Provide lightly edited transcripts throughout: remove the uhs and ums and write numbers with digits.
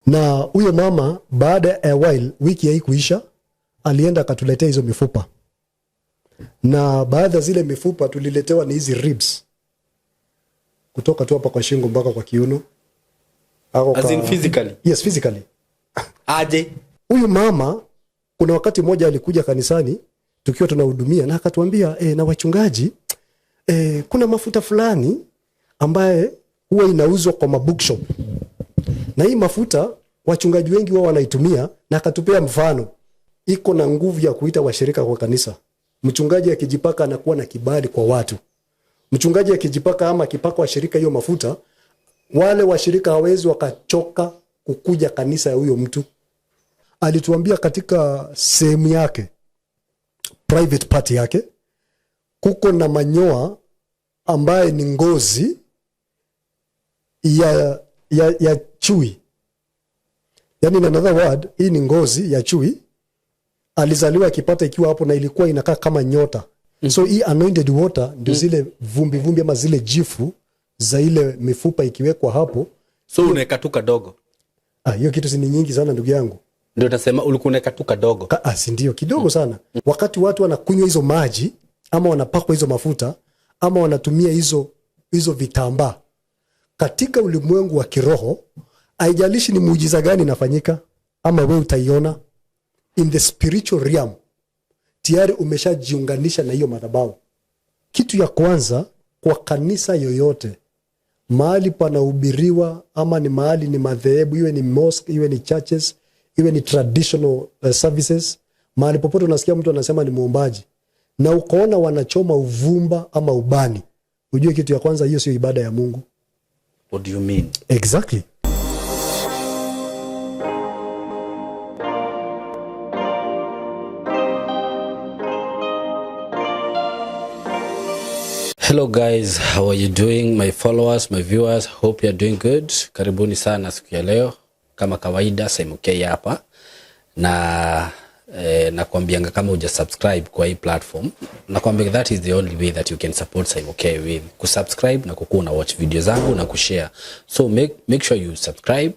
Na huyo mama baada ya while, wiki haikuisha, alienda akatuletea hizo mifupa, na baadhi ya zile mifupa tuliletewa ni hizi ribs kutoka tu hapa kwa shingo mpaka kwa kiuno. Ako As in physically? Yes, physically. Aje? Huyu mama kuna wakati mmoja alikuja kanisani tukiwa tunahudumia na akatuambia, na wachungaji, kuna mafuta fulani ambaye huwa inauzwa kwa mabookshop, na hii mafuta wachungaji wengi wao wanaitumia, na akatupea mfano, iko na nguvu ya kuita washirika kwa kanisa. Mchungaji akijipaka anakuwa na kibali kwa watu. Mchungaji akijipaka ama akipaka washirika hiyo mafuta, wale washirika hawezi wakachoka kukuja kanisa ya huyo mtu. Alituambia katika sehemu yake, private part yake, kuko na manyoa ambaye ni ngozi ya chui. Yani in another word, hii ni ngozi ya chui. Alizaliwa akipata ikiwa hapo na ilikuwa inakaa kama nyota. So hii anointed water ndio zile vumbi vumbi ama zile jifu za ile mifupa ikiwekwa hapo. So unaweka tu kadogo? Ah, hiyo kitu si ni nyingi sana, ndugu yangu. Ndio nasema ulikuwa unaweka tu kadogo. Si ndio, kidogo sana. Wakati watu wanakunywa hizo maji ama wanapakwa hizo mafuta ama wanatumia hizo vitambaa, katika ulimwengu wa kiroho, haijalishi ni muujiza gani inafanyika ama wewe utaiona in the spiritual realm, tayari umeshajiunganisha na hiyo madhabahu. Kitu ya kwanza kwa kanisa yoyote, mahali panahubiriwa ama ni mahali ni madhehebu, iwe ni mosque, iwe ni churches, iwe ni traditional services, mahali popote unasikia mtu anasema ni muombaji na ukaona wanachoma uvumba ama ubani, ujue kitu ya kwanza, hiyo sio ibada ya Mungu. What do you mean? Exactly. Hello guys, how are you doing? My followers, my viewers, hope you are doing good. Karibuni sana siku ya leo. Kama kawaida, Simon K hapa. Na nakwambianga kama huja subscribe kwa hii platform, nakwambia that is the only way that you can support Simon K with kusubscribe na kukuwa na watch video zangu na kushare. So make sure you subscribe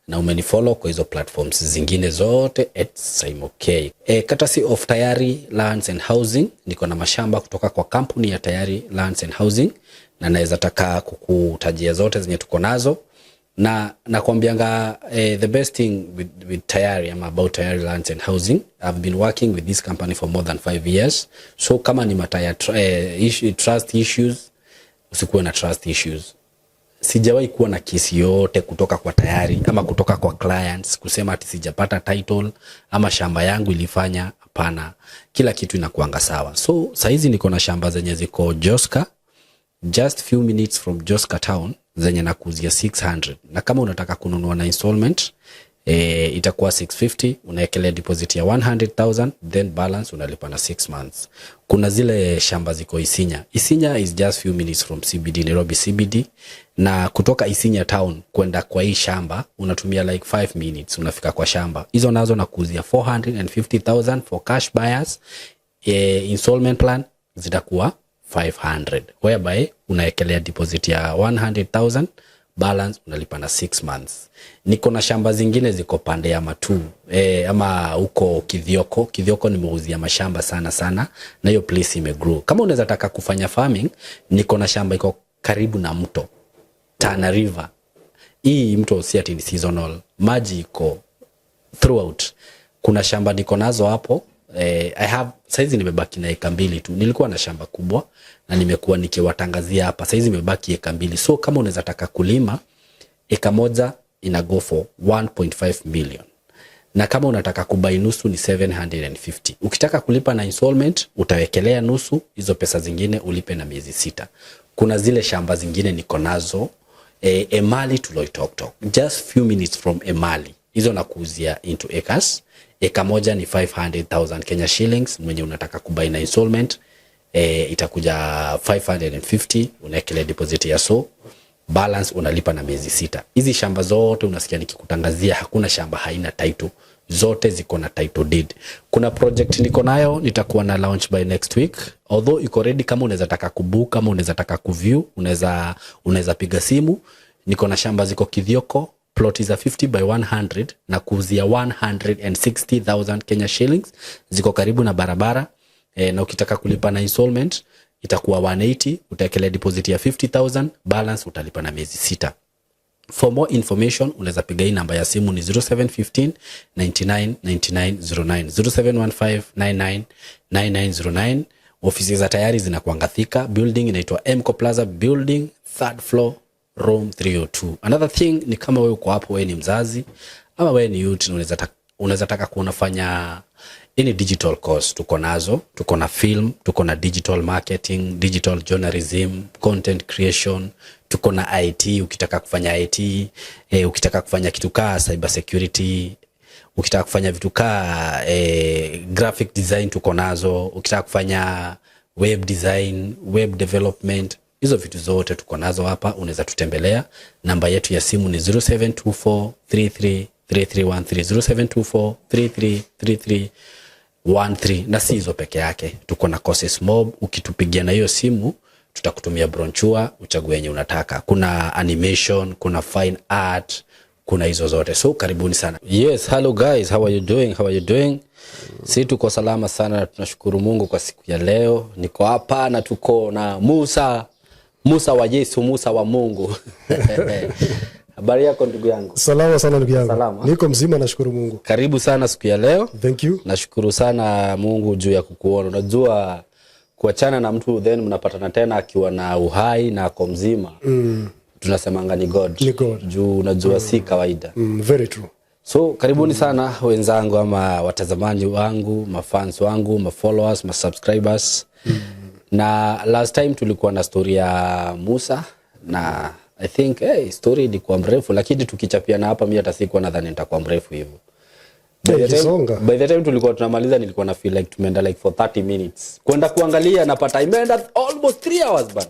na umenifollow kwa hizo platforms zingine zote @SimoK. Courtesy of Tayari Lands and Housing, niko na mashamba kutoka kwa kampuni ya Tayari Lands and Housing na naweza taka kukutajia zote zenye tuko nazo, na nakwambianga the best thing with Tayari ama about Tayari Lands and Housing, I've been working with this company for more than 5 years. So kama ni mataya trust issues, usikuwe na trust issues. Sijawahi kuwa na kesi yote kutoka kwa Tayari ama kutoka kwa clients kusema ati sijapata title ama shamba yangu ilifanya. Hapana, kila kitu inakuanga sawa. So saizi niko na shamba zenye ziko Joska, just few minutes from Joska town, zenye nakuuzia 600, na kama unataka kununua na installment, itakuwa 650, unaekelea deposit ya 100,000, then balance unalipa na 6 months. Kuna zile shamba ziko Isinya. Isinya is just few minutes from CBD, Nairobi CBD, na kutoka Isinya town kwenda kwa hii shamba unatumia like 5 minutes unafika kwa shamba. Hizo nazo nakuuzia 450,000 for cash buyers. Installment plan zitakuwa 500, whereby unaekelea deposit ya 100,000, balance unalipa na 6 months. Niko na shamba zingine ziko pande ya Matu, ama huko Kithioko. Kithioko nimeuzia mashamba sana sana, na hiyo place imegrow. Kama unaweza taka kufanya farming, niko na shamba iko karibu na mto Tana River. Hii mto si ati ni seasonal, maji iko throughout. Kuna shamba niko nazo hapo. I have, saizi nimebaki na eka 2 tu. Nilikuwa na shamba kubwa na nimekuwa nikiwatangazia hapa. Saizi nimebaki eka 2. So kama unaweza taka kulima, eka moja ina go for 1.5 million. Na kama unataka kubuy nusu ni 750. Ukitaka kulipa na installment utawekelea nusu, hizo pesa zingine ulipe na miezi 6. Kuna zile shamba zingine niko nazo, Emali to Loitoktok, just few minutes from Emali. Hizo nakuuzia into acres. Eka moja ni 500,000 Kenya shillings. Mwenye unataka kubuy na installment, itakuja 550, unaekelea deposit ya so balance unalipa na miezi 6. Hizi shamba zote unasikia nikikutangazia, hakuna shamba haina title, zote ziko na title deed. Kuna project niko nayo, nitakuwa na launch by next week, although iko ready. Kama unaweza taka kubook, kama unaweza taka kuview, unaweza piga simu. Niko na shamba ziko Kithioko, Ploti za 50 by 100 na kuuzia 160,000 Kenya shillings, ziko karibu na barabara na ukitaka kulipa na installment itakuwa 180, utaekelea deposit ya 50,000, balance utalipa na miezi 6. For more information unaweza piga hii namba ya simu ni 0715 99 99 09, 0715 99 9909. Ofisi za Tayari zinakuanga Thika, building inaitwa Mco Plaza building, third floor, room 302. Another thing ni kama wewe uko hapo, wewe ni mzazi ama wewe ni youth na unaweza taka kuunafanya any digital course, tuko nazo. Tuko na film, tuko na digital marketing, digital journalism, content creation, tuko na IT. Ukitaka kufanya IT, ukitaka kufanya kitu kaa cyber security, ukitaka kufanya vitu kaa graphic design, tuko nazo. Ukitaka kufanya web design, web development, hizo vitu zote tuko nazo hapa. Unaweza tutembelea. Namba yetu ya simu ni 0724 33 3313, 0724 333313. Na si hizo peke yake, tuko na courses mob. Ukitupigia na hiyo simu tutakutumia brochure uchague yenye unataka. Kuna animation, kuna fine art, kuna hizo zote, so karibuni sana. Yes, hello guys, how are you doing? How are you doing? Si tuko salama sana na tunashukuru Mungu kwa siku ya leo. Niko hapa na tuko na Musa, Musa wa Yesu, Musa wa Mungu. Habari yako, ndugu yangu? Salama sana, ndugu yangu. Salama. Niko mzima, nashukuru Mungu. Karibu sana siku ya leo. Thank you. Nashukuru sana Mungu juu ya kukuona. Unajua kuachana na mtu then mnapatana tena akiwa na uhai na ako mzima, tunasemanga ni God. Ni God. Juu unajua si kawaida. Very true. So karibuni sana wenzangu ama watazamaji wangu, mafans wangu, mafollowers, masubscribers. Na last time tulikuwa na story ya Musa na I think, hey, story ilikuwa mrefu, lakini tukichapiana hapa mi hata sikuwa nadhani nitakuwa mrefu hivyo. Ilisonga. By the time tulikuwa tunamaliza nilikuwa na feel like tumeenda like for 30 minutes. Kwenda kuangalia napata imeenda almost 3 hours, bana.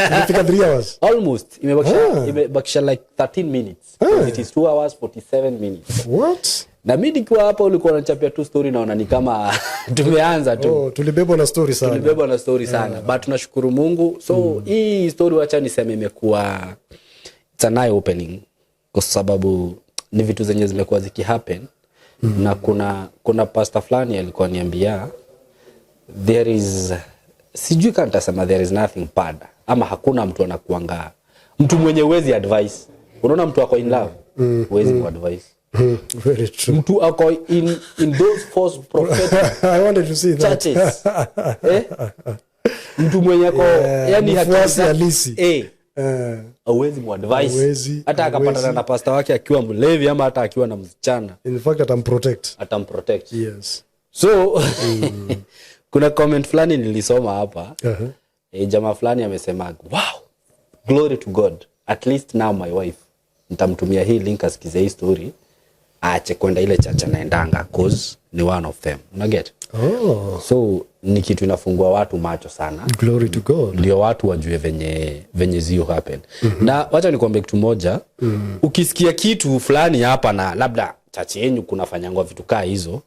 Imefika 3 hours. Almost imebakisha like 13 minutes. It is 2 hours 47 minutes. What? Na mi nikiwa hapa ulikuwa unachapia tu story, naona ni kama tumeanza tu. Oh, tulibebwa na story sana. Tulibebwa na story sana, but tunashukuru Mungu. So hii story, wacha niseme, imekuwa, it's an eye opening kwa sababu ni vitu zenye zimekuwa zikihappen. Na kuna pastor fulani alikuwa niambia there is, sijui kama nitasema there is nothing bad ama hakuna mtu anakuanga mtu mwenye uwezi advice. Unaona mtu ako in love, huwezi muadvise. Very true. Mtu ako in those false prophetic I wanted to see that. churches, eh? Mtu mwenye ako yani mfuasi halisi. Eh, hauwezi muadvise. Hauwezi, Hata akapatana hauwezi. na pasta wake akiwa mlevi ama hata akiwa na msichana, In fact atamprotect. Atamprotect. Yes. So kuna comment fulani nilisoma hapa. Jamaa fulani amesema, "Wow, glory to God, at least now my wife nitamtumia hii link asikize hii story, aache kwenda ile church anaendanga, cause ni one of them." Unaget? Oh, So ni kitu inafungua watu macho sana. Glory to God. Ndio watu wajue venye zio happen. Na wacha nikwambie kitu moja. Ukisikia kitu fulani hapa na labda church yenyu kunafanyangwa vitu kaa hizo,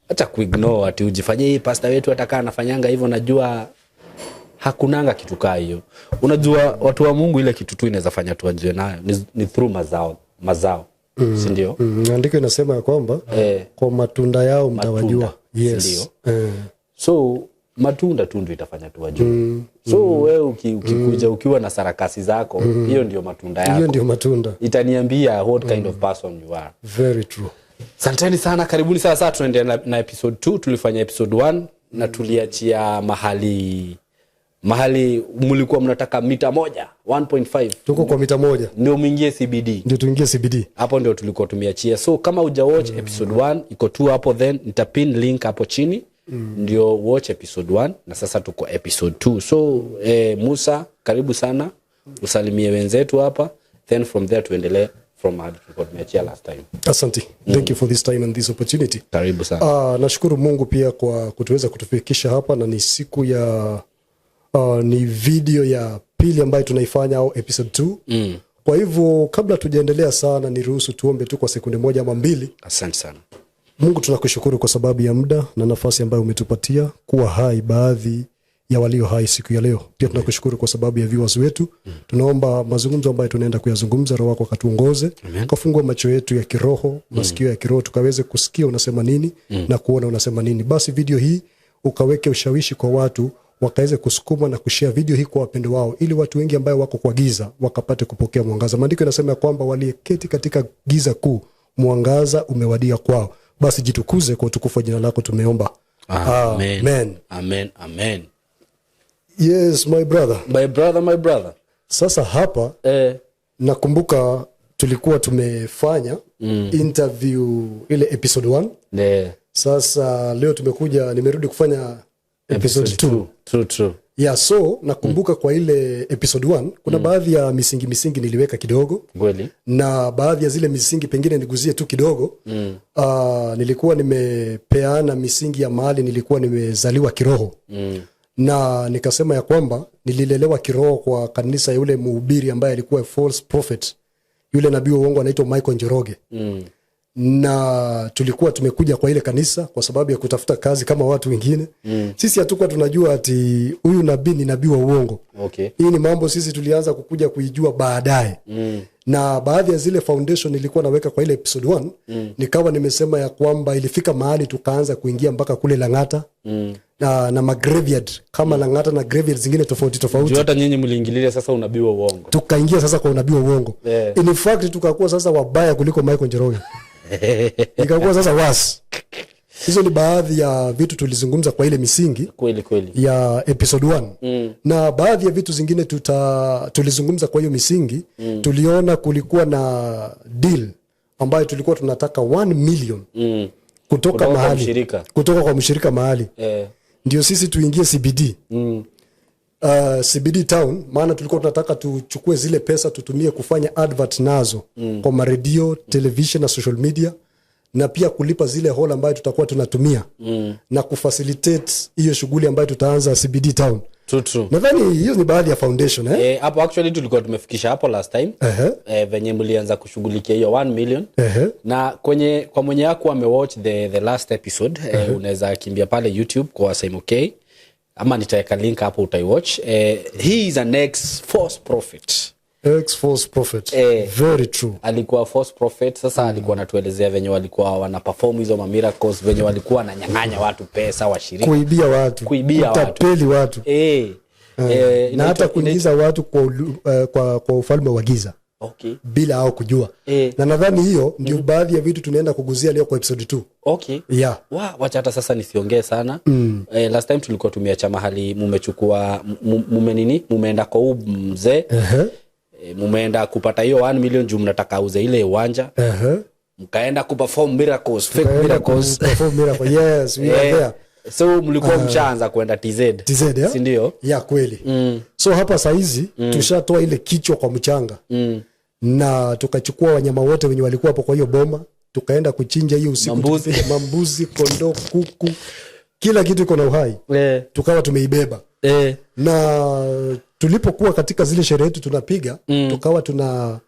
acha kuignore ati ujifanye hii pastor wetu atakaa anafanyanga hivyo. Najua hakunanga kitu kaa hiyo. Unajua watu wa Mungu, ile kitu tu inaweza fanya tuwajue nayo ni through mazao, mazao, sindio? Andiko inasema ya kwamba kwa matunda yao mtawajua. Yes. So matunda tu ndio itafanya tuwajue. So wewe ukikuja ukiwa na sarakasi zako, hiyo ndio matunda yako. Hiyo ndio matunda. Itaniambia what kind of person you are. Very true. Asanteni sana, karibuni. Sasa tunaendelea na episode 2. Tulifanya episode 1 na tuliachia mahali mlikuwa mnataka mita moja, 1.5. Tuko kwa mita moja. Ndio mwingie CBD. Ndio tuingie CBD. Hapo ndio tulikuwa tumeachia. So kama uja watch episode 1, iko tu hapo, then nitapin link hapo chini ndio watch episode 1. Na sasa tuko episode 2. So Musa, karibu sana, usalimie wenzetu hapa, then from there tuendelee from mahali tulikuwa tumeachia last time. Asante. Thank you for this time and this opportunity. Karibu sana. Nashukuru Mungu pia kwa kutuweza kutufikisha hapa na ni siku ya ni video ya pili ambayo tunaifanya au episode 2. Kwa hivyo kabla tujaendelea sana, niruhusu tuombe tu kwa sekunde moja ama mbili. Asante sana. Mungu, tunakushukuru kwa sababu ya muda na nafasi ambayo umetupatia kuwa hai baadhi ya walio hai siku ya leo. Pia tunakushukuru kwa sababu ya viewers wetu. Tunaomba mazungumzo ambayo tunaenda kuyazungumza, Roho wako akatuongoze, kafungua macho yetu ya kiroho, masikio ya kiroho, tukaweze kusikia unasema nini na kuona unasema nini. Basi video hii ukaweke ushawishi kwa watu wakaweze kusukuma na kushare video hii kwa wapendo wao, ili watu wengi ambayo wako kwa giza wakapate kupokea mwangaza. Maandiko yanasema ya kwamba waliyeketi katika giza kuu, mwangaza umewadia kwao. Basi jitukuze kwa utukufu wa jina lako tumeomba. Amen. Amen. Amen, amen. Yes, my brother. My brother, my brother. Sasa hapa nakumbuka tulikuwa tumefanya interview ile episode 1. Sasa leo tumekuja, nimerudi kufanya episode 2. True, true. Yeah, so nakumbuka kwa ile episode 1 kuna baadhi ya misingi niliweka kidogo na baadhi ya zile misingi pengine niguzie tu kidogo. Nilikuwa nimepeana misingi ya mahali nilikuwa nimezaliwa kiroho na nikasema ya kwamba nililelewa kiroho kwa kanisa ya yule mhubiri ambaye alikuwa false prophet, yule nabii wa uongo anaitwa Michael Njoroge. Na tulikuwa tumekuja kwa ile kanisa kwa sababu ya kutafuta kazi kama watu wengine. Sisi hatukuwa tunajua ati huyu nabii ni nabii wa uongo. Hii ni mambo sisi tulianza kukuja kuijua baadaye. Na baadhi ya zile foundation nilikuwa naweka kwa ile episode 1, nikawa nimesema ya kwamba ilifika mahali tukaanza kuingia mpaka kule Lang'ata na magraveyard kama Lang'ata na graveyard zingine tofauti tofauti. Juu hata nyinyi mliingililia sasa unabii wa uongo. Tukaingia sasa kwa unabii wa uongo. In fact tukakuwa sasa wabaya kuliko Michael Njoroge. Ikakuwa sasa worse. Hizo ni baadhi ya vitu tulizungumza kwa ile misingi Kweli kweli. ya episode 1. Na baadhi ya vitu zingine tulizungumza kwa hiyo misingi. Tuliona kulikuwa na deal ambayo tulikuwa tunataka 1 million kutoka Kutoka kwa mahali, mshirika. Kutoka kwa mshirika mahali ndio sisi tuingie CBD. CBD town, maana tulikuwa tunataka tuchukue zile pesa tutumie kufanya advert nazo kwa maredio, television na social media, na pia kulipa zile hall ambayo tutakuwa tunatumia na kufacilitate hiyo shughuli ambayo tutaanza CBD town. True, true. Nadhani hiyo ni baadhi ya foundation, eh? Eh, hapo actually tulikuwa tumefikisha hapo last time. Venye mlianza kushughulikia hiyo 1 million. Na kwenye kwa mwenye yako amewatch the last episode, unaweza kimbia pale YouTube kwa Simon K, ama nitaweka link hapo utaiwatch. He is an ex false prophet. Ex false prophet. Very true. Alikuwa false prophet. Sasa alikuwa anatuelezea venye walikuwa wana perform hizo ma miracles, venye walikuwa wananyang'anya watu pesa, washirika, kuibia watu, Kuibia watu. Kutapeli watu, na hata kuingiza watu kwa ufalme wa giza bila hao kujua. Na nadhani hiyo ndio baadhi ya vitu tunaenda kuguzia leo kwa episode 2. Yeah. Wacha hata sasa nisiongee sana. Last time tulikuwa tumeacha mahali mumechukua mume nini, mumeenda kwa huu mzee, mumeenda kupata hiyo 1 million juu mnataka auze ile uwanja. Mkaenda kuperform miracles, fake Tukaenda miracles. Perform miracle. Yes, we are there. So mlikuwa mshaanza kwenda TZ. TZ, yeah? Si ndio? Ya kweli. So hapa saizi tushatoa ile kichwa kwa mchanga na tukachukua wanyama wote wenye walikuwa hapo kwa hiyo boma, tukaenda kuchinja hiyo usiku. Mambuzi. Tukipiga mambuzi, kondoo, kuku, kila kitu iko na uhai, tukawa tumeibeba. Na tulipokuwa katika zile sherehe yetu tunapiga, tukawa tuna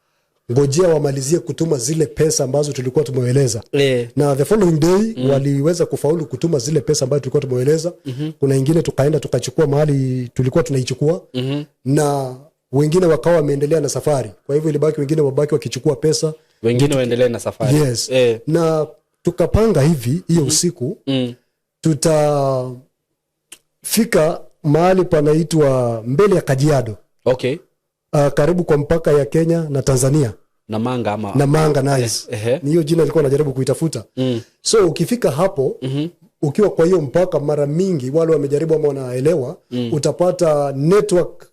ngojea wamalizie kutuma zile pesa ambazo tulikuwa tumeeleza. Na the following day waliweza kufaulu kutuma zile pesa ambazo tulikuwa tumeeleza. Kuna ingine tukaenda tukachukua mahali tulikuwa tunaichukua, na wengine wakawa wameendelea na safari. Kwa hivyo ilibaki wengine wabaki wakichukua pesa. Wengine waendelee na safari. Yes. Na tukapanga hivi hiyo usiku, tutafika mahali panaitwa mbele ya Kajiado, karibu kwa mpaka ya Kenya na Tanzania. Na manga ama Na manga, nice. Ni hiyo jina alikuwa anajaribu kuitafuta. So ukifika hapo, ukiwa kwa hiyo mpaka, mara mingi wale wamejaribu ama wanaelewa, utapata network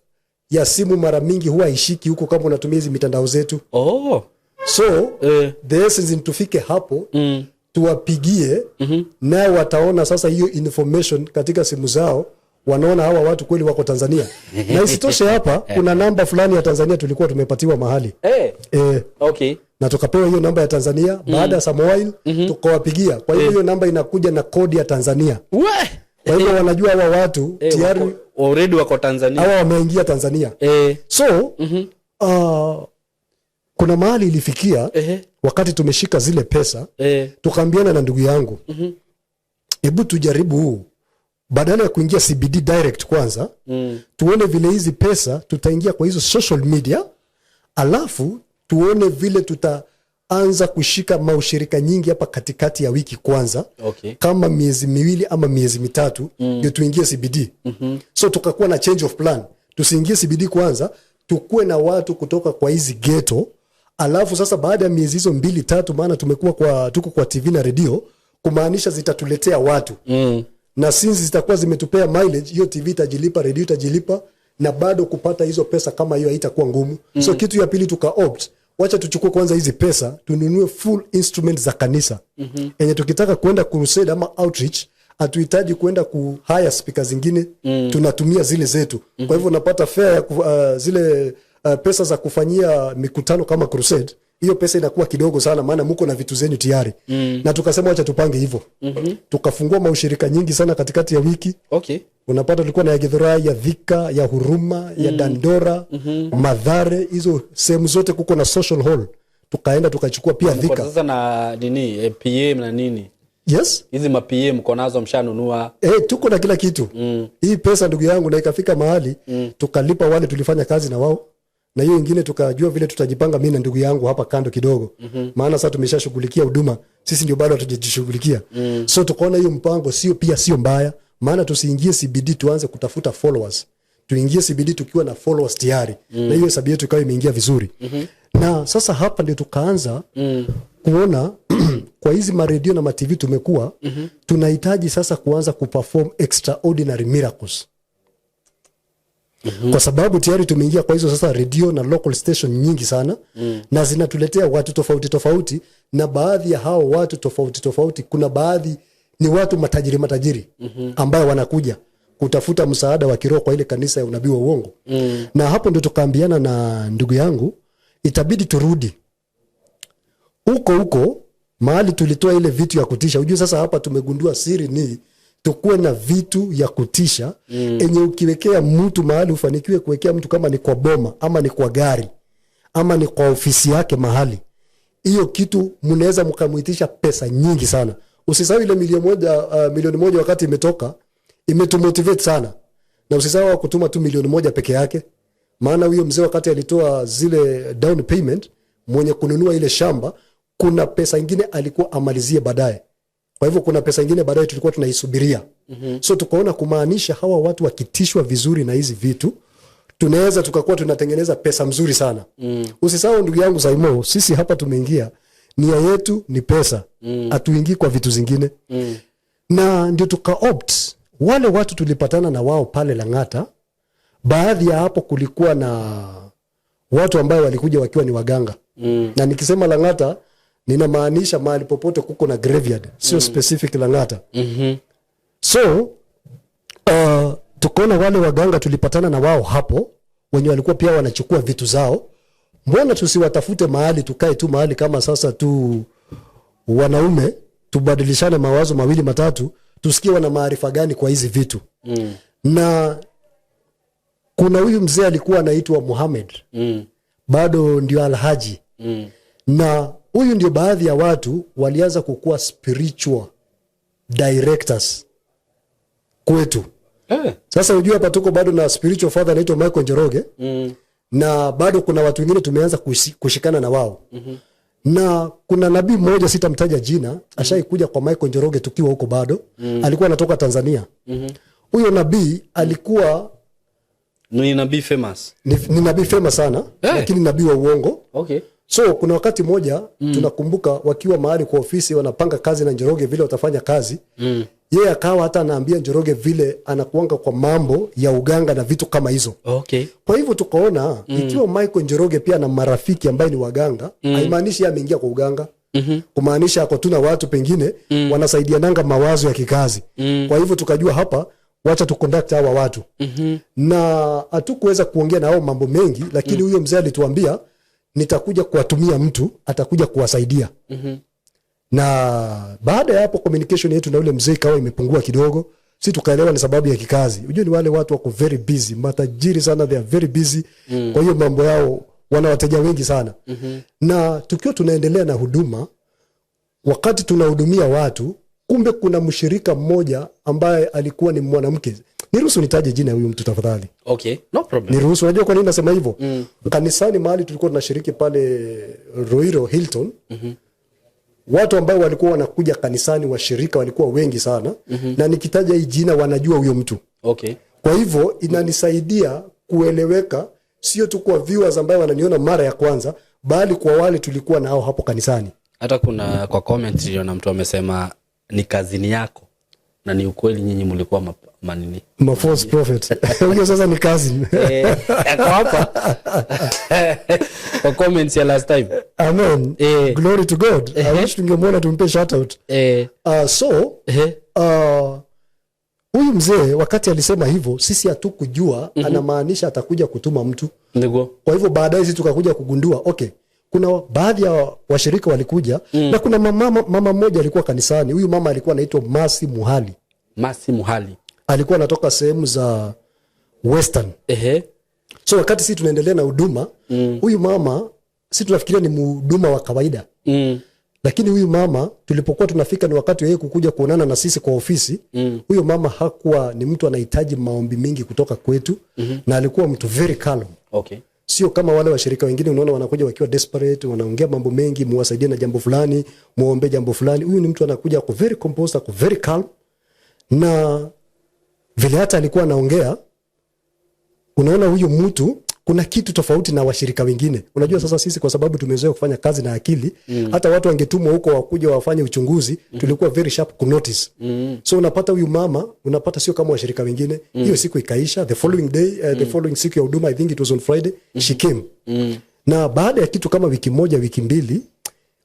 ya simu mara mingi huwa haishiki huko kama unatumia hizi mitandao zetu. So the essence ni tufike hapo, tuwapigie, nao wataona sasa hiyo information katika simu zao, wanaona hawa watu kweli wako Tanzania. Na isitoshe hapa kuna namba fulani ya Tanzania tulikuwa tumepatiwa mahali. Na tukapewa hiyo namba ya Tanzania baada ya some while, tukawapigia. Kwa hivyo hiyo namba inakuja na kodi ya Tanzania. Kwa hivyo wanajua hawa watu tayari Already wako Tanzania. Hawa wameingia Tanzania. So kuna mahali ilifikia wakati tumeshika zile pesa, tukaambiana na ndugu yangu, hebu tujaribu huu Badala ya kuingia CBD direct kwanza, tuone vile hizi pesa tutaingia kwa hizo social media, alafu tuone vile tutaanza kushika maushirika nyingi hapa katikati ya wiki kwanza, kama miezi 2 ama miezi 3, ndio tuingie CBD. So tukakuwa na change of plan, tusiingie CBD kwanza, tukuwe na watu kutoka kwa hizi ghetto, alafu sasa baada ya miezi hizo 2-3, maana tumekuwa kwa tuko kwa TV na redio, kumaanisha zitatuletea watu na since zitakuwa zimetupea mileage, hiyo TV itajilipa, redio itajilipa, na bado kupata hizo pesa kama hiyo haitakuwa ngumu. So kitu ya pili tuka opt, wacha tuchukue kwanza hizi pesa tununue full instrument za kanisa, enye tukitaka kwenda crusade ama outreach hatuhitaji kwenda ku hire speaker zingine, tunatumia zile zetu. Kwa hivyo unapata fare ya zile pesa za kufanyia mikutano kama crusade, hiyo pesa inakuwa kidogo sana, maana muko na vitu zenyu tayari. Na tukasema wacha tupange hivyo. Tukafungua maushirika nyingi sana katikati ya wiki. Unapata tulikuwa na ya Githurai, ya Thika, ya Huruma, ya Dandora, Mathare, hizo sehemu zote kuko na social hall. Tukaenda tukachukua pia Mko Thika. Sasa na nini, PA na nini? Yes. Hizi ma PA mko nazo, mshanunua? Eh, tuko na kila kitu. Hii pesa, ndugu yangu, na ikafika mahali tukalipa wale tulifanya kazi na wao, na hiyo ingine tukajua vile tutajipanga mimi na ndugu yangu hapa kando kidogo, maana sasa tumeshashughulikia huduma, sisi ndio bado hatujajishughulikia. So tukaona hiyo mpango sio pia sio mbaya, maana tusiingie CBD tuanze kutafuta followers, tuingie CBD tukiwa na followers tayari. Na hiyo hesabu yetu ikawa imeingia vizuri. Na sasa hapa ndio tukaanza kuona kwa hizi maredio na maTV tumekuwa tunahitaji sasa kuanza kuperform extraordinary miracles, kwa sababu tayari tumeingia kwa hizo sasa redio na local station nyingi sana, na zinatuletea watu tofauti tofauti, na baadhi ya hao watu tofauti tofauti, kuna baadhi ni watu matajiri matajiri, ambayo wanakuja kutafuta msaada wa kiroho kwa ile kanisa ya unabii wa uongo. Na hapo ndio tukaambiana na ndugu yangu itabidi turudi huko huko mahali tulitoa ile vitu ya kutisha. Ujue sasa hapa tumegundua siri ni tukuwe na vitu ya kutisha enye ukiwekea mtu mahali ufanikiwe kuwekea mtu, kama ni kwa boma ama ni kwa gari ama ni kwa ofisi yake mahali, hiyo kitu mnaweza mkamuitisha pesa nyingi sana. Usisahau ile 1 milioni, 1 milioni wakati imetoka imetumotivate sana, na usisahau kutuma tu 1 milioni peke yake, maana huyo mzee wakati alitoa zile down payment, mwenye kununua ile shamba, kuna pesa ingine alikuwa amalizie baadaye. Kwa hivyo kuna pesa ingine baadaye tulikuwa tunaisubiria. So tukaona kumaanisha hawa watu wakitishwa vizuri na hizi vitu, tunaweza tukakuwa tunatengeneza pesa mzuri sana. Usisahau, ndugu yangu Saimo, sisi hapa tumeingia, nia yetu ni pesa, hatuingii kwa vitu zingine. Na ndio tukaopt wale watu tulipatana na wao pale Lang'ata, baadhi ya hapo kulikuwa na watu ambao walikuja wakiwa ni waganga. Na nikisema Lang'ata ninamaanisha mahali popote kuko na graveyard, sio specific Lang'ata. So tukaona wale waganga tulipatana na wao hapo wenye walikuwa pia wanachukua vitu zao, mbona tusiwatafute mahali tukae tu mahali kama sasa tu wanaume, tubadilishane mawazo mawili matatu, tusikie wana maarifa gani kwa hizi vitu. Na kuna huyu mzee alikuwa anaitwa Muhammad, bado ndio Alhaji, na huyu ndio baadhi ya watu walianza kukuwa spiritual directors kwetu. Sasa ujue hapa tuko bado na spiritual father anaitwa Michael Njoroge, na bado kuna watu wengine tumeanza kushikana na wao. Na kuna nabii mmoja, sitamtaja jina, ashaikuja kwa Michael Njoroge tukiwa huko bado. Alikuwa anatoka Tanzania. Huyo nabii alikuwa Ni nabii famous? Ni nabii famous sana, lakini nabii wa uongo. So kuna wakati mmoja tunakumbuka wakiwa mahali kwa ofisi wanapanga kazi na Njoroge vile watafanya kazi, yeye akawa hata anaambia Njoroge vile anakuanga kwa mambo ya uganga na vitu kama hizo. Kwa hivyo tukaona ikiwa Michael Njoroge pia na marafiki ambaye ni waganga, haimaanishi yeye ameingia kwa uganga, kumaanisha ako tu na watu pengine wanasaidiananga mawazo ya kikazi. Kwa hivyo tukajua hapa wacha tuconduct hawa watu. Na hatukuweza kuongea na hao mambo mengi, lakini huyo mzee alituambia, "Nitakuja kuwatumia mtu atakuja kuwasaidia." Na baada ya hapo communication yetu na yule mzee ikawa imepungua kidogo. Si tukaelewa ni sababu ya kikazi. Unajua ni wale watu wako very busy, matajiri sana, they are very busy. Kwa hiyo mambo yao, wana wateja wengi sana. Na tukiwa tunaendelea na huduma, wakati tunahudumia watu Kumbe kuna mshirika mmoja ambaye alikuwa ni mwanamke. Niruhusu nitaje jina ya huyu mtu tafadhali. Okay, no problem. Niruhusu. Unajua kwa nini nasema hivyo? Kanisani mahali tulikuwa tunashiriki pale Ruiru Hilton, watu ambao walikuwa wanakuja kanisani, washirika walikuwa wengi sana, na nikitaja hii jina wanajua huyo mtu. Kwa hivyo inanisaidia kueleweka, sio tu kwa viewers ambayo wananiona mara ya kwanza, bali kwa wale tulikuwa nao hapo kanisani. Hata kuna kwa comment niliona mtu amesema ni kazini yako, na ni ukweli, nyinyi mlikuwa manini. Ma false prophet. Huyo sasa ni cousin. Eh, ako hapa kwa comments ya last time. Amen. Glory to God. I wish tungemwona tumpe shout out. So huyu mzee wakati alisema hivyo, sisi hatukujua anamaanisha atakuja kutuma mtu. Ndio. Kwa hivyo baadaye sisi tukakuja kugundua, okay, kuna baadhi ya washirika walikuja na kuna mama mmoja alikuwa kanisani. Huyu mama alikuwa anaitwa Masi Muhali. Masi Muhali. Alikuwa anatoka sehemu za Western. So wakati sisi tunaendelea na huduma, huyu mama si tunafikiria ni mhuduma wa kawaida. Lakini huyu mama tulipokuwa tunafika ni wakati yeye kukuja kuonana na sisi kwa ofisi. Huyu mama hakuwa ni mtu anahitaji maombi mingi kutoka kwetu, na alikuwa mtu very calm. Sio kama wale washirika wengine unaona wanakuja wakiwa desperate, wanaongea mambo mengi, muwasaidie na jambo fulani, muombe jambo fulani. Huyu ni mtu anakuja ako very composed, ako very calm, na vile hata alikuwa anaongea, unaona huyu mtu kuna kitu tofauti na washirika wengine. Unajua sasa sisi kwa sababu tumezoea kufanya kazi na akili, hata watu wangetumwa huko wakuja wafanye uchunguzi, tulikuwa very sharp kunotice. So unapata huyu mama, unapata sio kama washirika wengine. Hiyo siku ikaisha, the following day, the following siku ya huduma, I think it was on Friday, she came. Na baada ya kitu kama wiki moja, wiki mbili,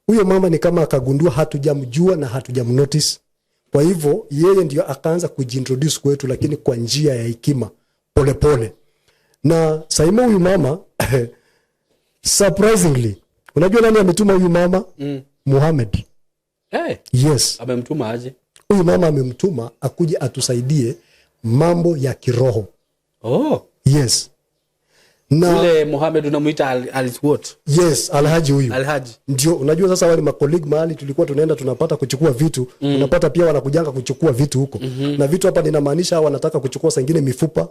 huyo mama ni kama akagundua hatujamjua na hatujamnotice. Kwa hivyo yeye ndio akaanza kujiintroduce kwetu, lakini kwa njia ya hekima, polepole. Na Saimo, huyu mama surprisingly, unajua nani ametuma huyu mama? Muhammad. Hey, Yes. amemtuma aje? Huyu mama amemtuma akuje atusaidie mambo ya kiroho. Oh. Yes. Na Ule Mohamed unamuita al what? Yes, Alhaji huyu. Alhaji. Ndio, unajua sasa wale macolleague mahali tulikuwa tunaenda tunapata kuchukua vitu, unapata pia wanakujanga kuchukua vitu huko. Na vitu hapa ninamaanisha hawa wanataka kuchukua saa ingine mifupa.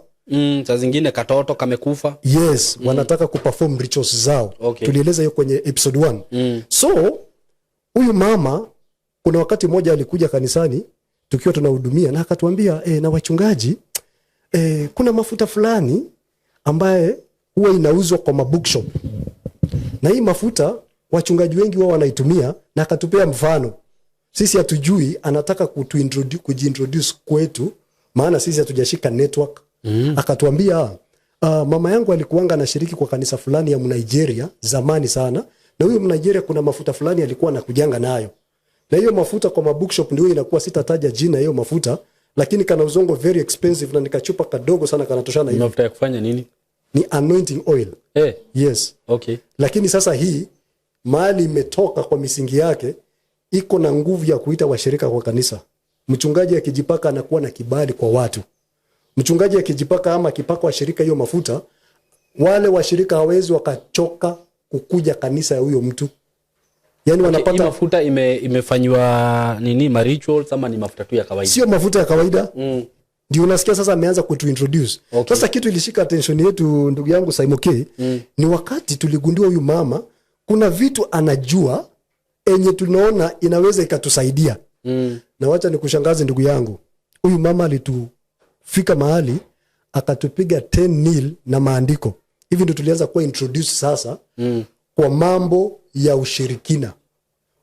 Saa zingine katoto kamekufa. Yes, wanataka kuperform rituals zao. Tulieleza hiyo kwenye episode 1. So huyu mama kuna wakati mmoja alikuja kanisani tukiwa tunahudumia na akatuambia, na wachungaji, kuna mafuta fulani ambaye huwa inauzwa kwa mabookshop, na hii mafuta wachungaji wengi huwa wanaitumia, na akatupea mfano. Sisi hatujui anataka kujiintroduce kwetu, maana sisi hatujashika network. Akatuambia, mama yangu alikuanga anashiriki kwa kanisa fulani ya Mnigeria zamani sana, na huyo Mnigeria kuna mafuta fulani alikuwa anakujanga nayo, na hiyo mafuta kwa mabookshop ndio inakuwa, sitataja jina hiyo mafuta, lakini kana uzongo very expensive na nikachupa kadogo sana kanatoshana hivi. Mafuta ya kufanya nini? Ni anointing oil. Yes. Lakini sasa hii mahali imetoka kwa misingi yake iko na nguvu ya kuita washirika kwa kanisa. Mchungaji akijipaka anakuwa na kibali kwa watu. Mchungaji akijipaka ama akipaka washirika hiyo mafuta, wale washirika hawezi wakachoka kukuja kanisa ya huyo mtu. Yani Okay, hii wanapata mafuta imefanywa nini, ma rituals ama ni mafuta tu ya kawaida? Sio mafuta ya kawaida. Ndio unasikia sasa ameanza kutuintroduce. Sasa kitu ilishika attention yetu, ndugu yangu Simon K, ni wakati tuligundua huyu mama kuna vitu anajua enye tunaona inaweza ikatusaidia. Na wacha nikushangaze ndugu yangu, huyu mama alitufika mahali akatupiga 10 nil na maandiko. Hivi ndio tulianza kuwa introduce sasa kwa mambo ya ushirikina.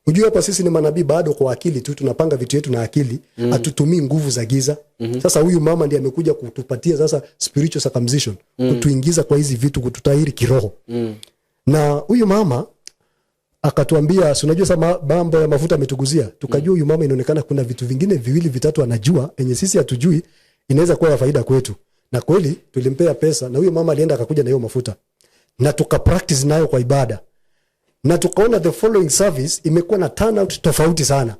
Ujue hapa sisi ni manabii bado kwa akili tu, tunapanga vitu yetu na akili, hatutumii nguvu za giza. Sasa huyu mama ndiye amekuja kutupatia sasa spiritual circumcision, kutuingiza kwa hizi vitu, kututahiri kiroho. Na huyu mama akatuambia, si unajua sasa mambo ya mafuta ametuguzia, tukajua huyu mama inaonekana kuna vitu vingine viwili vitatu anajua enye sisi hatujui, inaweza kuwa ya faida kwetu. Na kweli tulimpea pesa na huyo mama alienda akakuja na hiyo mafuta na tuka practice nayo kwa ibada, na tukaona the following service imekuwa na turnout tofauti sana.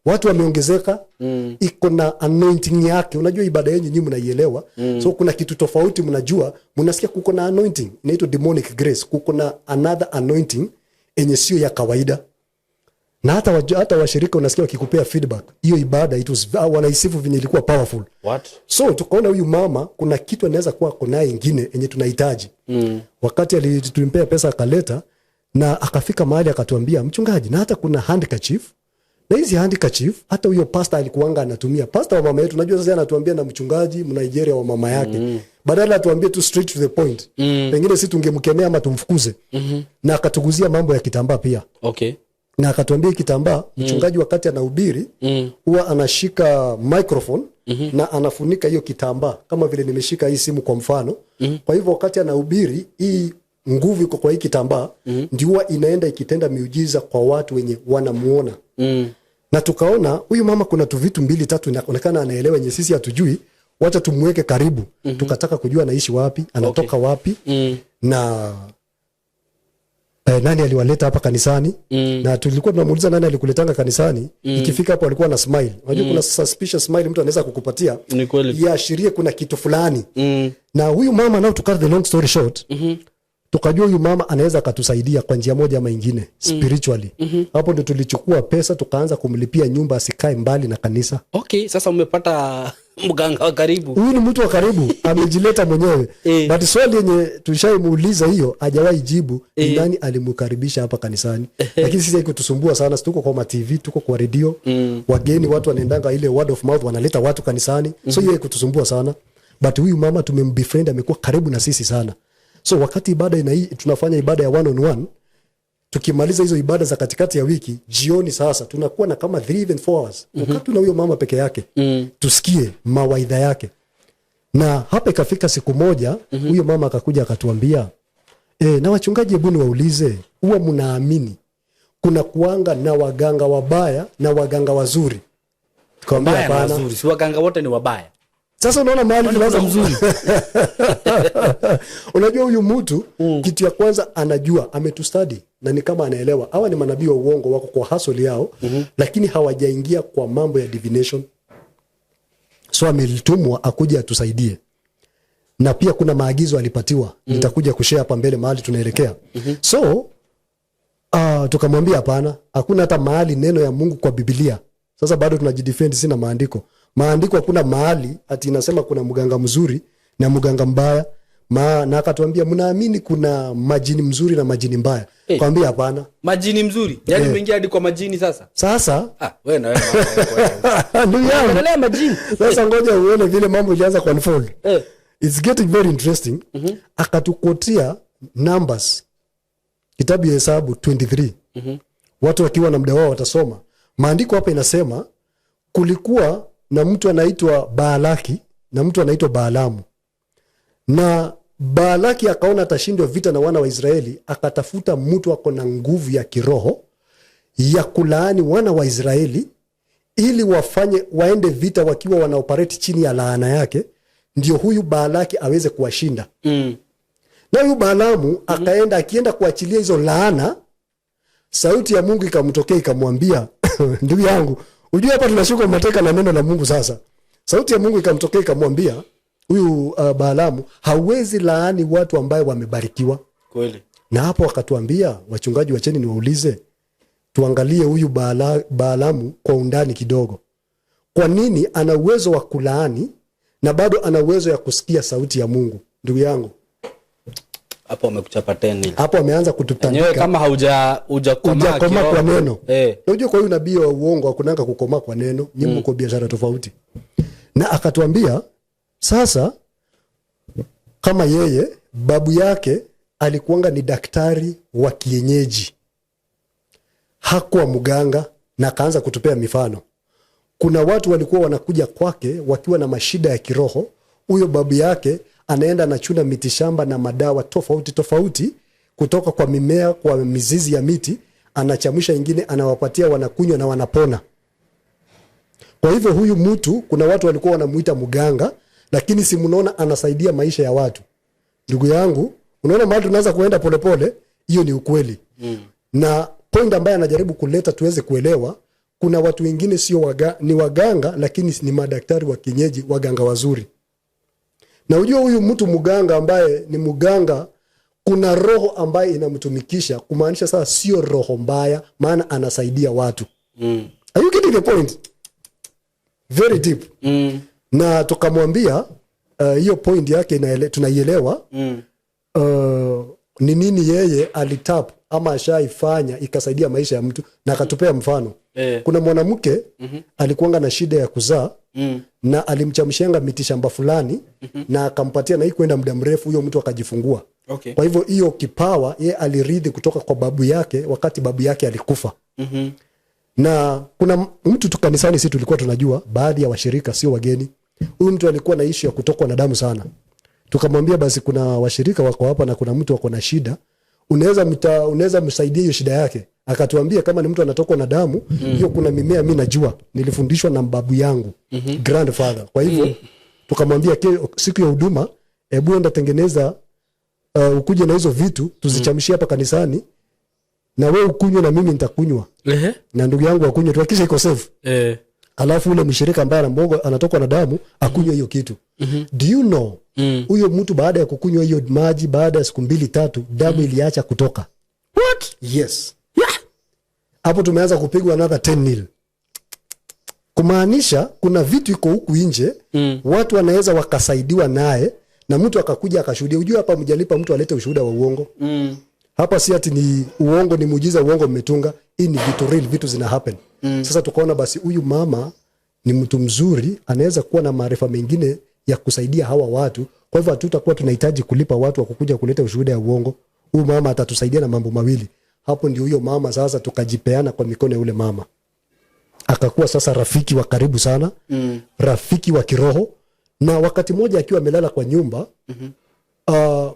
Watu wameongezeka. Iko na anointing yake. Unajua ibada yenyu nyinyi mnaielewa. So kuna kitu tofauti mnajua, mnasikia kuko na anointing inaitwa demonic grace, kuko na another anointing yenye sio ya kawaida. Na hata washirika unasikia wakikupea feedback, hiyo ibada it was, wanaisifu venye ilikuwa powerful. What? So tukaona huyu mama kuna kitu anaweza kuwa ako naye ingine yenye tunahitaji. Wakati tulimpea pesa akaleta, na akafika mahali akatuambia, "Mchungaji, na hata kuna handkerchief, na hizi handkerchief hata huyo pasta alikuanga anatumia, pasta wa mama yetu." Najua sasa anatuambia na mchungaji Mnigeria wa mama yake, badala atuambie tu straight to the point, pengine si tungemkemea ama tumfukuze. Na akatuguzia mambo ya kitambaa pia. Na akatuambia kitambaa, mchungaji wakati anahubiri huwa anashika microphone na anafunika hiyo kitambaa kama vile nimeshika hii simu kwa mfano. Kwa hivyo wakati anahubiri, hii nguvu iko kwa hii kitambaa, ndio huwa inaenda ikitenda miujiza kwa watu wenye wanamuona. Na tukaona huyu mama kuna tu vitu mbili tatu inaonekana anaelewa yenye sisi hatujui, wacha tumweke karibu. Tukataka kujua anaishi wapi, anatoka wapi, na nani aliwaleta hapa kanisani. Na tulikuwa tunamuuliza, "Nani alikuletanga kanisani?" Ikifika hapo alikuwa na smile. Unajua kuna suspicious smile mtu anaweza kukupatia Ni kweli. Iashirie kuna kitu fulani. Na huyu mama, now to cut the long story short, tukajua huyu mama anaweza akatusaidia kwa njia moja ama ingine spiritually. Hapo ndo tulichukua pesa tukaanza kumlipia nyumba asikae mbali na kanisa. Okay, sasa umepata mganga wa karibu. Huyu ni mtu wa karibu, amejileta mwenyewe. But swali yenye tushaimuuliza hiyo hajawahi jibu ni nani alimkaribisha hapa kanisani. Lakini sisi haikutusumbua sana. Si tuko kwa ma TV, tuko kwa redio, wageni, watu wanaendanga ile word of mouth, wanaleta watu kanisani. So hiyo haikutusumbua sana, but huyu mama tumembefriend, amekuwa karibu na sisi sana. So wakati ibada tunafanya ibada ya one on one, tukimaliza hizo ibada za katikati ya wiki, jioni sasa tunakuwa na kama 3 even 4 hours kukaa tu na huyo mama peke yake, tusikie mawaidha yake. Na hapa ikafika siku moja huyo mama akakuja akatuambia, "Na wachungaji, hebu niwaulize, huwa mnaamini kuna kuanga na waganga wabaya na waganga wazuri?" Tukamwambia, Wabaya na "Hapana." wazuri? Si waganga wote ni wabaya? Sasa unaona mahali tunaanza Mzuri. Unajua huyu mtu, kitu ya kwanza anajua, ametustudy na ni kama anaelewa hawa ni manabii wa uongo, wako kwa hustle yao, lakini hawajaingia kwa mambo ya divination. So ametumwa akuje atusaidie, na pia kuna maagizo alipatiwa, nitakuja kushare hapa mbele mahali tunaelekea. So tukamwambia hapana, hakuna hata mahali neno ya Mungu kwa Bibilia. Sasa bado tunajidefend, sina maandiko. Maandiko hakuna mahali ati inasema kuna mganga mzuri na mganga mbaya. Na akatuambia, "Mnaamini kuna majini mzuri na majini mbaya?" Eh. Kwambia hapana. Majini mzuri? Yaani umeingia hadi kwa majini sasa? Sasa Ah, wewe na wewe mambo yako. ndugu yangu, Endelea majini. Sasa ngoja uone vile mambo ilianza kuunfold. It's getting very interesting. Akatuquotia Numbers, kitabu ya Hesabu 23. Watu wakiwa na muda wao watasoma maandiko hapa. Inasema kulikuwa na mtu anaitwa Baalaki na mtu anaitwa Baalamu, na Baalaki akaona atashindwa vita na wana wa Israeli, akatafuta mtu ako na nguvu ya kiroho ya kulaani wana wa Israeli ili wafanye waende vita wakiwa wanaoperate chini ya laana yake, ndio huyu Baalaki aweze kuwashinda. Na huyu Baalamu akaenda, akienda kuachilia hizo laana, sauti ya Mungu ikamtokea ikamwambia, ndugu yangu, ujue hapa tunashuka mateka na neno la Mungu sasa. Sauti ya Mungu ikamtokea ikamwambia huyu Baalamu, "Hauwezi laani watu ambaye wamebarikiwa." Na hapo wakatuambia, "Wachungaji, wacheni niwaulize, tuangalie huyu Baalamu kwa undani kidogo. Kwa nini ana uwezo wa kulaani na bado ana uwezo ya kusikia sauti ya Mungu?" Ndugu yangu, Hapo wamekuchapa 10. Hapo ameanza Enyewe kututandika. Kama hauja hujakomaa Hujakomaa kwa kiroho. neno. Na unajua kwa huyu nabii wa uongo hakunanga kukomaa kwa neno, nyinyi mko biashara tofauti. Na akatuambia sasa kama yeye babu yake alikuanga ni daktari wa kienyeji, hakuwa mganga, na akaanza kutupea mifano. Kuna watu walikuwa wanakuja kwake wakiwa na mashida ya kiroho. Huyo babu yake anaenda anachuna mitishamba na madawa tofauti tofauti kutoka kwa mimea, kwa mizizi ya miti, anachemsha ingine, anawapatia, wanakunywa na wanapona. Kwa hivyo huyu mtu, kuna watu walikuwa wanamuita mganga, lakini si mnaona anasaidia maisha ya watu. Ndugu yangu, unaona mahali tunaanza kuenda polepole, hiyo ni ukweli. Na point ambayo anajaribu kuleta tuweze kuelewa, kuna watu wengine sio ni waganga, lakini ni madaktari wa kienyeji, waganga wazuri. Na ujua huyu mtu mganga ambaye ni mganga Kuna roho ambaye inamtumikisha, kumaanisha sasa sio roho mbaya, maana anasaidia watu. Are you getting the point? Very deep. Na tukamwambia hiyo point yake tunaielewa. Ni nini yeye alitap ama ashaifanya ikasaidia maisha ya mtu, na akatupea mfano. Kuna mwanamke alikuanga na shida ya kuzaa na alimchamshianga mitishamba fulani na akampatia, na hii kwenda muda mrefu huyo mtu akajifungua. Kwa hivyo hiyo kipawa ye alirithi kutoka kwa babu yake wakati babu yake alikufa. Na kuna mtu tu kanisani, si tulikuwa tunajua baadhi ya washirika sio wageni, huyu mtu alikuwa na issue ya kutokwa na damu sana. Tukamwambia basi kuna washirika wako hapa na kuna mtu wako na shida, unaweza msaidia hiyo shida yake. Akatuambia kama ni mtu anatokwa na damu hiyo, kuna mimea mi najua nilifundishwa na babu yangu, grandfather. Kwa hivyo tukamwambia siku ya huduma, hebu enda tengeneza, ukuje na hizo vitu tuzichamshie hapa kanisani, na we ukunywe na mimi nitakunywa na ndugu yangu akunywe, tuhakikishe iko safe. Alafu ule mshirika ambaye anatokwa na damu akunywe hiyo kitu. Do you know, huyo mtu baada ya kukunywa hiyo maji, baada ya siku mbili tatu, damu iliacha kutoka. What? Yes. Hapo tumeanza kupigwa another 10 nil, kumaanisha kuna vitu iko huku nje watu wanaweza wakasaidiwa naye na mtu akakuja akashuhudia. Ujue hapa mjalipa mtu alete ushuhuda wa uongo. Hapa si ati ni uongo, ni muujiza uongo mmetunga. Hii ni vitu real, vitu zina happen. Sasa tukaona basi huyu mama ni mtu mzuri, anaweza kuwa na maarifa mengine ya kusaidia hawa watu. Kwa hivyo hatutakuwa tunahitaji kulipa watu wa kukuja kuleta ushuhuda ya uongo. Huyu mama atatusaidia na mambo mawili. Hapo ndio huyo mama sasa tukajipeana kwa mikono ya ule mama, akakuwa sasa rafiki wa karibu sana, rafiki wa kiroho. Na wakati mmoja akiwa amelala kwa nyumba,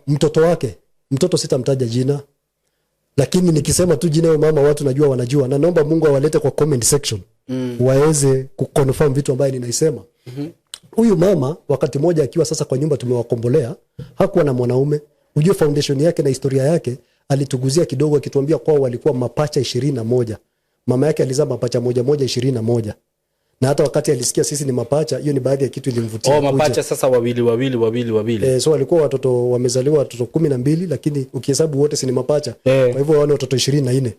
mtoto wake, mtoto sitamtaja jina, lakini nikisema tu jina huyo mama watu najua wanajua, na naomba Mungu awalete kwa comment section waweze kuconfirm vitu ambaye ninaisema. Huyu mama wakati mmoja akiwa sasa kwa nyumba tumewakombolea, hakuwa na mwanaume. Ujue foundation yake na historia yake alituguzia kidogo, akituambia kwao walikuwa mapacha 21. Mama yake alizaa mapacha moja moja 21, na hata wakati alisikia sisi ni mapacha, hiyo ni baadhi ya kitu ilimvutia Oh, kuja. mapacha sasa wawili wawili wawili wawili. Eh, so walikuwa watoto wamezaliwa watoto 12, lakini ukihesabu wote si ni mapacha? Kwa hivyo wale watoto 24.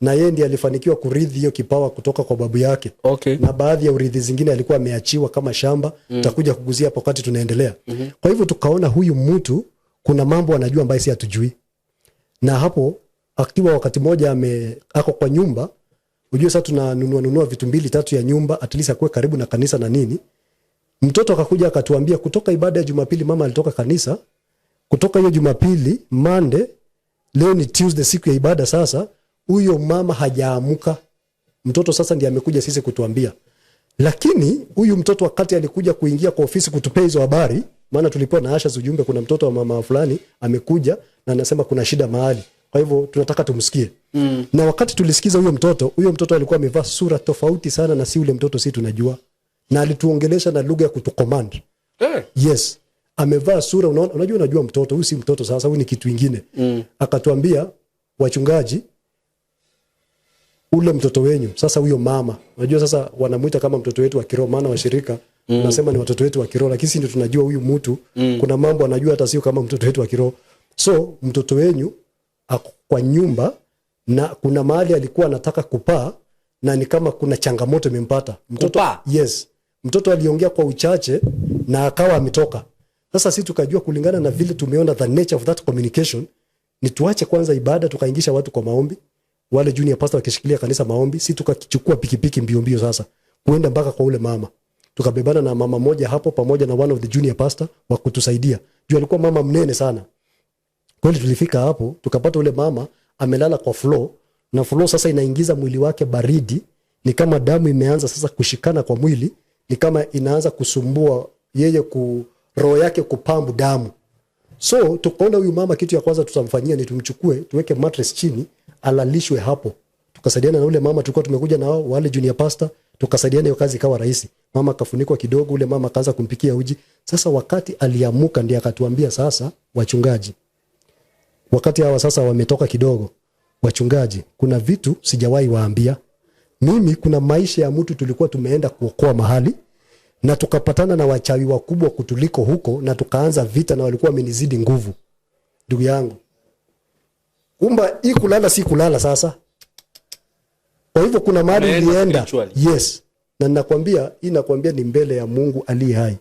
Na yeye ndiye alifanikiwa kurithi hiyo kipawa kutoka kwa babu yake. Na baadhi ya urithi zingine alikuwa ameachiwa kama shamba, takuja kuguzia hapo wakati tunaendelea. Kwa hivyo tukaona huyu mtu kuna mambo anajua ambayo si hatujui. Na hapo akiwa wakati mmoja ako kwa nyumba, ujue sasa tunanunua nunua vitu mbili tatu ya nyumba, at least akuwe karibu na kanisa na nini. Mtoto akakuja akatuambia kutoka ibada ya Jumapili mama alitoka kanisa, kutoka hiyo Jumapili, Monday, leo ni Tuesday, siku ya ibada sasa, huyo mama hajaamuka. Mtoto sasa ndiye amekuja sisi kutuambia. Lakini huyu mtoto wakati alikuja kuingia kwa ofisi kutupea hizo habari, maana tulipewa na Asha ujumbe, kuna mtoto wa mama fulani amekuja na anasema kuna shida mahali, kwa hivyo tunataka tumsikie. Na wakati tulisikiza huyo mtoto, huyo mtoto alikuwa amevaa sura tofauti sana na si ule mtoto si tunajua, na alituongelesha na lugha ya kutucommand. Yes, amevaa sura unaona, unajua mtoto huyu si mtoto sasa, huyu ni kitu ingine. Akatuambia, wachungaji, ule mtoto wenyu sasa, huyo mama, unajua sasa wanamuita kama mtoto wetu wa kiroho, maana washirika nasema ni watoto wetu wa kiroho, lakini sisi ndio tunajua huyu mtu kuna mambo anajua hata sio kama mtoto wetu wa kiroho. So mtoto wenyu ako kwa nyumba na kuna mahali alikuwa anataka kupaa na ni kama kuna changamoto imempata mtoto. Kupaa? Yes, mtoto aliongea kwa uchache na akawa ametoka. Sasa si tukajua kulingana na vile tumeona the nature of that communication ni tuache kwanza ibada, tukaingisha watu kwa maombi, wale junior pastor wakishikilia kanisa maombi, si tukachukua pikipiki mbio mbio sasa kuenda mpaka kwa ule mama. Tukabebana na mama moja hapo pamoja na one of the junior pastor wa kutusaidia, juu alikuwa mama mnene sana kweli. Tulifika hapo tukapata ule mama amelala kwa floor, na floor sasa inaingiza mwili wake baridi, ni kama damu imeanza sasa kushikana kwa mwili, ni kama inaanza kusumbua yeye roho yake kupambu damu. So tukaona huyu mama, kitu ya kwanza tutamfanyia ni tumchukue tuweke mattress chini alalishwe hapo. Tukasaidiana na ule mama tulikuwa tumekuja na wao wale junior pastor, tukasaidiana, hiyo kazi ikawa rahisi. Mama akafunikwa kidogo, ule mama akaanza kumpikia uji. Sasa wakati aliamuka ndiye akatuambia sasa, wachungaji, wakati hawa sasa wametoka kidogo, wachungaji, kuna vitu sijawahi waambia mimi. Kuna maisha ya mtu tulikuwa tumeenda kuokoa mahali na tukapatana na wachawi wakubwa kutuliko huko na tukaanza vita na walikuwa wamenizidi nguvu. Ndugu yangu, Kumba hii kulala si kulala sasa. Kwa hivyo kuna mahali Umeenda ulienda. Spiritually. Yes, na nakwambia hii, nakwambia ni mbele ya Mungu aliye hai.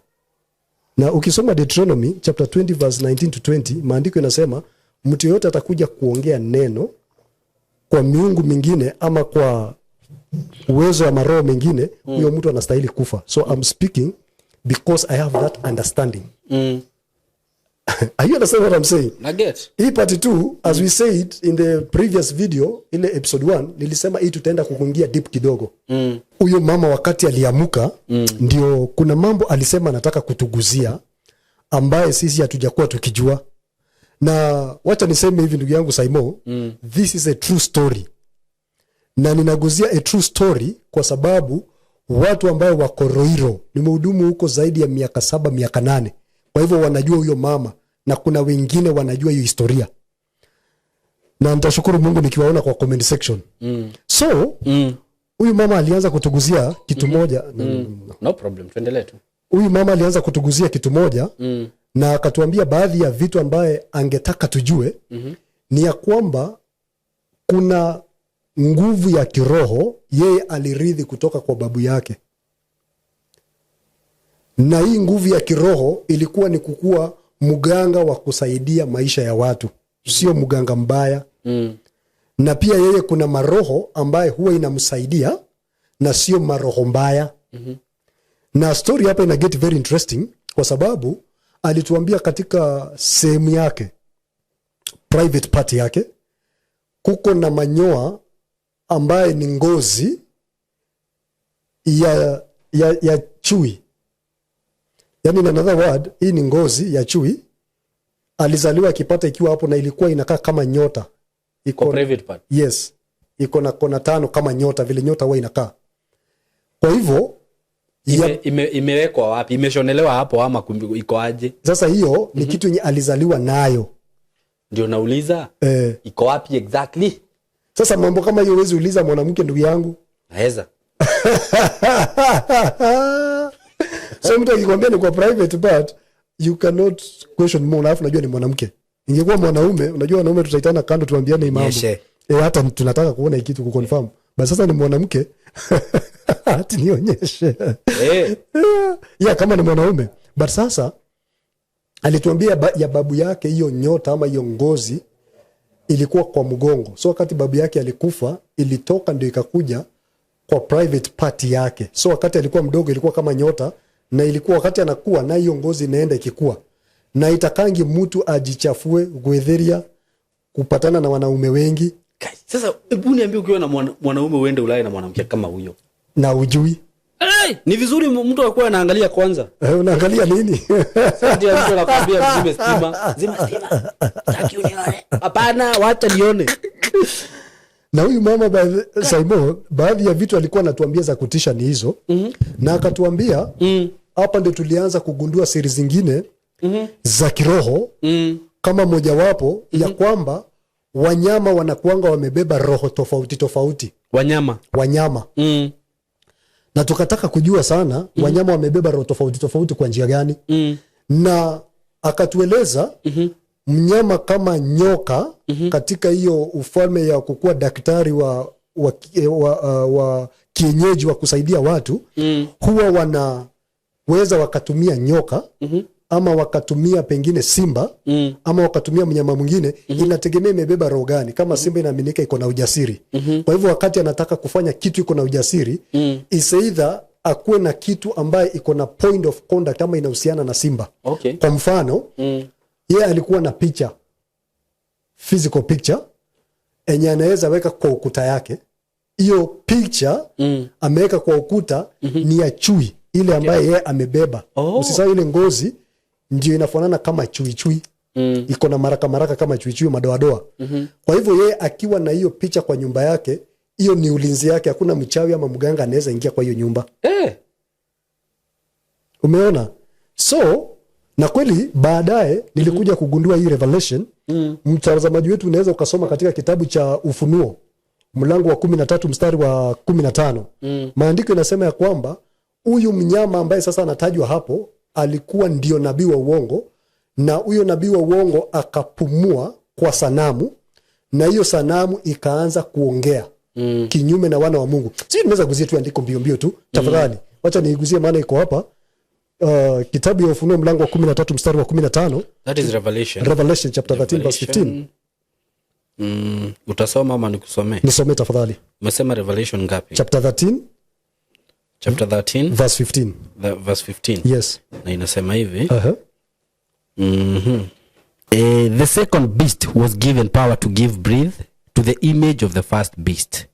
Na ukisoma Deuteronomy chapter 20 verse 19 to 20, maandiko inasema mtu yoyote atakuja kuongea neno kwa miungu mingine ama kwa uwezo wa maroho mengine, huyo mtu anastahili kufa. So I'm speaking because I have that understanding. Are you understand what I'm saying? Na get. Hii part 2, as we said in the previous video, ile episode 1, nilisema hii tutaenda kukuingia deep kidogo. Huyo mama wakati aliamuka, ndio kuna mambo alisema anataka kutuguzia ambaye sisi hatujakuwa tukijua. Na wacha niseme hivi, ndugu yangu Saimo, this is a true story, na ninaguzia a true story kwa sababu watu ambayo wako Ruiru, nimehudumu huko zaidi ya miaka 7, miaka 8, kwa hivyo wanajua huyo mama na kuna wengine wanajua hiyo historia, na nitashukuru Mungu nikiwaona kwa comment section. So huyu mama alianza kutuguzia kitu moja. No problem, tuendelee tu. Huyu mama alianza kutuguzia kitu moja na akatuambia baadhi ya vitu ambaye angetaka tujue ni ya kwamba kuna nguvu ya kiroho yeye alirithi kutoka kwa babu yake, na hii nguvu ya kiroho ilikuwa ni kukuwa mganga wa kusaidia maisha ya watu, sio mganga mbaya. Na pia yeye kuna maroho ambaye huwa inamsaidia na sio maroho mbaya. Na story hapa ina get very interesting kwa sababu alituambia katika sehemu yake, private part yake, kuko na manyoa ambaye ni ngozi ya chui. Yani in another word, hii ni ngozi ya chui alizaliwa akipata ikiwa hapo, na ilikuwa inakaa kama nyota iko. Kwa private part. Yes, iko na kona tano kama nyota, vile nyota huwa inakaa. Kwa hivyo Imewekwa wapi? Imeshonelewa hapo ama iko aje? Sasa hiyo ni kitu yenye alizaliwa nayo. Ndio nauliza. Eh. Iko wapi exactly? Sasa mambo kama hiyo huwezi uliza mwanamke, ndugu yangu. Naweza. So mtu akikwambia ni kwa private part, you cannot question more. Alafu unajua ni mwanamke. Ingekuwa mwanaume, unajua wanaume tutaitana kando tuambiane hii mambo. Nyeshe. E, hata tunataka kuona hii kitu, kuconfirm. But sasa ni mwanamke, ati nionyeshe? Eh. Yeah, kama ni mwanaume. But sasa alituambia ya babu yake, hiyo nyota ama hiyo ngozi ilikuwa kwa mgongo. So wakati babu yake alikufa, ilitoka ndio ikakuja kwa private part yake. So wakati alikuwa mdogo ilikuwa kama nyota, na ilikuwa wakati anakuwa na hiyo ngozi inaenda ikikua, na itakangi mtu ajichafue gwedheria kupatana na wanaume wengi. Kai, sasa hebu niambie, ukiwa na mwanaume uende ulale na mwanamke kama huyo? Na ujui. Hey, ni vizuri mtu akuwa anaangalia kwanza. Eh, unaangalia nini? Sasa ndio mtu anakuambia mzime stima. Zima stima. Taki unione. Hapana, wacha nione. Na huyu mama Saimo, baadhi ya vitu alikuwa anatuambia za kutisha ni hizo. Na akatuambia hapa ndio tulianza kugundua siri zingine za kiroho, kama mojawapo ya kwamba wanyama wanakuanga wamebeba roho tofauti tofauti. Wanyama. Wanyama. Na tukataka kujua sana wanyama wamebeba roho tofauti tofauti kwa njia gani. Na akatueleza mnyama kama nyoka, katika hiyo ufalme ya kukuwa daktari wa kienyeji wa kusaidia watu, huwa wanaweza wakatumia nyoka ama wakatumia pengine simba ama wakatumia mnyama mwingine. Inategemea imebeba roho gani. Kama simba inaaminika iko na ujasiri. Kwa hivyo wakati anataka kufanya kitu iko na ujasiri, is either akuwe na kitu ambaye iko na point of contact ama inahusiana na simba. Kwa mfano, yeye alikuwa na picha, physical picture enye anaweza weka kwa ukuta yake. Hiyo picha ameweka kwa ukuta ni ya chui ile ambaye yeye amebeba. Usisahau ile ngozi ndio inafanana kama chui chui. Iko na maraka maraka kama chui chui, madoadoa. Kwa hivyo yeye akiwa na hiyo picha kwa nyumba yake, hiyo ni ulinzi yake. Hakuna mchawi ama mganga anaweza ingia kwa hiyo nyumba. Umeona? So na kweli baadaye nilikuja kugundua hii revelation. Mtazamaji wetu, unaweza ukasoma katika kitabu cha Ufunuo mlango wa 13 mstari wa 15. Maandiko inasema ya kwamba huyu mnyama ambaye sasa anatajwa hapo alikuwa ndio nabii wa uongo, na huyo nabii wa uongo akapumua kwa sanamu. Na hiyo sanamu ikaanza kuongea kinyume na wana wa Mungu. Sijui nimeweza gusia tu andiko mbio mbio tu, tafadhali. Wacha niigusie maana iko hapa. Kitabu ya Ufunuo mlango wa 13 mstari wa 15. That is Revelation. Revelation chapter 13 verse 15. Utasoma ama nikusomee? Nisomee tafadhali. Umesema Revelation ngapi? Chapter 13. Chapter 13. Verse 15. The verse 15. Yes. Na inasema hivi. The second beast was given power to give breath to the image of the first beast,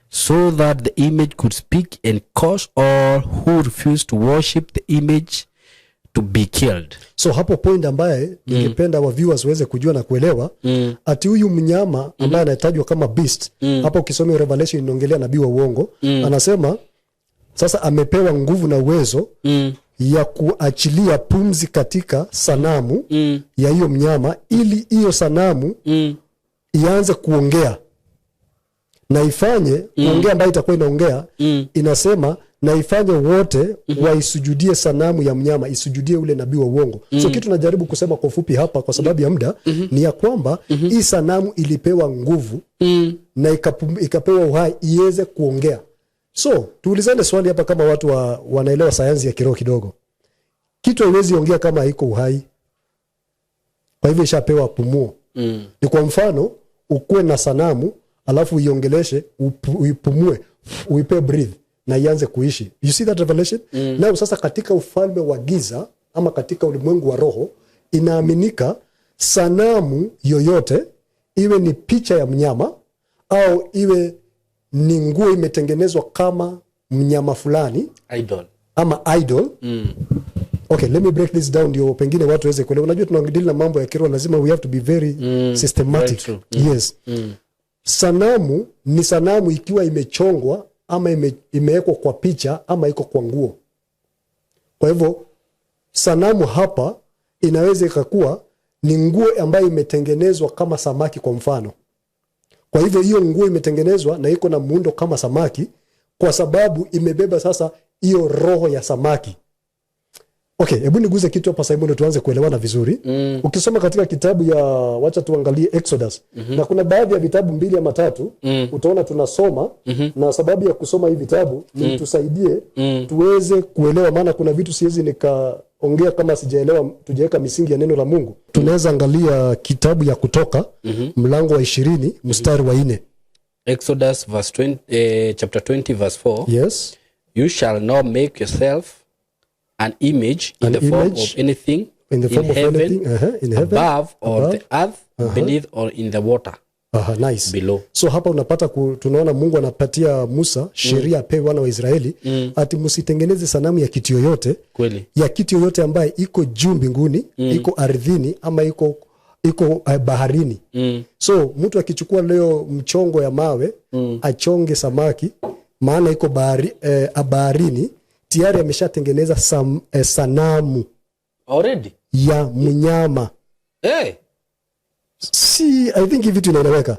so that the image could speak and cause all who refused to worship the image to be killed. So hapo point ambaye ningependa wa viewers waweze kujua na kuelewa, ati huyu mnyama ambaye anatajwa kama beast hapa, ukisoma Revelation inaongelea nabii wa uongo, anasema sasa amepewa nguvu na uwezo ya kuachilia pumzi katika sanamu ya hiyo mnyama ili hiyo sanamu ianze kuongea na ifanye kuongea ambayo itakuwa inaongea, inasema na ifanye wote waisujudie sanamu ya mnyama, isujudie ule nabii wa uongo. So kitu najaribu kusema kwa ufupi hapa kwa sababu ya muda ni ya kwamba hii sanamu ilipewa nguvu na ikapewa uhai iweze kuongea. So tuulizane swali hapa kama watu wanaelewa sayansi ya kiroho kidogo. Kitu haiwezi ongea kama haiko uhai, kwa hivyo ishapewa pumuo. Ni kwa mfano ukuwe na sanamu alafu uiongeleshe, uipumue, uipe breathe na ianze kuishi. You see that revelation? Now sasa katika ufalme wa giza ama katika ulimwengu wa roho inaaminika sanamu yoyote, iwe ni picha ya mnyama au iwe ni nguo imetengenezwa kama mnyama fulani, Idol. Ama idol. Okay, let me break this down ndio pengine watu waweze kuelewa. Unajua tunadeal na mambo ya kiroho, lazima we have to be very systematic. Very true. Yes. Sanamu ni sanamu ikiwa imechongwa ama imewekwa kwa picha ama iko kwa nguo. Kwa hivyo sanamu hapa inaweza ikakuwa ni nguo ambayo imetengenezwa kama samaki kwa mfano. Kwa hivyo hiyo nguo imetengenezwa na iko na muundo kama samaki kwa sababu imebeba sasa hiyo roho ya samaki. Okay, hebu niguze kitu hapa Simon, ndio tuanze kuelewana vizuri. Ukisoma katika kitabu ya, wacha tuangalie Exodus. Na kuna baadhi ya vitabu mbili ama tatu utaona tunasoma, na sababu ya kusoma hivi vitabu ni tusaidie tuweze kuelewa, maana kuna vitu siwezi nikaongea kama sijaelewa, tujaweka misingi ya neno la Mungu. Tunaweza angalia kitabu ya Kutoka mlango wa 20 mstari wa 4. Exodus verse 20, chapter 20 verse 4. Yes. You shall not make yourself an image in An the form image of anything in the form of heaven, anything, in heaven, above or above, the earth, beneath or in the water Aha, nice. below. So hapa unapata tunaona Mungu anapatia Musa sheria apewe wana wa Israeli ati msitengeneze sanamu ya kitu yoyote, ya kitu yoyote ambaye iko juu mbinguni, iko ardhini ama iko baharini. So mtu akichukua leo mchongo ya mawe achonge samaki, maana iko baharini, tayari ameshatengeneza sanamu Already? ya mnyama. Hey. Si, I think hii vitu inaeleweka.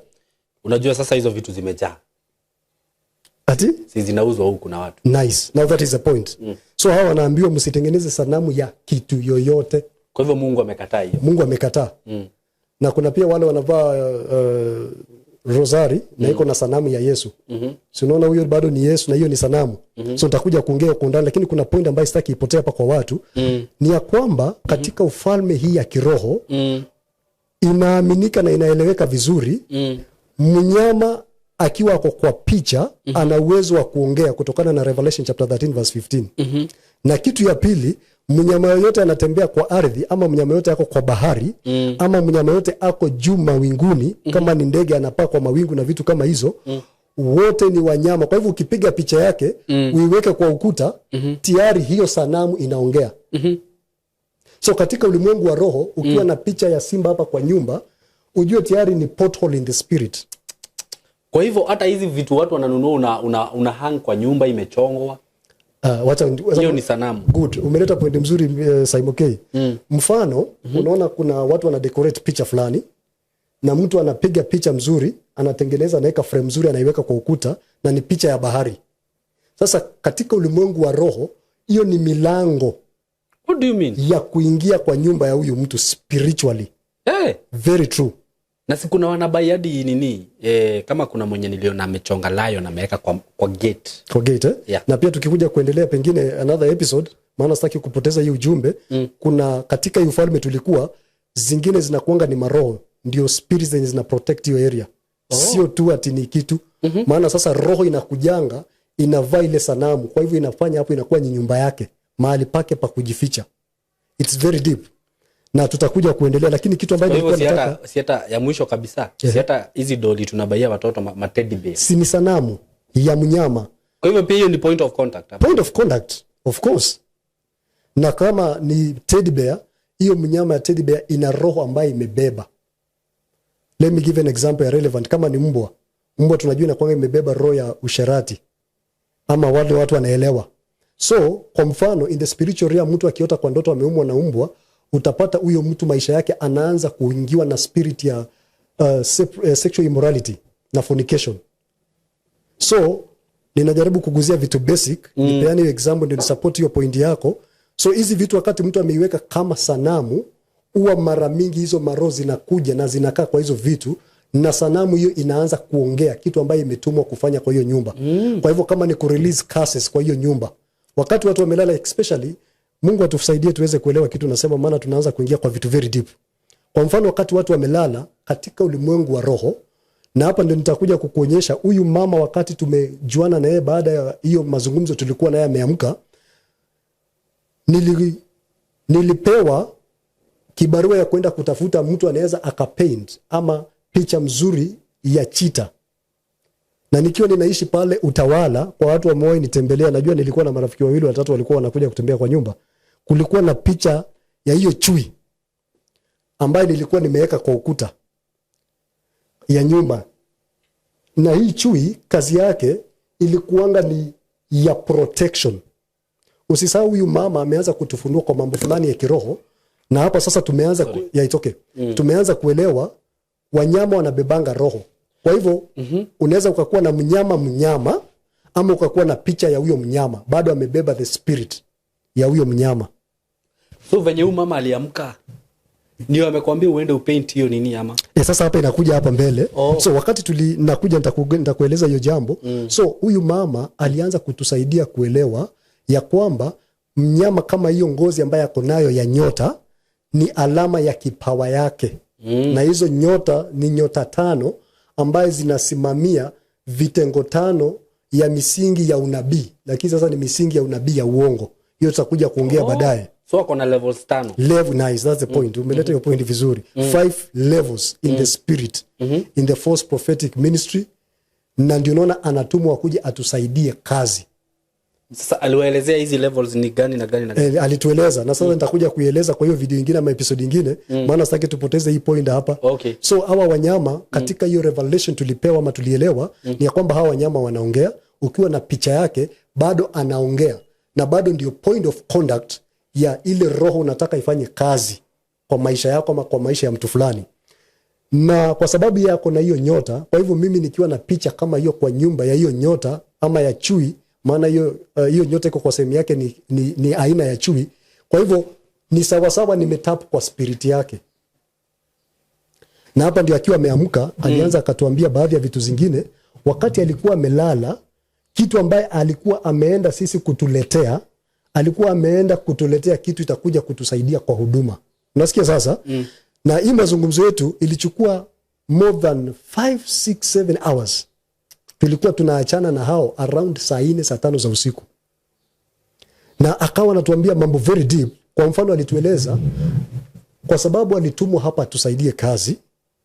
Unajua sasa hizo vitu zimejaa. Ati? Si zinauzwa huku na watu. Nice. Now that is the point. So hawa wanaambiwa msitengeneze sanamu ya kitu yoyote. Kwa hivyo Mungu amekataa hiyo. Mungu amekataa. Na kuna pia wale wanavaa rosari na iko na sanamu ya Yesu. Si unaona huyo bado ni Yesu na hiyo ni sanamu. So nitakuja kuongea kwa undani, lakini kuna point ambayo sitaki ipotee hapa kwa watu. Ni ya kwamba katika ufalme hii ya kiroho inaaminika na inaeleweka vizuri, mnyama akiwa ako kwa picha ana uwezo wa kuongea kutokana na Revelation chapter 13 verse 15. Na kitu ya pili, mnyama yoyote anatembea kwa ardhi ama mnyama yoyote ako kwa bahari ama mnyama yoyote ako juu mawinguni, kama ni ndege anapaa kwa mawingu na vitu kama hizo, wote ni wanyama. Kwa hivyo ukipiga picha yake uiweke kwa ukuta, tayari hiyo sanamu inaongea. So katika ulimwengu wa roho ukiwa na picha ya simba hapa kwa nyumba, ujue tayari ni portal in the spirit. Kwa hivyo hata hizi vitu watu wananunua una hang kwa nyumba imechongwa. Wacha, Hiyo ni sanamu. Good. Umeleta point mzuri, Simon K. Mfano, unaona kuna watu wana decorate picha fulani na mtu anapiga picha mzuri, anatengeneza, anaweka frame mzuri, anaiweka kwa ukuta na ni picha ya bahari. Sasa katika ulimwengu wa roho hiyo ni milango What do you mean? ya kuingia kwa nyumba ya huyu mtu spiritually. Hey. Very true. Na si kuna wanabuy hadi nini, kama kuna mwenye niliona amechonga lion ameweka kwa gate. Kwa gate, eh? Yeah. Na pia tukikuja kuendelea pengine another episode, maana sitaki kupoteza hii ujumbe. Kuna katika hii ufalme tulikuwa, zingine zinakuanga ni maroho, ndio spirits zenye zina protect hiyo area. Sio tu ati ni kitu. Maana sasa roho inakujanga, inavaa ile sanamu, kwa hivyo inafanya hapo inakuwa ni nyumba yake, mahali pake pa kujificha. It's very deep na tutakuja kuendelea, lakini kitu ambacho Kwa hivyo nilikuwa si nataka hata si hata ya mwisho kabisa, si hata hizi doli tunabuyia watoto ma teddy bear? Si ni sanamu ya mnyama? Kwa hivyo pia hiyo ni point of contact hapa. Point of contact, of course. Na kama ni teddy bear, hiyo mnyama ya teddy bear ina roho ambayo imebeba. Let me give an example ya relevant. Kama ni mbwa, mbwa tunajua inakuwa imebeba roho ya usherati, ama wale watu wanaelewa. So kwa mfano, in the spiritual realm, mtu akiota kwa ndoto ameumwa na mbwa, utapata huyo mtu maisha yake anaanza kuingiwa na spirit ya sexual immorality na fornication. So ninajaribu kuguzia vitu basic, nipeane hiyo example ndio nisupport hiyo point yako. So hizi vitu wakati mtu ameiweka kama sanamu, huwa mara mingi hizo maroho zinakuja na zinakaa kwa hizo vitu, na sanamu hiyo inaanza kuongea kitu ambayo imetumwa kufanya kwa hiyo nyumba. Kwa hivyo kama ni kurelease curses kwa hiyo nyumba wakati watu wamelala especially, Mungu atusaidie tuweze kuelewa kitu nasema, maana tunaanza kuingia kwa vitu very deep. Kwa mfano, wakati watu wamelala katika ulimwengu wa roho, na hapa ndio nitakuja kukuonyesha huyu mama, wakati tumejuana na yeye baada ya hiyo mazungumzo tulikuwa naye ameamka, nilipewa kibarua ya kwenda kutafuta mtu anaweza akapaint ama picha mzuri ya cheetah. Na nikiwa ninaishi pale Utawala, kwa watu wamewahi nitembelea, najua nilikuwa na marafiki wawili watatu walikuwa wanakuja kutembea kwa nyumba. Kulikuwa na picha ya hiyo chui ambayo nilikuwa nimeweka kwa ukuta ya nyumba, na hii chui kazi yake ilikuanga ni ya protection. Usisahau huyu mama ameanza kutufunua kwa mambo fulani ya kiroho, na hapa sasa tumeanza yeah, it's okay. Tumeanza kuelewa wanyama wanabebanga roho. Kwa hivyo unaweza ukakuwa na mnyama ama ukakuwa na picha ya huyo mnyama, bado amebeba the spirit ya huyo mnyama. So venye huyu mama aliamka ndio amekwambia uende upaint hiyo nini, ama? E, sasa hapa inakuja hapa mbele. Oh. So wakati tuli nakuja nitakueleza hiyo jambo. So huyu mama alianza kutusaidia kuelewa ya kwamba mnyama kama hiyo ngozi ambayo ako nayo ya nyota ni alama ya kipawa yake. Na hizo nyota ni nyota tano ambayo zinasimamia vitengo tano ya misingi ya unabii, lakini sasa ni misingi ya unabii ya uongo. Hiyo tutakuja kuongea baadaye. So ako na levels tano. Level, nice, that's the point. Umeleta hiyo point vizuri. Five levels in the spirit, in the false prophetic ministry, na ndio naona anatumwa kuja atusaidie kazi. Sasa aliwaelezea hizi levels ni gani na gani na gani? Eh, alitueleza, na sasa nitakuja kuieleza kwa hiyo video ingine ama episode ingine, maana sitaki tupoteze hii point hapa. So hawa wanyama katika hiyo revelation tulipewa ama tulielewa ni ya kwamba hawa wanyama wanaongea. Ukiwa na picha yake bado anaongea, na bado ndio point of contact ya ile roho unataka ifanye kazi kwa maisha yako ama kwa maisha ya mtu fulani. Na kwa sababu yako na hiyo nyota, kwa hivyo mimi nikiwa na picha kama hiyo kwa nyumba ya hiyo nyota ama ya chui, maana hiyo nyota iko kwa sehemu yake ni aina ya chui, kwa hivyo ni sawasawa nimetap kwa spirit yake. Na hapa ndio akiwa ameamka alianza akatuambia baadhi ya vitu zingine. Wakati alikuwa amelala, kitu ambaye alikuwa ameenda sisi kutuletea, alikuwa ameenda kutuletea kitu itakuja kutusaidia kwa huduma. Unasikia sasa? Na hii mazungumzo yetu ilichukua more than 5 6 7 hours. Tulikuwa tunaachana na hao around saa 4, saa 5 za usiku, na akawa anatuambia mambo very deep. Kwa mfano, alitueleza kwa sababu alitumwa hapa atusaidie kazi,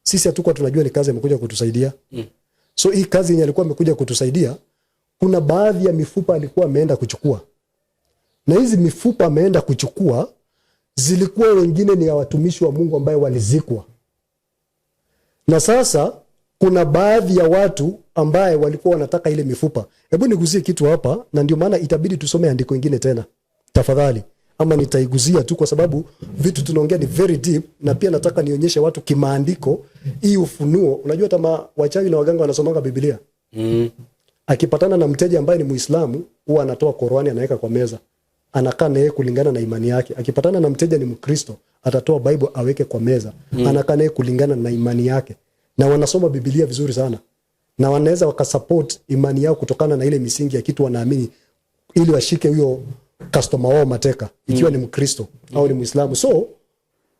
sisi hatukuwa tunajua ni kazi amekuja kutusaidia. So hii kazi yenye alikuwa amekuja kutusaidia, kuna baadhi ya mifupa alikuwa ameenda kuchukua, na hizi mifupa ameenda kuchukua zilikuwa wengine ni ya watumishi wa Mungu ambaye walizikwa, na sasa kuna baadhi ya watu ambaye walikuwa wanataka ile mifupa. Hebu niguzie kitu hapa, na ndio maana itabidi tusome andiko ingine tena tafadhali, ama nitaiguzia tu kwa sababu vitu tunaongea ni very deep, na pia nataka nionyeshe watu kimaandiko hii ufunuo. Unajua hata wachawi na waganga wanasomanga Biblia. Akipatana na mteja ambaye ni Muislamu, huwa anatoa Qur'ani anaweka kwa meza, anakaa naye kulingana na imani yake. Akipatana na mteja ni Mkristo, atatoa Bible aweke kwa meza, anakaa naye kulingana na imani yake. Na wanasoma Bibilia vizuri sana na wanaweza wakasupport imani yao kutokana na ile misingi ya kitu wanaamini, ili washike huyo customer wao mateka, ikiwa ni Mkristo au ni Muislamu. So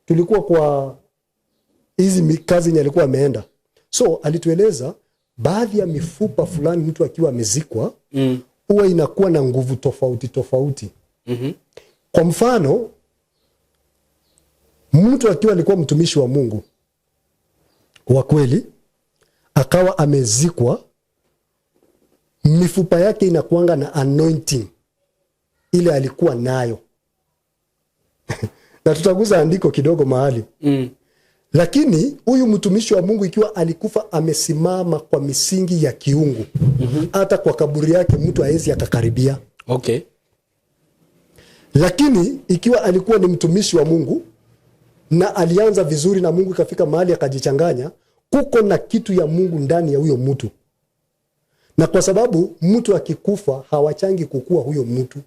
tulikuwa kwa hizi kazi yenye alikuwa ameenda, so alitueleza baadhi ya mifupa fulani mtu akiwa amezikwa huwa inakuwa na nguvu tofauti tofauti. Kwa mfano, mtu akiwa alikuwa mtumishi wa Mungu wa kweli akawa amezikwa, mifupa yake inakuanga na anointing ile alikuwa nayo, na tutaguza andiko kidogo mahali. Lakini huyu mtumishi wa Mungu ikiwa alikufa amesimama kwa misingi ya kiungu, hata kwa kaburi yake mtu haezi akakaribia. Lakini ikiwa alikuwa ni mtumishi wa Mungu na alianza vizuri na Mungu, ikafika mahali akajichanganya, kuko na kitu ya Mungu ndani ya huyo mtu, na kwa sababu mtu akikufa hawachangi kukua huyo mtu.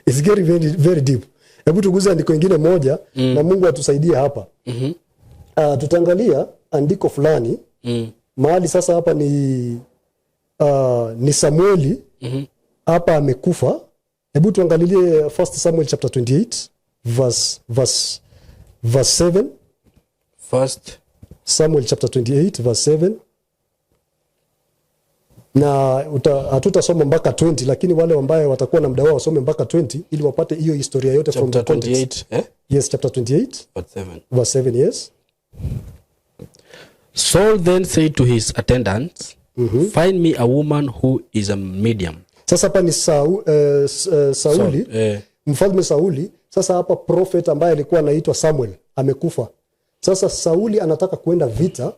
It's getting very, very deep. Hebu tuguze andiko ingine moja na Mungu atusaidie hapa. Tutaangalia andiko fulani mahali sasa hapa ni Samueli hapa amekufa. Hebu tuangalilie First Samuel chapter 28 verse 7. First Samuel chapter 28 verse 7 na hatutasoma mpaka 20, lakini wale ambaye watakuwa na muda wao wasome mpaka 20 ili wapate hiyo historia yote from chapter the context. 28, eh? Yes, chapter 28 Verse 7. Verse 7, yes. Saul then said to his attendants, "Find me a woman who is a medium." Sasa hapa ni Sauli, Saul, eh. Mfalme Sauli. Sasa hapa prophet ambaye alikuwa anaitwa Samuel amekufa. Sasa Sauli anataka kuenda vita,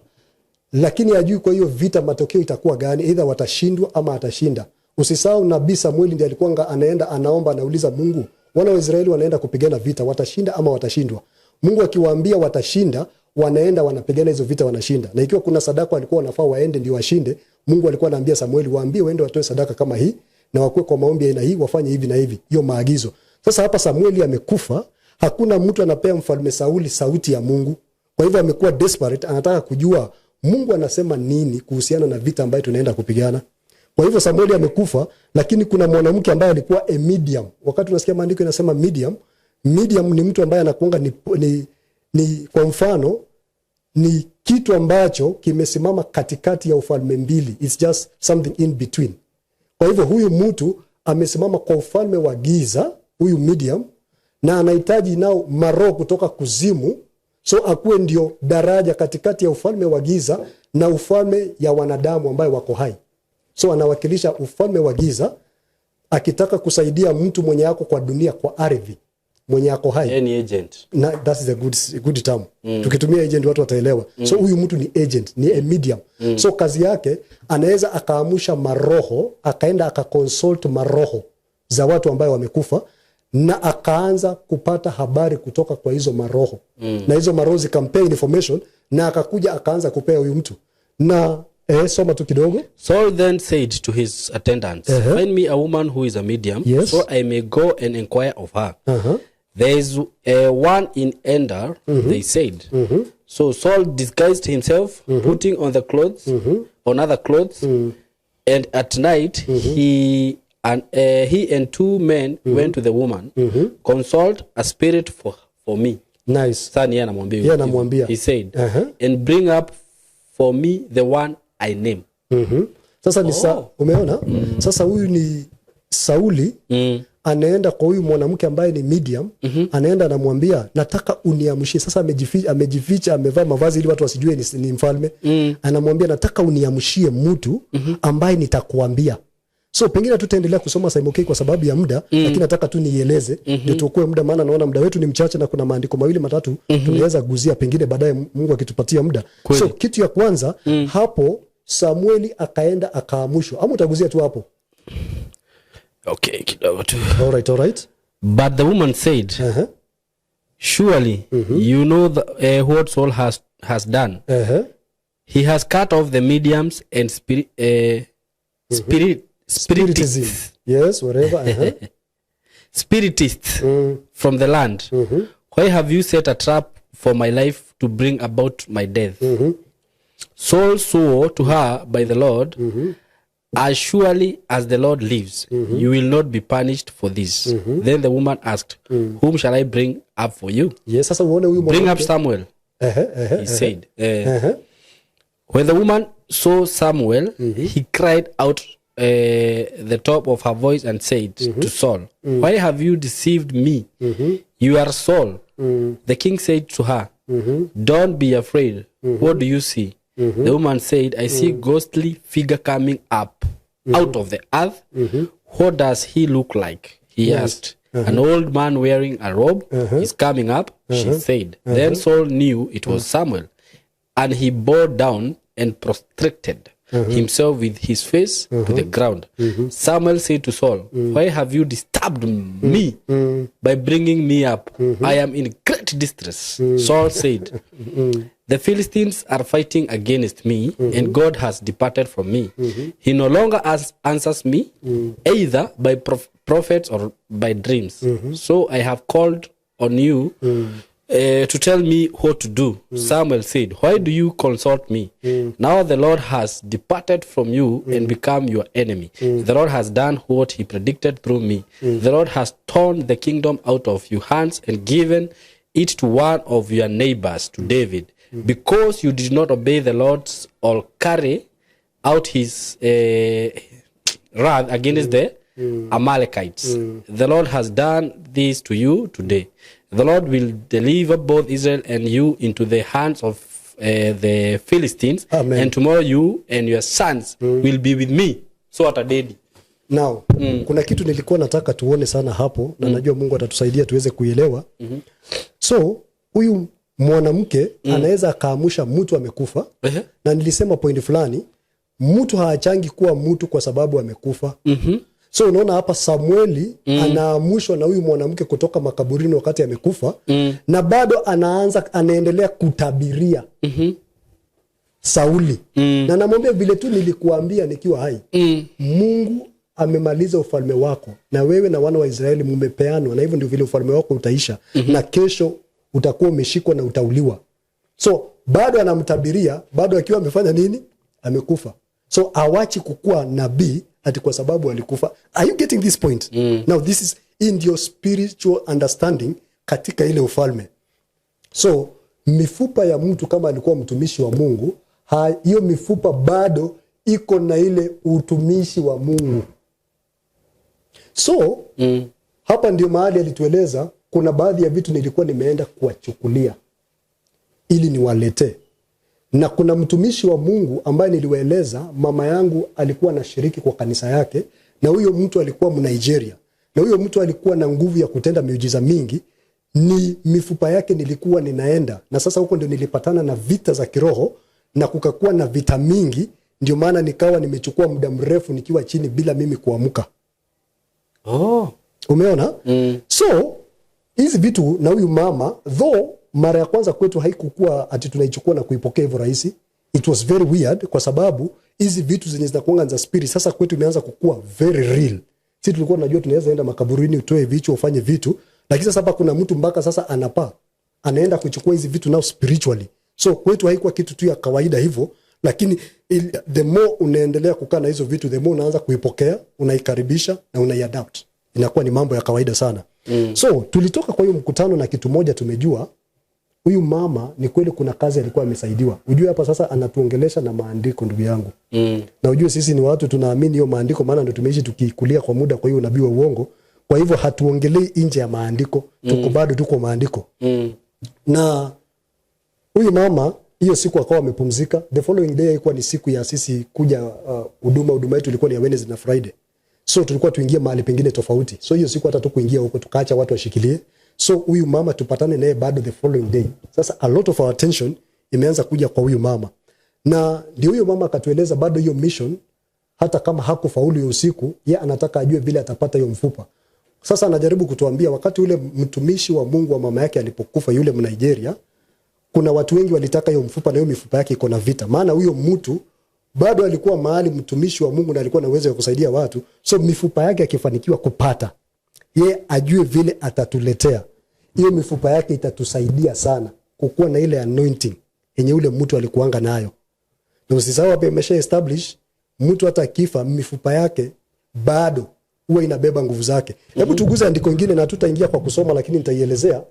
lakini hajui kwa hiyo vita matokeo itakuwa gani, either watashindwa ama atashinda. Usisahau nabii Samueli ndiye alikuwa anaenda anaomba, anauliza Mungu, wana wa Israeli wanaenda kupigana vita, watashinda ama watashindwa? Mungu akiwaambia watashinda, wanaenda wanapigana hizo vita, wanashinda. Na ikiwa kuna sadaka walikuwa wanafaa waende ndio washinde, Mungu alikuwa anaambia Samueli, waambie waende watoe sadaka kama hii na wakuwe kwa maombi aina hii, wafanye hivi na hivi, hiyo maagizo. Sasa hapa Samueli amekufa, hakuna mtu anapea mfalme Sauli sauti ya Mungu. Kwa hivyo amekuwa desperate, anataka kujua Mungu anasema nini kuhusiana na vita ambayo tunaenda kupigana. Kwa hivyo Samueli amekufa, lakini kuna mwanamke ambaye alikuwa a medium. Wakati unasikia maandiko inasema medium, medium ni mtu ambaye anakuanga ni kwa mfano ni kitu ambacho kimesimama katikati ya ufalme mbili. It's just something in between. Kwa hivyo huyu mtu amesimama kwa ufalme wa giza, huyu medium, na anahitaji nao maroho kutoka kuzimu, so akuwe ndio daraja katikati ya ufalme wa giza na ufalme ya wanadamu ambayo wako hai. So anawakilisha ufalme wa giza akitaka kusaidia mtu mwenye ako kwa dunia, kwa ardhi, mwenye ako hai. Yeye ni agent. Na that is a good term. Tukitumia agent watu wataelewa. So huyu mtu ni agent, ni a medium. So kazi yake anaweza akaamusha maroho, akaenda akaconsult maroho za watu ambayo wamekufa na akaanza kupata habari kutoka kwa hizo maroho na hizo maroho zikampea information na akakuja akaanza kupea huyu mtu na soma tu kidogo. Saul then said to his attendants, "Find me a woman who is a medium, so I may go and inquire of her." "There is one in Endor," they said. So Saul disguised himself, putting on the clothes, on other clothes, and at night he and two men went to the woman, "Consult a spirit for me." Nice. Sasa ni yeye anamwambia Yeye hivyo. anamwambia. He said, "And bring up for me the one I name." Sasa ni umeona? Sasa huyu ni Sauli anaenda kwa huyu mwanamke ambaye ni medium. Anaenda anamwambia, "Nataka uniamshie." Sasa amejificha, amevaa mavazi ili watu wasijue ni mfalme. Anamwambia, "Nataka uniamshie mtu ambaye nitakuambia." So pengine tutaendelea kusoma, Simon K, kwa sababu ya muda, lakini nataka tu niieleze ndio tuokoe muda, maana naona muda wetu ni mchache na kuna maandiko mawili matatu tunaweza guzia pengine baadaye Mungu akitupatia muda. So kitu ya kwanza hapo, Samueli akaenda akaamushwa, ama utaguzia tu hapo? Okay, kidogo tu. Alright. But the woman said, "Surely you know what Saul has done. He has cut off the mediums and Spiritism. spiritists, Yes, whatever. Spiritists from the land. Why have you set a trap for my life to bring about my death? Saul swore to her by the Lord, "As surely as the Lord lives, you will not be punished for this." Then the woman asked, "Whom shall I bring up for you?" Yes, sasa uone huyu "Bring up mwanamke. Samuel," Ehe, ehe, he said. When the woman saw Samuel, he cried out the top of her voice and said to Saul, "Why have you deceived me? You are Saul." The king said to her, "Don't be afraid. What do you see?" The woman said, "I see ghostly figure coming up out of the earth." "What does he look like?" he asked. "An old man wearing a robe is coming up," she said. Then Saul knew it was Samuel, and he bowed down and prostrated himself with his face to the ground. Samuel said to Saul, "Why have you disturbed me by bringing me up? I am in great distress." Saul said, "The Philistines are fighting against me, and God has departed from me. He no longer answers me, either by prophets or by dreams. So I have called on you to tell me what to do." Samuel said, "Why do you consult me? Now the Lord has departed from you and become your enemy. The Lord has done what he predicted through me. The Lord has torn the kingdom out of your hands and given it to one of your neighbors, to David. Because you did not obey the Lord's or carry out his wrath against the Amalekites, the Lord has done this to you today. The Lord will deliver both Israel and you into the hands of the Philistines." Amen. "And tomorrow you and your sons will be with me." So atadedi. Now, kuna kitu nilikuwa nataka tuone sana hapo na najua Mungu atatusaidia tuweze kuielewa. So huyu mwanamke anaweza akaamusha mtu amekufa. Na nilisema point fulani, mtu haachangi kuwa mtu kwa sababu amekufa. So unaona hapa Samueli anaamushwa na huyu mwanamke kutoka makaburini wakati amekufa, na bado anaendelea kutabiria Sauli na namwambia, "Vile tu nilikuambia nikiwa hai, Mungu amemaliza ufalme wako na wewe na wana wa Israeli mumepeanwa, na hivyo ndio vile ufalme wako utaisha, na kesho utakuwa umeshikwa na utauliwa." So bado anamtabiria, bado akiwa amefanya nini? Amekufa. So awachi kukuwa nabii ati kwa sababu alikufa. Are you getting this point? Now this is in your spiritual understanding katika ile ufalme. So mifupa ya mtu kama alikuwa mtumishi wa Mungu, hiyo mifupa bado iko na ile utumishi wa Mungu. So hapa ndio mahali alitueleza kuna baadhi ya vitu nilikuwa nimeenda kuwachukulia ili niwaletee, na kuna mtumishi wa Mungu ambaye niliwaeleza mama yangu alikuwa anashiriki kwa kanisa yake, na huyo mtu alikuwa Mnigeria, na huyo mtu alikuwa na nguvu ya kutenda miujiza mingi. Ni mifupa yake nilikuwa ninaenda, na sasa huko ndio nilipatana na vita za kiroho na kukakuwa na vita mingi, ndio maana nikawa nimechukua muda mrefu nikiwa chini bila mimi kuamka. Umeona? So hizi vitu na huyu mama, though mara ya kwanza kwetu haikukuwa ati tunaichukua na kuipokea hivyo rahisi. It was very weird kwa sababu hizi vitu zenye zinakuanga za spirit sasa kwetu imeanza kukua very real. Si tulikuwa tunajua tunaweza enda makaburini utoe vichwa ufanye vitu, lakini sasa hapa kuna mtu mpaka sasa anapaa anaenda kuchukua hizi vitu now spiritually. So kwetu haikuwa kitu tu ya kawaida hivyo, lakini the more unaendelea kukaa na hizo vitu, the more unaanza kuipokea, unaikaribisha na unaiadapt, inakuwa ni mambo ya kawaida sana. So tulitoka kwa hiyo mkutano na kitu moja tumejua, huyu mama ni kweli kuna kazi alikuwa amesaidiwa. Ujue hapa sasa anatuongelesha na maandiko, ndugu yangu. Na ujue sisi ni watu tunaamini hiyo maandiko, maana ndio tumeishi tukikulia kwa muda kwa hiyo unabii wa uongo. Kwa hivyo hatuongelei nje ya maandiko, tuko bado tuko maandiko. Na huyu mama hiyo siku akawa amepumzika. The following day ilikuwa ni siku ya sisi kuja huduma. Huduma yetu ilikuwa ni ya Wednesday na Friday, so tulikuwa tuingie mahali pengine tofauti. So hiyo siku hata tukuingia huko, tukaacha watu washikilie. So huyu mama tupatane naye bado the following day. Sasa a lot of our attention imeanza kuja kwa huyu mama, na ndio huyo mama akatueleza bado hiyo mission, hata kama hakufaulu hiyo usiku, ye anataka ajue vile atapata hiyo mfupa. Sasa anajaribu kutuambia wakati ule mtumishi wa Mungu wa mama yake alipokufa, yule Mnigeria, kuna watu wengi walitaka hiyo mfupa na hiyo mifupa yake iko na vita, maana huyo mtu bado alikuwa mahali mtumishi wa Mungu na alikuwa na uwezo wa kusaidia watu. So mifupa yake akifanikiwa kupata, ye ajue vile atatuletea hiyo mifupa yake, itatusaidia sana Kukuwa na ile anointing yenye ule mtu alikuanga nayo. Na usisahau hapa imesha establish mtu hata akifa, mifupa yake bado huwa inabeba nguvu zake. Hebu tuguze andiko ingine na tutaingia kwa kusoma, lakini nitaielezea.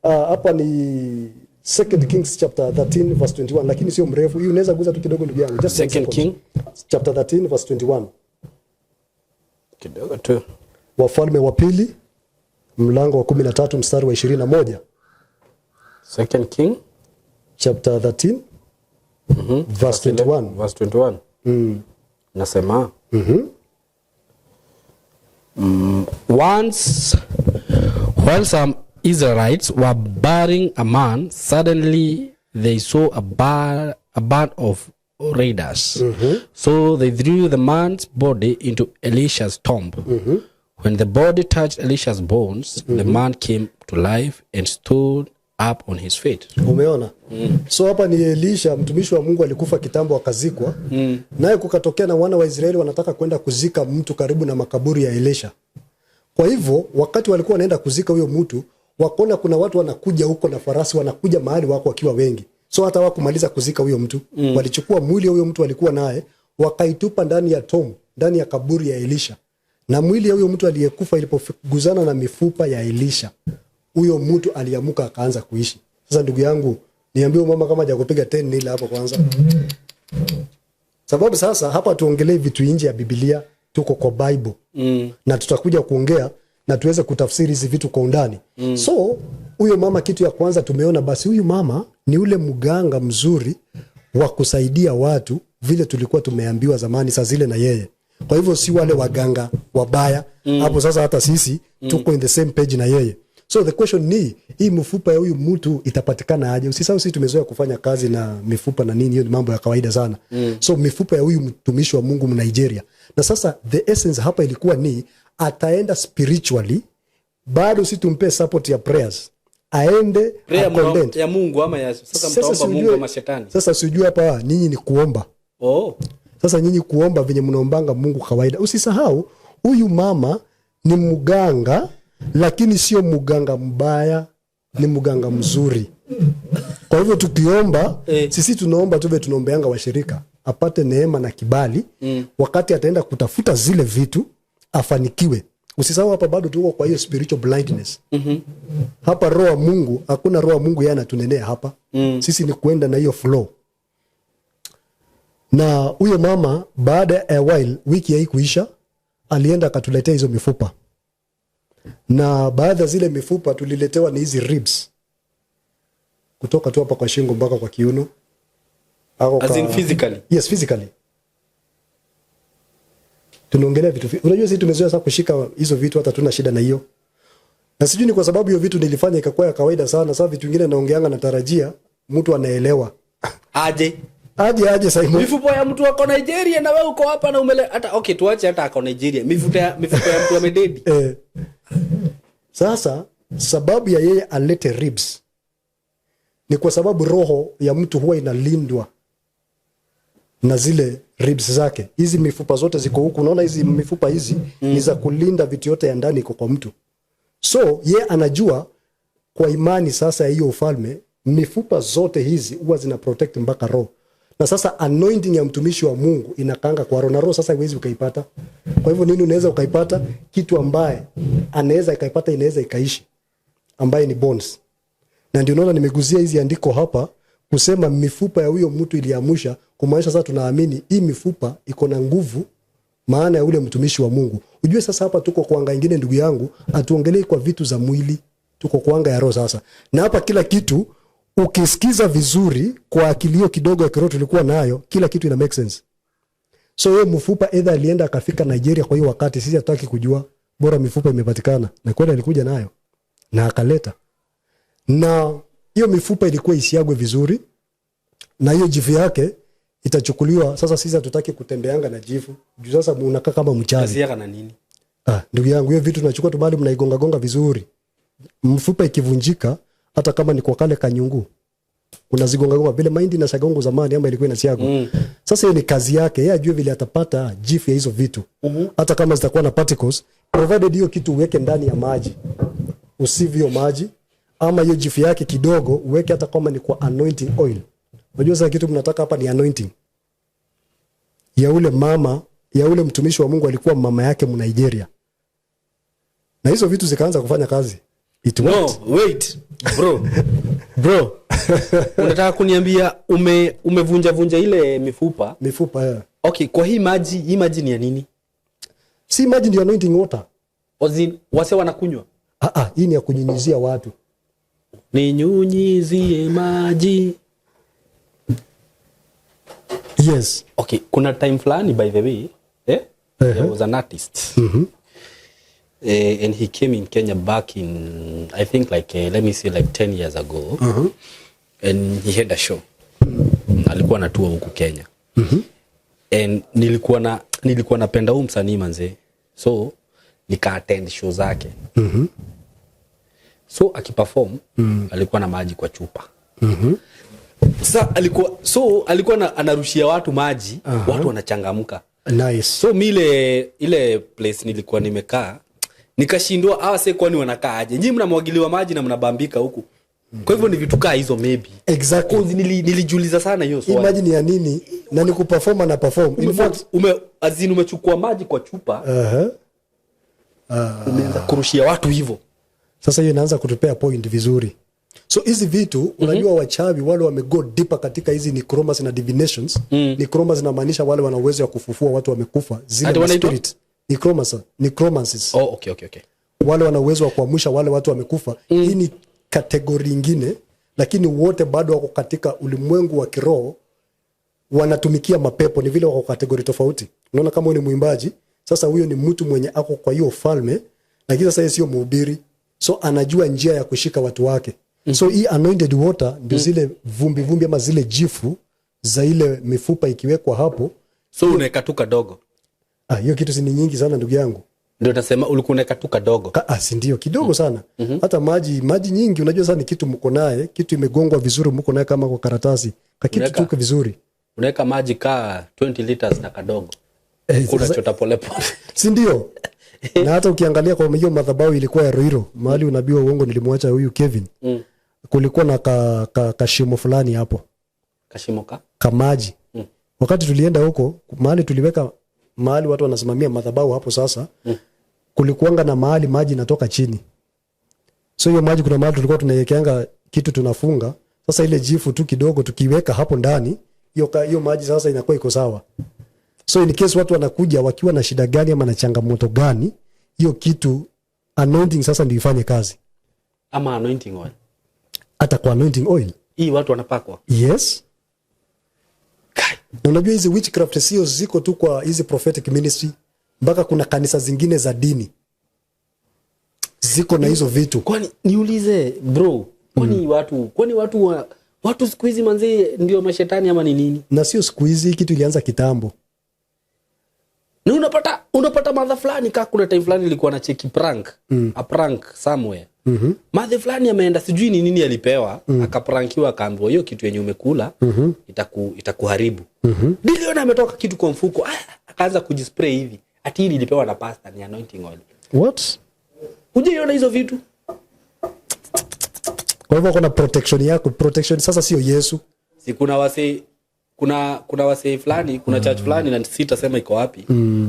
Hapa ni Second Kings chapter 13 verse 21, lakini sio mrefu. Hii unaweza guza tu kidogo, ndugu yangu. Just one Second second. King Chapter 13 verse 21. Kidogo tu. Wafalme wa Pili mlango wa 13 mstari wa 21. Second King Chapter 13 verse 21. Verse 21. Nasema, once while some Israelites were burying a man, suddenly they saw a band of raiders. So they threw the man's body into Elisha's tomb. When the body touched Elisha's bones, the man came to life and stood up on his feet. Umeona? So hapa ni Elisha, mtumishi wa Mungu, alikufa kitambo akazikwa. Naye kukatokea na wana wa Israeli wanataka kwenda kuzika mtu karibu na makaburi ya Elisha. Kwa hivyo wakati walikuwa wanaenda kuzika huyo mtu, wakaona kuna watu wanakuja huko na farasi, wanakuja mahali wako wakiwa wengi. So hata hawakumaliza kuzika huyo mtu, walichukua mwili wa huyo mtu walikuwa naye, wakaitupa ndani ya tomb, ndani ya kaburi ya Elisha. Na mwili ya huyo mtu aliyekufa ilipoguzana na mifupa ya Elisha, huyo mtu aliamuka akaanza kuishi. Sasa ndugu yangu, niambie mama kama hajakupiga 10-0 hapo kwanza. Sababu sasa hapa tuongelee vitu nje ya Biblia, tuko kwa Bible. Na tutakuja kuongea na tuweze kutafsiri hizi vitu kwa undani. So huyo mama, kitu ya kwanza tumeona basi, huyu mama ni ule mganga mzuri wa kusaidia watu vile tulikuwa tumeambiwa zamani saa zile na yeye. Kwa hivyo si wale waganga wabaya hapo. Sasa hata sisi tuko in the same page na yeye. So the question ni, hii mifupa ya huyu mtu itapatikana aje? Usisahau sisi tumezoea kufanya kazi na mifupa na nini, hiyo ni mambo ya kawaida sana. So mifupa ya huyu mtumishi wa Mungu Mnigeria. Na sasa the essence hapa ilikuwa ni ataenda spiritually, bado si tumpe support ya prayers, aende Prayer acondent. ya Mungu ama ya sasa Sasa mtaomba si Mungu ujue- ama shetani? Sasa sijui hapa nyinyi ni kuomba. Oh. Sasa nyinyi kuomba venye mnaombanga Mungu kawaida. Usisahau huyu mama ni mganga, lakini sio mganga mbaya, ni mganga mzuri. Kwa hivyo tukiomba sisi tunaomba tuve tunaombeanga washirika apate neema na kibali wakati ataenda kutafuta zile vitu afanikiwe. Usisahau hapa bado tuko kwa hiyo spiritual blindness. Hapa roho wa Mungu, hakuna roho wa Mungu yeye anatunenea hapa. Sisi ni kuenda na hiyo flow. Na huyo mama baada ya a while, wiki haikuisha, alienda akatuletea hizo mifupa, na baadhi ya zile mifupa tuliletewa ni hizi ribs kutoka tu hapa kwa shingo mpaka kwa kiuno. Ako As in physically? Yes, physically. Tunaongelea vitu unajua sisi tumezoea sasa kushika hizo vitu, hata tuna shida na hiyo. Na sijui ni kwa sababu hiyo vitu nilifanya ikakuwa ya kawaida sana. Sasa vitu vingine naongeanga natarajia mtu anaelewa. Aje? Aje aje, Simon? Mifupa ya mtu ako Nigeria na wewe uko hapa na umele hata, okay, tuache hata ako Nigeria. Mifupa ya mtu amededi. Sasa sababu ya yeye alete ribs ni kwa sababu roho ya mtu huwa inalindwa na zile ribs zake. Hizi mifupa zote ziko huku, unaona hizi mifupa hizi ni za kulinda vitu yote ya ndani iko kwa mtu. So ye anajua kwa imani sasa ya hiyo ufalme, mifupa zote hizi huwa zina protect mpaka roho. Na sasa anointing ya mtumishi wa Mungu inakanga kwa roho, na roho sasa huwezi ukaipata. Kwa hivyo nini unaweza ukaipata? Kitu ambaye anaweza ikaipata, inaweza ikaishi, ambaye ni bones. Na ndio unaona nimeguzia hizi andiko hapa kusema mifupa ya huyo mtu iliamusha, kumaanisha sasa tunaamini hii mifupa iko na nguvu, maana ya ule mtumishi wa Mungu. Ujue sasa hapa tuko kwa anga ingine, ndugu yangu, atuongelei kwa vitu za mwili, tuko kwa anga ya roho sasa. Na hapa kila kitu ukisikiza vizuri kwa akili hiyo kidogo ya kiroho tulikuwa nayo, kila kitu ina make sense. So yeye mfupa either alienda akafika Nigeria kwa hiyo wakati, sisi hatutaki kujua, bora mifupa imepatikana. Na kweli alikuja nayo na akaleta, na hiyo mifupa ilikuwa isiagwe vizuri, na hiyo jivu yake itachukuliwa. Sasa sisi hatutaki kutembeanga na jivu juu sasa unakaa kama mchawi. Kazi na nini? Ah, ndugu yangu, hiyo vitu tunachukua tu bali mnaigonga gonga vizuri. Mfupa ikivunjika, hata kama ni kwa kale kanyungu, unazigonga gonga vile mahindi na shagongo zamani ama ilikuwa inasiagwa. Sasa hiyo ni kazi yake, yeye ajue vile atapata jifu ya hizo vitu. Hata kama zitakuwa na particles, provided hiyo kitu uweke ndani ya maji. Usivyo maji, Ama hiyo jifu yake kidogo uweke, hata kama ni kwa anointing oil. Unajua sasa kitu mnataka hapa ni anointing ya ule mama, ya ule mtumishi wa Mungu alikuwa mama yake Mnigeria, na hizo vitu zikaanza kufanya kazi. It No, worked. Wait, bro, bro, unataka kuniambia umevunja vunja ile mifupa? Mifupa, yeah. Okay, kwa hii maji, hii maji ni ya nini? Si maji ndio anointing water. As in, wase wanakunywa? Ah, ah, hii ni ya kunyunyizia watu. Ninyunyizie maji. Yes. Okay, kuna time fulani, by the way, eh? There was an artist, and he came in Kenya back in, I think, like, let me say, like 10 years ago, and he had a show. Alikuwa anatua huku Kenya and nilikuwa napenda huu msanii manze, so nika attend show zake. So akiperform, alikuwa na maji kwa chupa. Sa alikuwa anarushia watu maji, watu wanachangamka. Nice. So mi ile place nilikuwa nimekaa, nikashindwa, hawa se kwani wanakaa aje? Nyinyi mnamwagiliwa maji na mnabambika huku. Kwa hivyo ni vitu kaa hizo maybe. Exactly. 'Cause nilijiuliza sana hiyo Hii swali. maji ni ya nini? Na ni kuperform na perform. In fact, As in, umechukua maji kwa chupa, umeanza kurushia watu hivyo. Sasa hiyo inaanza kutupea point vizuri. So hizi vitu, unajua wachawi wale wamego deeper katika hizi necromancy na divinations. Necromancy inamaanisha wale wana uwezo wa kufufua watu wamekufa, zile Ati wanaitwa? Spirit. Necromancer, necromancies. Oh, okay. Wale wana uwezo wa kuamsha wale watu wamekufa. Hii ni category ingine, lakini wote bado wako katika ulimwengu wa kiroho, wanatumikia mapepo. Ni vile wako category tofauti. Unaona kama huyu ni mwimbaji, sasa huyo ni mtu mwenye ako kwa hiyo falme, lakini sasa yeye sio mhubiri, so anajua njia ya kushika watu wake. So hii anointed water ndio zile vumbi vumbi ama zile jifu za ile mifupa ikiwekwa hapo. So unaweka tu kadogo? Ah, hiyo kitu si ni nyingi sana, ndugu yangu. Ndio nasema ulikuwa unaweka tu kadogo. Ah, si ndio, kidogo sana. Hata maji maji nyingi, unajua sasa ni kitu mko naye, kitu imegongwa vizuri, mko naye kama kwa karatasi, kakitu tuko vizuri. Unaweka maji kaa 20 liters na kadogo, Eh, unachota polepole. Si ndio? Na hata ukiangalia kwa hiyo madhabahu ilikuwa ya Ruiru, mahali unabii wa uongo nilimwacha huyu Kevin, kulikuwa na ka kashimo fulani hapo. Kashimo ka? Kamaji. Wakati tulienda huko, mahali tuliweka, mahali watu wanasimamia madhabahu hapo sasa, kulikuanga na mahali maji inatoka chini. So hiyo maji, kuna mahali tulikuwa tunaiwekeanga kitu tunafunga. Sasa ile jifu tu kidogo tukiweka hapo ndani, hiyo maji sasa inakuwa iko sawa. So in case watu wanakuja wakiwa na shida gani ama na changamoto gani, hiyo kitu anointing sasa ndio ifanye kazi. Ama anointing oil. Hata kwa anointing oil. Hii watu wanapakwa? Yes. Kai. Na unajua hizi witchcraft sio ziko tu kwa hizi prophetic ministry, mpaka kuna kanisa zingine za dini ziko na hizo vitu. Kwani niulize, bro, kwani watu siku hizi manzi ndio mashetani ama ni nini? Na sio siku hizi, kitu ilianza kitambo. Ni unapata madha fulani, kaa kuna time fulani ilikuwa na cheki prank, a prank somewhere. Madhe fulani ameenda, sijui ni nini alipewa, akaprankiwa, akaambiwa hiyo kitu yenye umekula itakuharibu. Niliona ametoka kitu kwa mfuko, akaanza kujispray hivi, ati hii nilipewa na pastor, ni anointing oil. What? Hujaiona hizo vitu? Kwa hivyo kuna protection yako, protection sasa sio Yesu. Si kuna wasee fulani, kuna church fulani na sitasema iko wapi.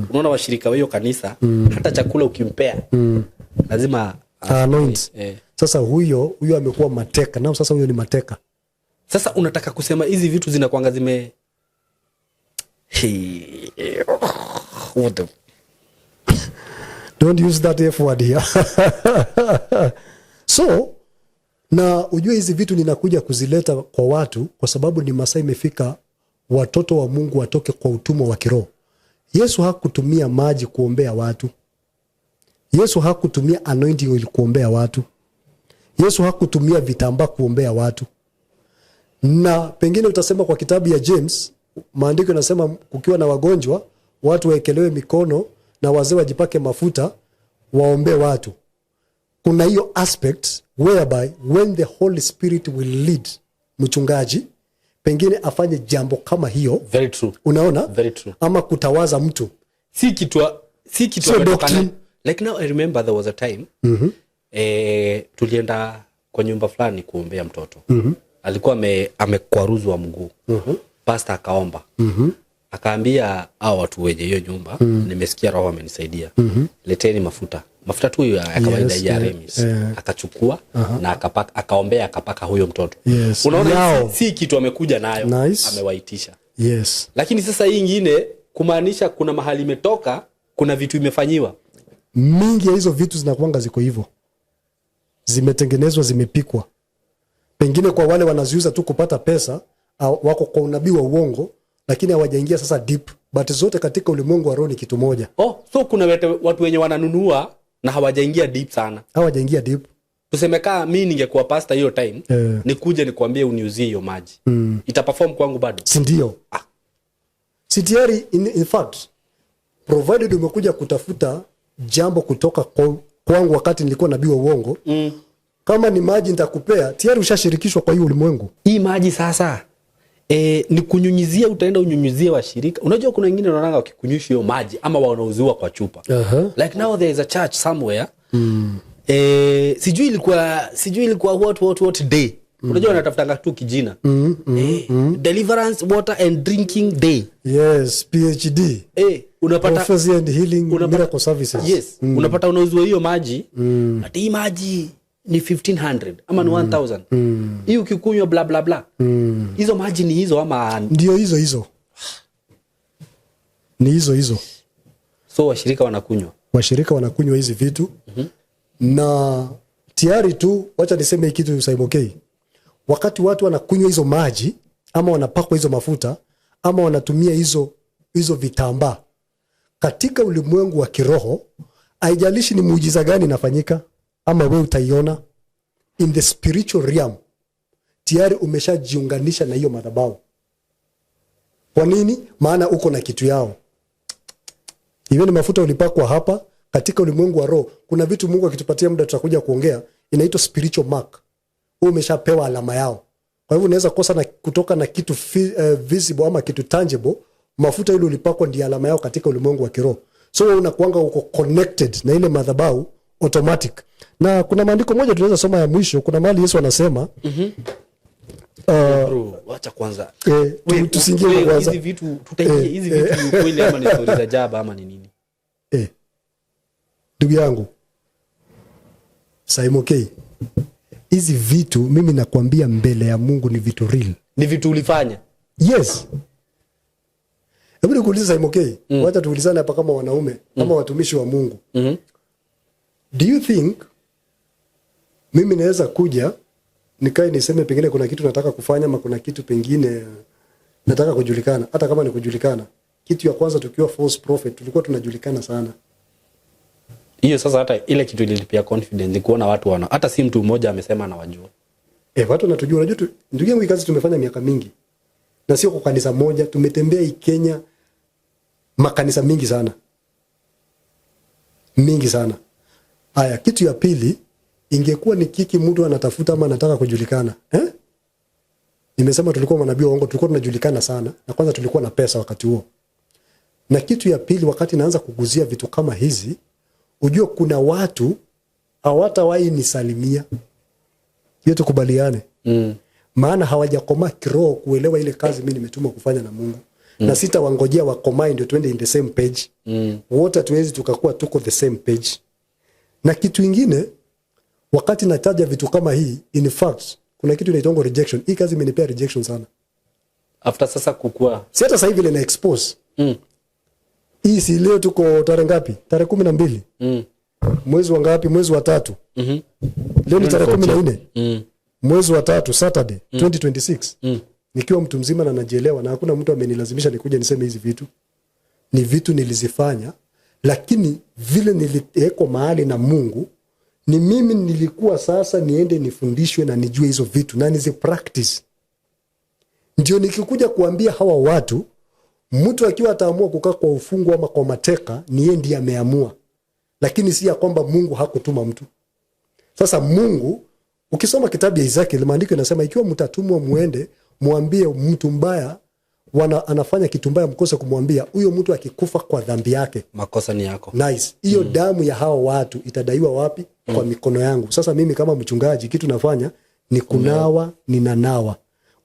Unaona washirika wa hiyo kanisa, hata chakula ukimpea, lazima Anoint. Eh. Sasa huyo amekuwa mateka nao, sasa huyo ni mateka. Sasa unataka kusema hizi vitu zinakwanga zime... Hey, what the... Don't use that F word here. So na ujue hizi vitu ninakuja kuzileta kwa watu kwa sababu ni masaa imefika watoto wa Mungu watoke kwa utumwa wa kiroho. Yesu hakutumia maji kuombea watu. Yesu hakutumia anointing oil kuombea watu. Yesu hakutumia vitambaa kuombea watu. Na pengine utasema kwa kitabu ya James, maandiko yanasema kukiwa na wagonjwa, watu waekelewe mikono na wazee wajipake mafuta waombee watu. Kuna hiyo aspect whereby when the Holy Spirit will lead mchungaji pengine afanye jambo kama hiyo. Very true. Unaona? Very true. Ama kutawaza mtu. Si kitu Sio ametoka doctrine. Like now I remember there was a time, tulienda Kwa nyumba fulani kuombea mtoto. Alikuwa amekwaruzwa mguu. Pastor akaomba. Akaambia hao watu wenye hiyo nyumba, "Nimesikia Roho amenisaidia. Leteni mafuta." Mafuta tu ya kawaida ya Remis. Akachukua na akapaka, akaombea, akapaka huyo mtoto. Unaona, si kitu amekuja nayo. Amewaitisha. Lakini sasa hii ingine kumaanisha kuna mahali imetoka, kuna vitu imefanyiwa. Mingi ya hizo vitu zinakuanga ziko hivyo, zimetengenezwa, zimepikwa. Pengine kwa wale wanaziuza tu kupata pesa au wako kwa unabii wa uongo, lakini hawajaingia sasa deep, but zote katika ulimwengu wa roho ni kitu moja. Oh, so kuna watu wenye wananunua na hawajaingia deep sana. Hawajaingia deep. Tuseme kaa mi ningekuwa pastor hiyo time, nikuje nikwambie uniuzie hiyo maji, itaperform kwangu bado? Si ndio? Si tayari in fact, provided umekuja kutafuta jambo kutoka kwangu wakati nilikuwa nabii wa uongo, kama ni maji nitakupea, tayari ushashirikishwa kwa hiyo ulimwengu. Hii maji sasa ni kunyunyizia, utaenda unyunyuzie washirika. Unajua kuna wengine unaonanga wakikunywisha hiyo maji ama wanauziwa kwa chupa. Like now there is a church somewhere, sijui ilikuwa what day. Unajua wanatafutanga tu kijina, deliverance water and drinking day. Yes, PhD. Unapata Prophecy and Healing Miracle Services. Yes, unapata unauziwa hiyo maji, ati hii maji ni 1500 ama ni 1000, hii ukikunywa bla bla bla. Hizo maji ni hizo ama? Ndio hizo hizo, ni hizo hizo. So washirika wanakunywa? Washirika wanakunywa hizi vitu. Na tayari tu, wacha niseme hii kitu, Simon, wakati watu wanakunywa hizo maji ama wanapakwa hizo mafuta ama wanatumia hizo hizo vitambaa katika ulimwengu wa kiroho, haijalishi ni muujiza gani inafanyika ama we utaiona in the spiritual realm, tayari umeshajiunganisha na hiyo madhabahu. Kwa nini? Maana uko na kitu yao. Iwe ni mafuta ulipakwa hapa, katika ulimwengu wa roho kuna vitu, Mungu akitupatia muda tutakuja kuongea, inaitwa spiritual mark. Wewe umeshapewa alama yao. Kwa hivyo unaweza kosa na kutoka na kitu visible ama kitu tangible, mafuta ile ulipakwa ndiyo alama yao katika ulimwengu wa kiroho. So wewe unakuanga uko connected na ile madhabahu automatic. Na kuna maandiko moja tunaweza soma ya mwisho. Kuna mahali Yesu anasema Bro, wacha kwanza. Tusiingie We, kwanza. Hizi vitu tutaingia, hizi vitu ni ukweli ama ni stori za jaba ama ni nini? Ndugu yangu Simon K, hizi vitu mimi nakwambia mbele ya Mungu ni vitu real. Ni vitu ulifanya? Yes. Hebu nikuulize, Simon K, wacha tuulizane hapa kama wanaume, kama watumishi wa Mungu. Do you think mimi naweza kuja nikae niseme pengine kuna kitu nataka kufanya ama kuna kitu pengine nataka kujulikana, hata kama ni kujulikana? Kitu ya kwanza, tukiwa false prophet tulikuwa tunajulikana sana. Hiyo sasa hata ile kitu ilinipea confidence ni kuona watu wana, hata si mtu mmoja amesema anawajua. Watu wanatujua. Unajua ndugu yangu, hii kazi tumefanya miaka mingi na sio kwa kanisa moja. Tumetembea hii Kenya makanisa mingi sana, mingi sana. Haya, kitu ya pili, ingekuwa ni kiki mtu anatafuta ama anataka kujulikana, eh? Nimesema tulikuwa manabii wa uongo, tulikuwa tunajulikana sana, na kwanza tulikuwa na pesa wakati huo. Na kitu ya pili, wakati naanza kuguzia vitu kama hizi, ujue kuna watu hawatawahi nisalimia. Hiyo tukubaliane, maana hawajakomaa kiroho kuelewa ile kazi mi nimetumwa kufanya na Mungu. Na sitawangojea wakomae ndio tuende in the same page. Wote hatuwezi tukakuwa tuko the same page. Na kitu ingine, wakati nataja vitu kama hii, in fact kuna kitu inaitwa rejection. Hii kazi imenipea rejection sana. After sasa kukua Si hata sasa hivi ile na expose hii, si leo tuko tarehe ngapi? Tarehe 12. Mwezi wa ngapi? Mwezi wa tatu. Leo ni tarehe 14. Mwezi wa tatu, Saturday, 2026. Nikiwa mtu mzima na najielewa na hakuna mtu amenilazimisha nikuja niseme hizi vitu. Ni vitu nilizifanya, lakini vile niliwekwa mahali na Mungu, ni mimi nilikuwa sasa niende nifundishwe na nijue hizo vitu na nizi practice. Ndio nikikuja kuambia hawa watu, mtu akiwa ataamua kukaa kwa ufungu ama kwa mateka, ni yeye ndiye ameamua, lakini si ya kwamba Mungu hakutuma mtu. Sasa Mungu, ukisoma kitabu ya Ezekiel, maandiko inasema ikiwa mtatumwa muende mwambie mtu mbaya anafanya kitu mbaya, mkose kumwambia, huyo mtu akikufa kwa dhambi yake, makosa ni yako. Nice. Hiyo damu ya hawa watu itadaiwa wapi? Kwa mikono yangu. Sasa mimi kama mchungaji, kitu nafanya ni kunawa, ninanawa.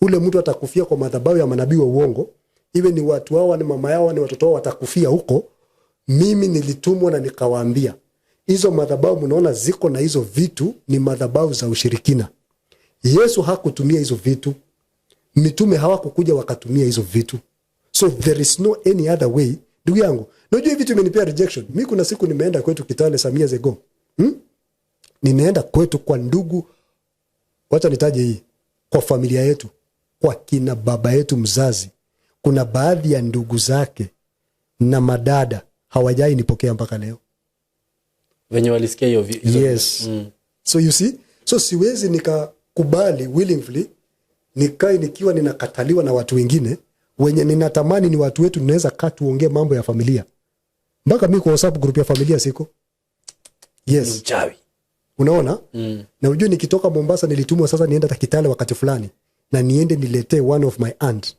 Ule mtu atakufia kwa madhabahu ya manabii wa uongo, iwe ni watu wao, ni mama yao, ni watoto wao, watakufia huko. Mimi nilitumwa na nikawaambia hizo madhabahu mnaona ziko na hizo vitu ni madhabahu za ushirikina. Yesu hakutumia hizo vitu, mitume hawakukuja wakatumia hizo vitu, so there is no any other way. Ndugu yangu, najua hivi vitu imenipea rejection. Mi kuna siku nimeenda kwetu Kitale some years ago, Ninaenda kwetu kwa ndugu, wacha nitaje hii, kwa familia yetu, kwa kina baba yetu mzazi, kuna baadhi ya ndugu zake na madada hawajai nipokea mpaka leo. Venye walisikia hiyo hizo. Yes. So you see, so siwezi nikakubali willingly nikae nikiwa ninakataliwa na watu wengine wenye ninatamani ni watu wetu, tunaweza kaa tuongee mambo ya familia. Mpaka mi kwa WhatsApp group ya familia siko. Yes. Mchawi. Unaona? Na ujue nikitoka Mombasa nilitumwa sasa niende hata Kitale wakati fulani na niende niletee one of my aunt,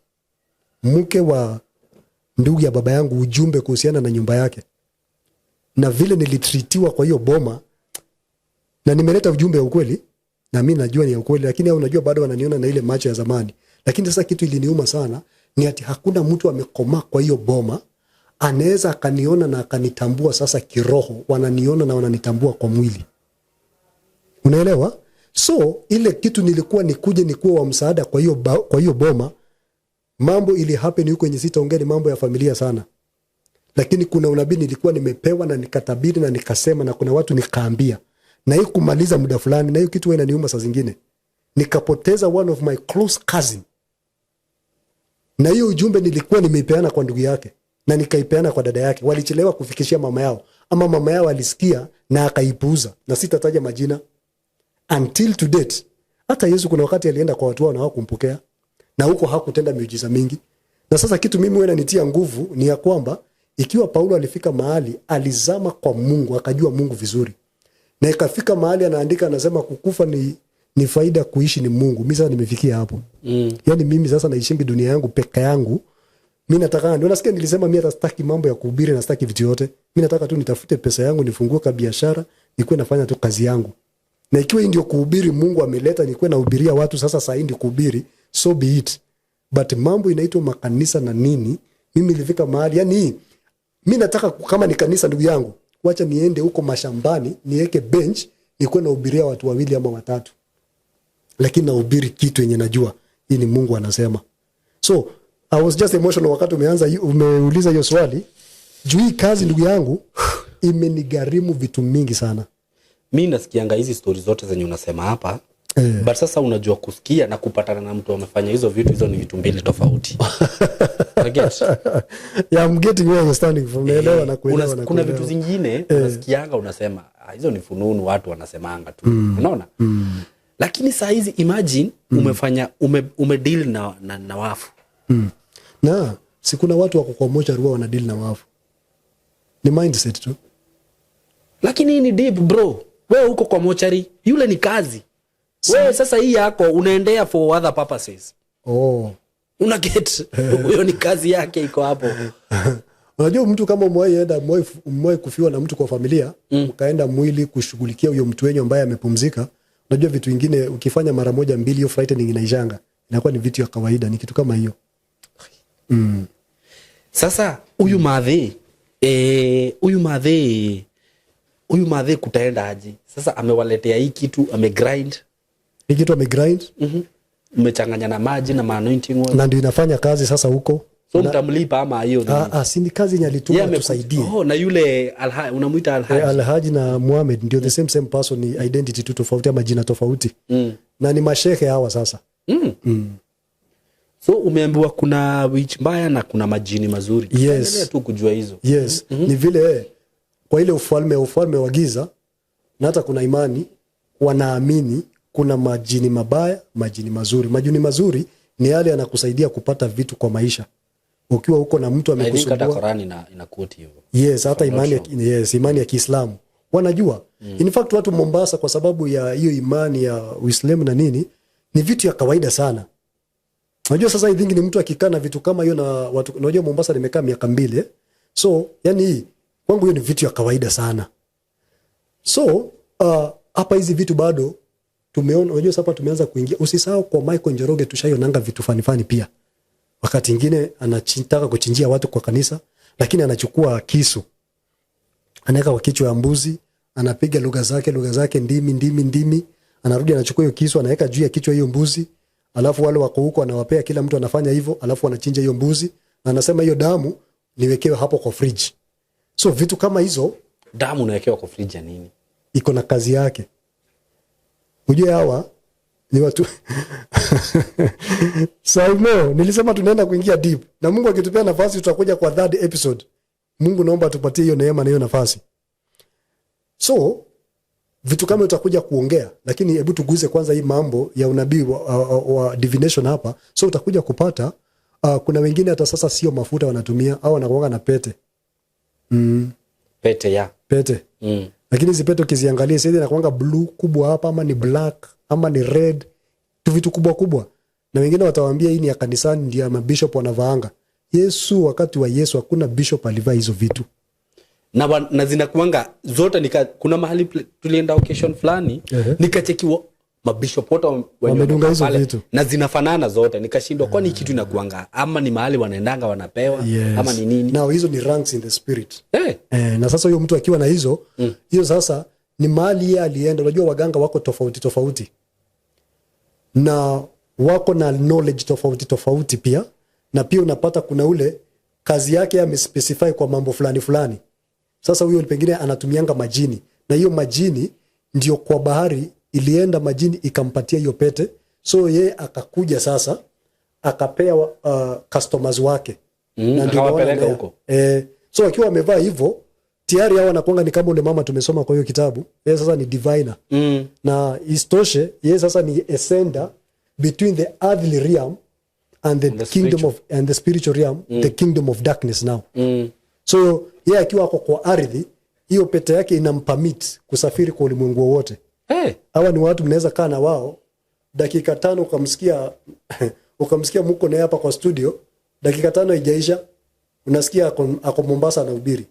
mke wa ndugu ya baba yangu, ujumbe kuhusiana na nyumba yake na vile nilitreatiwa kwa hiyo boma, na nimeleta ujumbe wa ukweli na mi najua ni ya ukweli, lakini au unajua bado wananiona na ile macho ya zamani. Lakini sasa kitu iliniuma sana ni ati hakuna mtu amekomaa kwa hiyo boma anaweza akaniona na akanitambua sasa kiroho, wananiona na wananitambua kwa mwili, unaelewa? So ile kitu nilikuwa nikuje nikuwa wa msaada kwa hiyo boma, mambo ili happen huko yenye sitaongea, ni mambo ya familia sana, lakini kuna unabii nilikuwa nimepewa na nikatabiri na nikasema, na kuna watu nikaambia, na hii kumaliza muda fulani, na hiyo kitu huwa inaniuma saa zingine, nikapoteza one of my close cousin, na hiyo ujumbe nilikuwa nimeipeana kwa ndugu yake na nikaipeana kwa dada yake, walichelewa kufikishia mama yao, ama mama yao alisikia na akaipuuza, na sitataja majina until to date. Hata Yesu kuna wakati alienda kwa watu wao na hawakumpokea, na huko hakutenda miujiza mingi. Na sasa kitu mimi huwa inanitia nguvu ni ya kwamba ikiwa Paulo alifika mahali alizama kwa Mungu akajua Mungu vizuri, na ikafika mahali anaandika anasema kukufa ni faida, kuishi ni Mungu. Mimi sasa nimefikia hapo. Yani mimi sasa naishingi dunia yangu peke yangu. Mi nataka, ndio nasikia nilisema mi hata sitaki mambo ya kuhubiri na sitaki vitu yote. Mi nataka tu nitafute pesa yangu, nifungue ka biashara, nikuwe nafanya tu kazi yangu. Na ikiwa hii ndio kuhubiri Mungu ameleta nikuwe nahubiria watu sasa, saa hii ndio kuhubiri, so be it. But mambo inaitwa makanisa na nini, mimi nilifika mahali yani mi nataka kama ni kanisa, ndugu yangu, wacha niende huko mashambani niweke bench nikuwe nahubiria watu wawili ama watatu, lakini nahubiri kitu yenye najua hii ni Mungu anasema. So I was just emotional wakati umeanza umeuliza hiyo swali juu hii kazi, ndugu yangu, imenigharimu vitu mingi sana. Mi nasikianga hizi stori zote zenye unasema hapa, but sasa unajua kusikia na kupatana na mtu amefanya hizo vitu, hizo ni vitu mbili tofauti. Unaget? Yeah, I'm getting where you're standing from. Naelewa na kuelewa na kuna kuelewa. Vitu zingine unasikianga unasema, "Ah, hizo ni fununu, watu wanasemanga tu," unaona? Lakini saa hizi imagine umefanya umedeal na wafu. Na si kuna watu wako kwa mochari huwa wanadeal na wafu, ni mindset tu. Lakini hii ni deep, bro. Wewe uko kwa mochari, yule ni kazi. Wewe sasa hii yako unaendea for other purposes. Oh. Una get? Huyo ni kazi yake iko hapo. Unajua mtu kama umewahi enda, umewahi kufiwa na mtu kwa familia, mkaenda mwili kushughulikia huyo mtu wenyu ambaye amepumzika, unajua vitu vingine ukifanya mara moja mbili, hiyo frightening inaishanga, inakuwa ni vitu ya kawaida. Ni kitu kama hiyo. Sasa huyu madhe kutaenda aje sasa? Amewaletea hii kitu, amegrind. Ni kitu amegrind. Mmechanganya na maji na maanointing oil. Na ndio inafanya kazi sasa huko. So mtamlipa ama hiyo ni Ah, ah, si ni kazi yenye alituma Yeye tusaidie. Oh, na yule unamuita Alhaji. Alhaji na Muhammad ndio the same same person, ni identity tu tofauti ama jina tofauti. Na ni mashehe hawa sasa. So umeambiwa kuna witch mbaya na kuna majini mazuri. Yes. Endelea tu kujua hizo. Yes. Ni vile kwa ile ufalme wa giza, na hata kuna imani wanaamini kuna majini mabaya, majini mazuri. Majini mazuri ni yale yanakusaidia kupata vitu kwa maisha ukiwa huko na mtu I think hata amekusumbua. Korani ina quote hivyo. Yes, hata If I'm not imani ya, yes, imani ya Kiislamu wanajua. In fact watu Mombasa, kwa sababu ya hiyo imani ya Uislamu na nini, ni vitu ya kawaida sana. Unajua sasa I think ni mtu akikaa na vitu kama hiyo na watu, unajua Mombasa nimekaa miaka 2, eh? So yani hii kwangu hiyo ni vitu ya kawaida sana. So Hapa hizi vitu bado tumeona, unajua sasa hapa tumeanza kuingia. Usisahau kwa Michael Njoroge tushaionanga vitu fani fani pia. Wakati ingine anataka kuchinjia watu kwa kanisa, lakini anachukua kisu anaweka kwa kichwa ya mbuzi, anapiga lugha zake, ndimi ndimi ndimi, anarudi anachukua hiyo kisu anaweka juu ya kichwa hiyo mbuzi, alafu wale wako huko anawapea, kila mtu anafanya hivyo, alafu anachinja hiyo mbuzi na anasema hiyo damu niwekewe hapo kwa fridge. So vitu kama hizo. Damu unawekewa kwa fridge ya nini? Iko na kazi yake. Ujue hawa ni watu. Saimo, nilisema tunaenda kuingia deep na Mungu akitupea nafasi tutakuja kwa third episode. Mungu naomba tupatie hiyo neema na hiyo nafasi. So vitu kama utakuja kuongea, lakini hebu tuguze kwanza hii mambo ya unabii wa divination hapa. So utakuja kupata kuna wengine hata sasa sio mafuta wanatumia au wanakuanga na pete. Pete ya Pete. Lakini hizi pete ukiziangalia sasa inakuanga blue kubwa hapa, ama ni black, ama ni red tu, vitu kubwa kubwa, na wengine watawaambia hii ni ya kanisani, ndio ya mabishop wanavaanga. Yesu, wakati wa Yesu hakuna bishop alivaa hizo vitu. Na zinakuanga zote kuna mahali tulienda occasion fulani, nikachekiwa mabishop wote wenye Wamedunga wamekaa hizo pale, vitu. Na zinafanana zote. Nikashindwa, kwani kitu inakuanga ama ni mahali wanaendanga wanapewa ama ni nini? Now hizo ni ranks in the spirit. Eh, Na sasa huyo mtu akiwa na hizo, hiyo sasa ni mahali yeye alienda. Unajua waganga wako tofauti tofauti na wako na knowledge tofauti tofauti pia, na pia unapata kuna ule kazi yake amespecify kwa mambo fulani fulani. Sasa huyo pengine anatumianga majini, na hiyo majini ndio kwa bahari ilienda, majini ikampatia hiyo pete, so yeye akakuja sasa akapea customers wake. Na ndio Akawapeleka unaona huko. So wakiwa wamevaa hivyo tayari hao wanakuanga ni kama ule mama tumesoma kwa hiyo kitabu. Yeye sasa ni diviner na isitoshe yeye sasa ni a sender between the earthly realm and the, the kingdom spiritual. of and the spiritual realm, the kingdom of darkness now. So yeye akiwa ako kwa ardhi, hiyo pete yake inampermit kusafiri kwa ulimwengu wowote. Hey. Hawa ni watu mnaweza kaa na wao dakika 5, ukamsikia muko naye hapa kwa studio, dakika 5 haijaisha, unasikia ako Mombasa anahubiri.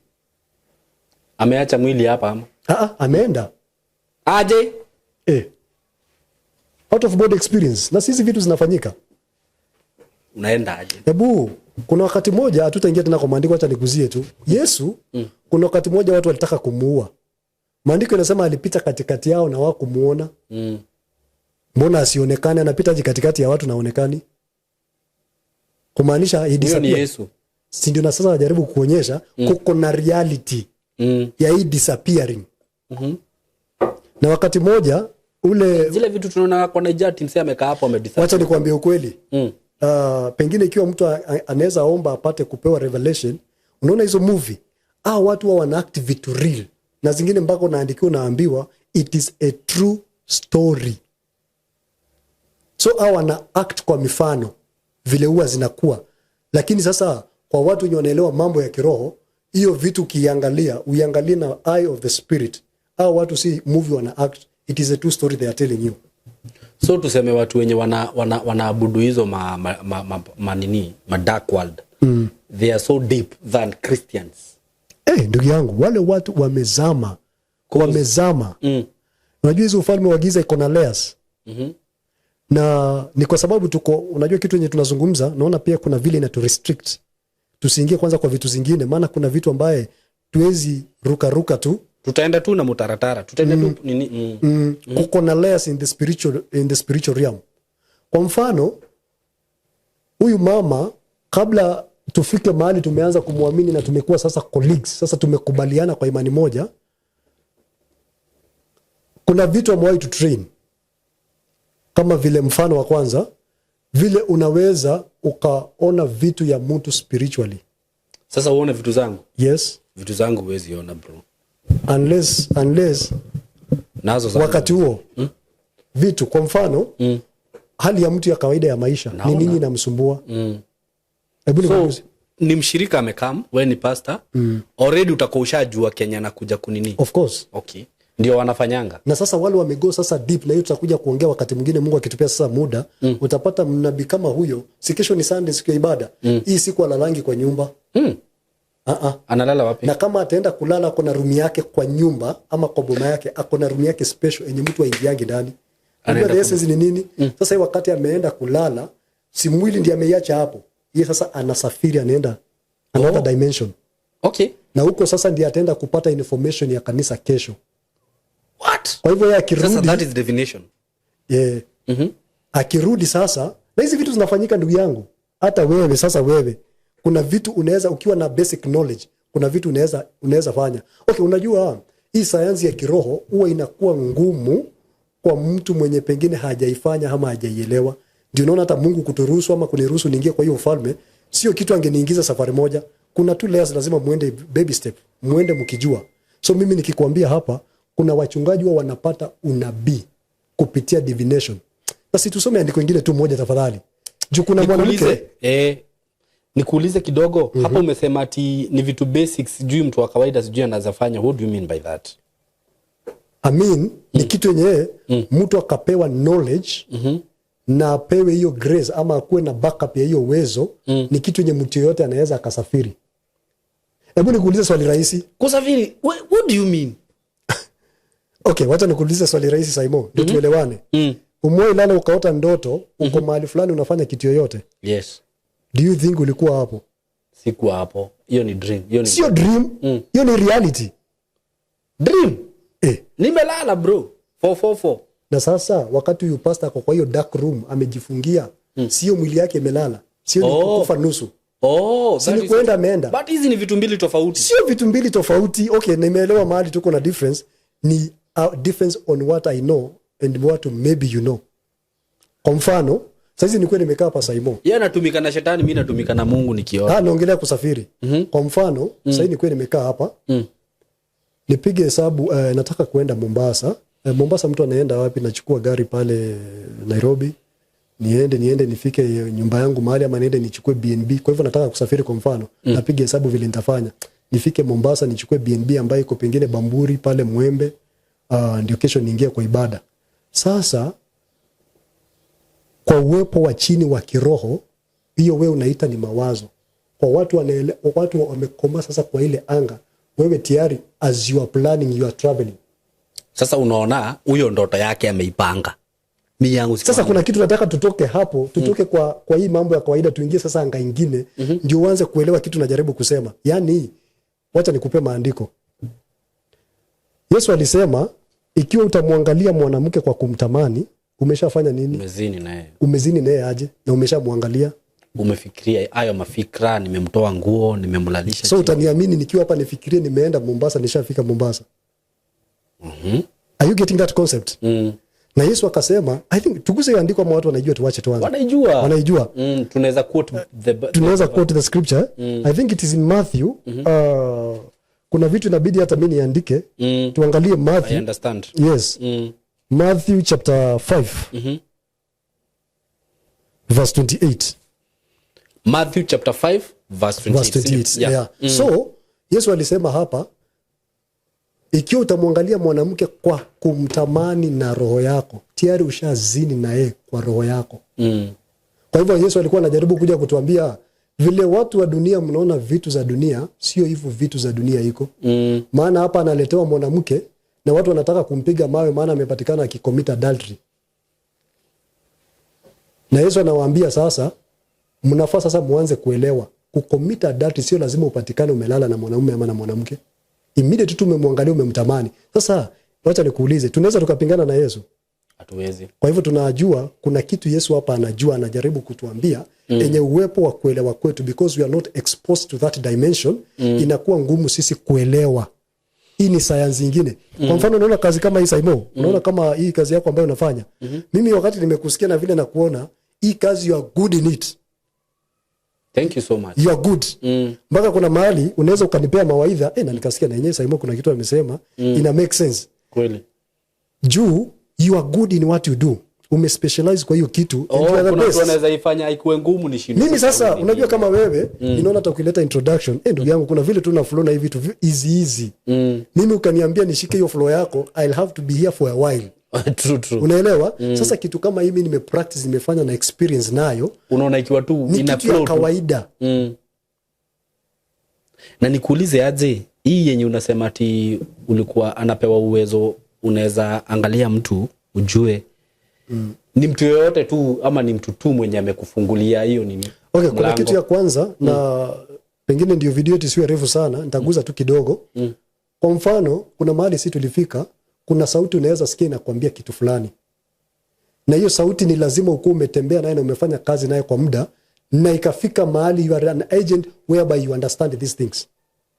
Ameacha mwili hapa ama? Ah, ah, ameenda. Aje? Out of body experience, na sisi vitu zinafanyika. Unaenda aje? Hebu kuna wakati moja, hatutaingia tena kwa maandiko, acha niguzie tu Yesu. Kuna wakati moja watu walitaka kumuua. Maandiko inasema alipita katikati yao na hawakumuona. Mbona asionekane? Anapita aje katikati ya watu na haonekani? Kumaanisha he Huyo ni disappeared. Yesu. Si ndio? Na sasa najaribu kuonyesha kuko na reality ya hii disappearing. Na wakati moja ule Zile vitu tunaona kwa Nigeria, msee amekaa hapo amedisappear. Wacha nikuambie ukweli. Pengine ikiwa mtu anaweza omba apate kupewa revelation, unaona hizo movie, watu wa wana act vitu real, na zingine mpaka unaandikiwa, unaambiwa it is a true story. So hao wana act kwa mifano vile huwa zinakuwa, lakini sasa kwa watu wenye wanaelewa mambo ya kiroho, hiyo vitu ukiangalia, uiangalie na eye of the spirit, hao watu si movie wana act, it is a true story they are telling you. So tuseme watu wenye wanaabudu hizo ma nini, ma dark world, they are so deep than Christians. Ndugu yangu, wale watu wamezama, wamezama. Unajua hizi ufalme wa giza iko na layers. Na ni kwa sababu tuko, unajua kitu yenye tunazungumza, naona pia kuna vile inatu restrict tusiingie kwanza kwa vitu zingine, maana kuna vitu ambaye tuwezi ruka ruka tu. Tutaenda tu na mutaratara, tutaenda tu nini. Kuko na layers in the spiritual realm. Kwa mfano huyu mama, kabla tufike mahali tumeanza kumwamini na tumekuwa sasa colleagues, sasa tumekubaliana kwa imani moja, kuna vitu amewahi tu train, kama vile mfano wa kwanza, vile unaweza ukaona vitu ya mtu spiritually. Sasa uone vitu zangu? Yes. Vitu zangu huwezi ona, bro. Unless Nazo zangu. Wakati huo vitu, kwa mfano hali ya mtu ya kawaida ya maisha ni Naona. nini inamsumbua. Hebu So nikuulize. ni mshirika amekam, we ni pastor, already utakuwa ushajua Kenya na kuja kunini. Of course. Okay, ndio wanafanyanga. Na sasa wale wamego sasa deep, na hiyo tutakuja kuongea wakati mwingine Mungu akitupea sasa muda. Utapata mnabii kama huyo, si kesho ni Sunday, siku ya ibada, hii siku alalangi kwa nyumba. Uh-uh. Analala wapi? Na kama ataenda kulala, ako na room yake kwa nyumba ama kwa boma yake, ako na room yake special yenye mtu aingiangi ndani. Unajua Anaenda the essence ni nini? Sasa hii wakati ameenda kulala, si mwili ndiye ameiacha hapo, yeye sasa anasafiri, anaenda another dimension, na huko sasa ndiye ataenda kupata information ya kanisa kesho. What? Kwa hivyo yeye Sasa akirudi, that is divination. Yeah, akirudi sasa, na hizi vitu zinafanyika, ndugu yangu, hata wewe sasa, wewe kuna vitu unaweza, ukiwa na basic knowledge, kuna vitu unaweza fanya. Okay, unajua hii sayansi ya kiroho huwa inakuwa ngumu kwa mtu mwenye pengine hajaifanya ama hajaielewa. Ndio unaona hata Mungu kuturuhusu ama kuniruhusu niingie kwa hiyo ufalme sio kitu angeniingiza safari moja. Kuna tu layers, lazima muende baby step, muende mkijua. So mimi nikikwambia hapa kuna wachungaji wa wanapata unabii kupitia divination. Basi tusome andiko ingine tu moja tafadhali, juu kuna mwanamke. Nikuulize kidogo hapo. Umesema ati ni vitu basics, sijui mtu wa kawaida sijui anaweza fanya. What do you mean by that? I mean, ni kitu yenyewe mtu akapewa knowledge na apewe hiyo grace ama akuwe na backup ya hiyo uwezo, ni kitu yenye mtu yoyote anaweza akasafiri. Hebu nikuulize swali rahisi. Kusafiri? What do you mean? Okay, wacha nikuulize swali rahisi, Saimo, ndio tuelewane. Umewahi lala ukaota ndoto uko mahali fulani unafanya kitu yoyote? Yes. Do you think ulikuwa hapo? Sikuwa hapo. Hiyo ni dream. Hiyo ni Sio dream, hiyo ni reality. Dream. Eh. Nimelala, bro. 444. Na sasa wakati huyu pastor ako kwa hiyo dark room amejifungia, sio mwili yake imelala, sio ni kukufa nusu? Oh, Si that ni is- kuenda ameenda? But hizi ni vitu mbili tofauti. Sio vitu mbili tofauti. Okay, nimeelewa mahali tuko na difference ni difference on what I know and what maybe you know. Kwa mfano, saizi nikuwa nimekaa hapa, Saimo. Yeye anatumika na shetani, mi natumika na Mungu nikiona. Ah, naongelea kusafiri. Kwa mfano, sahii nikuwa nimekaa hapa, nipige hesabu, nataka kuenda Mombasa. Mombasa mtu anaenda wapi? Nachukua gari pale Nairobi, niende nifike nyumba yangu mahali, ama niende nichukue BNB. Kwa hivyo nataka kusafiri, kwa mfano, napiga hesabu vile nitafanya nifike Mombasa, nichukue BNB ambayo iko pengine Bamburi pale Mwembe, ndio kesho niingie kwa ibada. Sasa kwa uwepo wa chini wa kiroho, hiyo wewe unaita ni mawazo. Kwa watu watu wamekoma sasa kwa ile anga, wewe tayari as you are planning, you are traveling. Sasa unaona huyo ndoto yake ameipanga, mi yangu Sasa kuna kitu nataka tutoke hapo, tutoke kwa hii mambo ya kawaida, tuingie sasa anga ingine, ndio uanze kuelewa kitu najaribu kusema. Yaani, wacha nikupe maandiko. Yesu alisema ikiwa utamwangalia mwanamke kwa kumtamani, umeshafanya nini? Umezini naye. Umezini naye aje na umeshamwangalia? Umefikiria hayo mafikra, nimemtoa nguo, nimemlalisha So chini. utaniamini nikiwa hapa nifikirie nimeenda Mombasa, nishafika Mombasa? Are you getting that concept? Mm. Na Yesu akasema, I think tuguse hiyo andiko ama watu wanaijua, tuwache tuanze? Wanaijua. Wanaijua. Tunaweza quote the Tunaweza quote the scripture. I think it is in Matthew. Kuna vitu inabidi hata mi niandike. Tuangalie I Matthew. understand. Yes. Matthew chapter 5 verse 28. Matthew chapter 5 verse 28. Verse 28. Yeah. Yeah. So Yesu alisema hapa, ikiwa utamwangalia mwanamke kwa kumtamani na roho yako, tayari ushazini na yeye kwa roho yako. Kwa hivyo Yesu alikuwa anajaribu kuja kutuambia vile watu wa dunia mnaona vitu za dunia, sio hivyo vitu za dunia iko. Maana hapa analetewa mwanamke na watu wanataka kumpiga mawe, maana amepatikana akicommit adultery. Na Yesu anawaambia sasa, mnafaa sasa muanze kuelewa kucommit adultery sio lazima upatikane umelala na mwanaume ama na mwanamke. Immediately tu umemwangalia, umemtamani. Sasa wacha nikuulize, tunaweza tukapingana na Yesu? Hatuwezi. Kwa hivyo tunajua kuna kitu Yesu hapa anajua, anajaribu kutuambia yenye uwepo wa kuelewa kwetu, because we are not exposed to that dimension, inakuwa ngumu sisi kuelewa. Hii ni sayansi ingine. Kwa mfano, unaona kazi kama hii, Saimo, unaona kama hii kazi yako ambayo unafanya. Mimi wakati nimekusikia na vile nakuona, hii kazi you are good in it. Thank you so much. You are good. Mpaka kuna mahali unaweza ukanipea mawaidha na nikasikia na yenyewe Saimo kuna kitu amesema ina make sense. Kweli. Juu you are good in what you do. Umespecialize kwa hiyo kitu and Oh, you are the kuna mtu best. anaweza ifanya ikuwe ngumu nishindwe. Mimi sasa unajua kama wewe, ninaona hata ukileta introduction, ndugu yangu, kuna vile tu na flow na hivi vitu easy easy. Mimi ukaniambia nishike hiyo flow yako, I'll have to be here for a while. True, true. Unaelewa? Sasa kitu kama hii mimi nimepractice, nimefanya na experience nayo. Unaona ikiwa tu Ni ina kitu ya flow tu. kawaida. Na nikuulize aje, hii yenye unasema ati ulikuwa anapewa uwezo, unaweza angalia mtu ujue ni mtu yoyote tu ama ni mtu tu mwenye amekufungulia hiyo nini? Okay, kuna mlango? Kitu ya kwanza na pengine ndio video yetu isiwe refu sana, nitaguza tu kidogo. Kwa mfano, kuna mahali si tulifika, kuna sauti unaweza sikia inakwambia kitu fulani, na hiyo sauti ni lazima ukuwa umetembea naye na umefanya kazi naye kwa muda, na ikafika mahali you are an agent whereby you understand these things.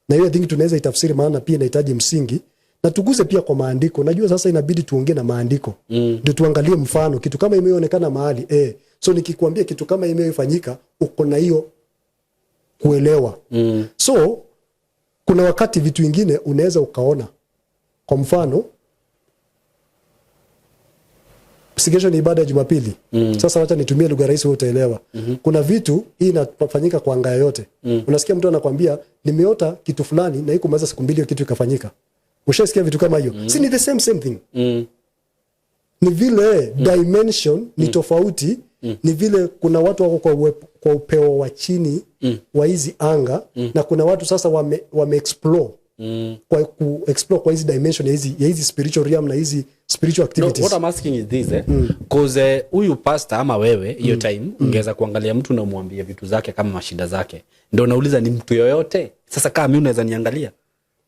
Na hiyo thing tunaweza itafsiri, maana pia inahitaji msingi na tuguze pia kwa maandiko. Najua sasa inabidi tuongee na maandiko ndio tuangalie mfano kitu kama imeonekana mahali So nikikwambia kitu kama imefanyika, uko na hiyo kuelewa. So kuna wakati vitu vingine unaweza ukaona, kwa mfano si kesho ni ibada ya Jumapili. Sasa wacha nitumie lugha rahisi, wewe utaelewa. Kuna vitu hii inafanyika kwa anga yoyote. Unasikia mtu anakwambia, "Nimeota kitu fulani na haikumaliza siku 2 hiyo kitu ikafanyika." Ushasikia vitu kama hiyo? Si ni the same same thing? Ni vile dimension ni tofauti. Ni vile kuna watu wako kwa upeo wa chini wa hizi anga na kuna watu sasa wame explore kwa ku explore kwa hizi dimension ya hizi spiritual realm na hizi spiritual No, activities. what I'm asking is this, eh? 'Cause huyu pastor ama wewe hiyo time ungeweza kuangalia mtu na umwambie vitu zake kama mashida zake. Ndio nauliza, ni mtu yoyote? Sasa kama mi unaweza niangalia,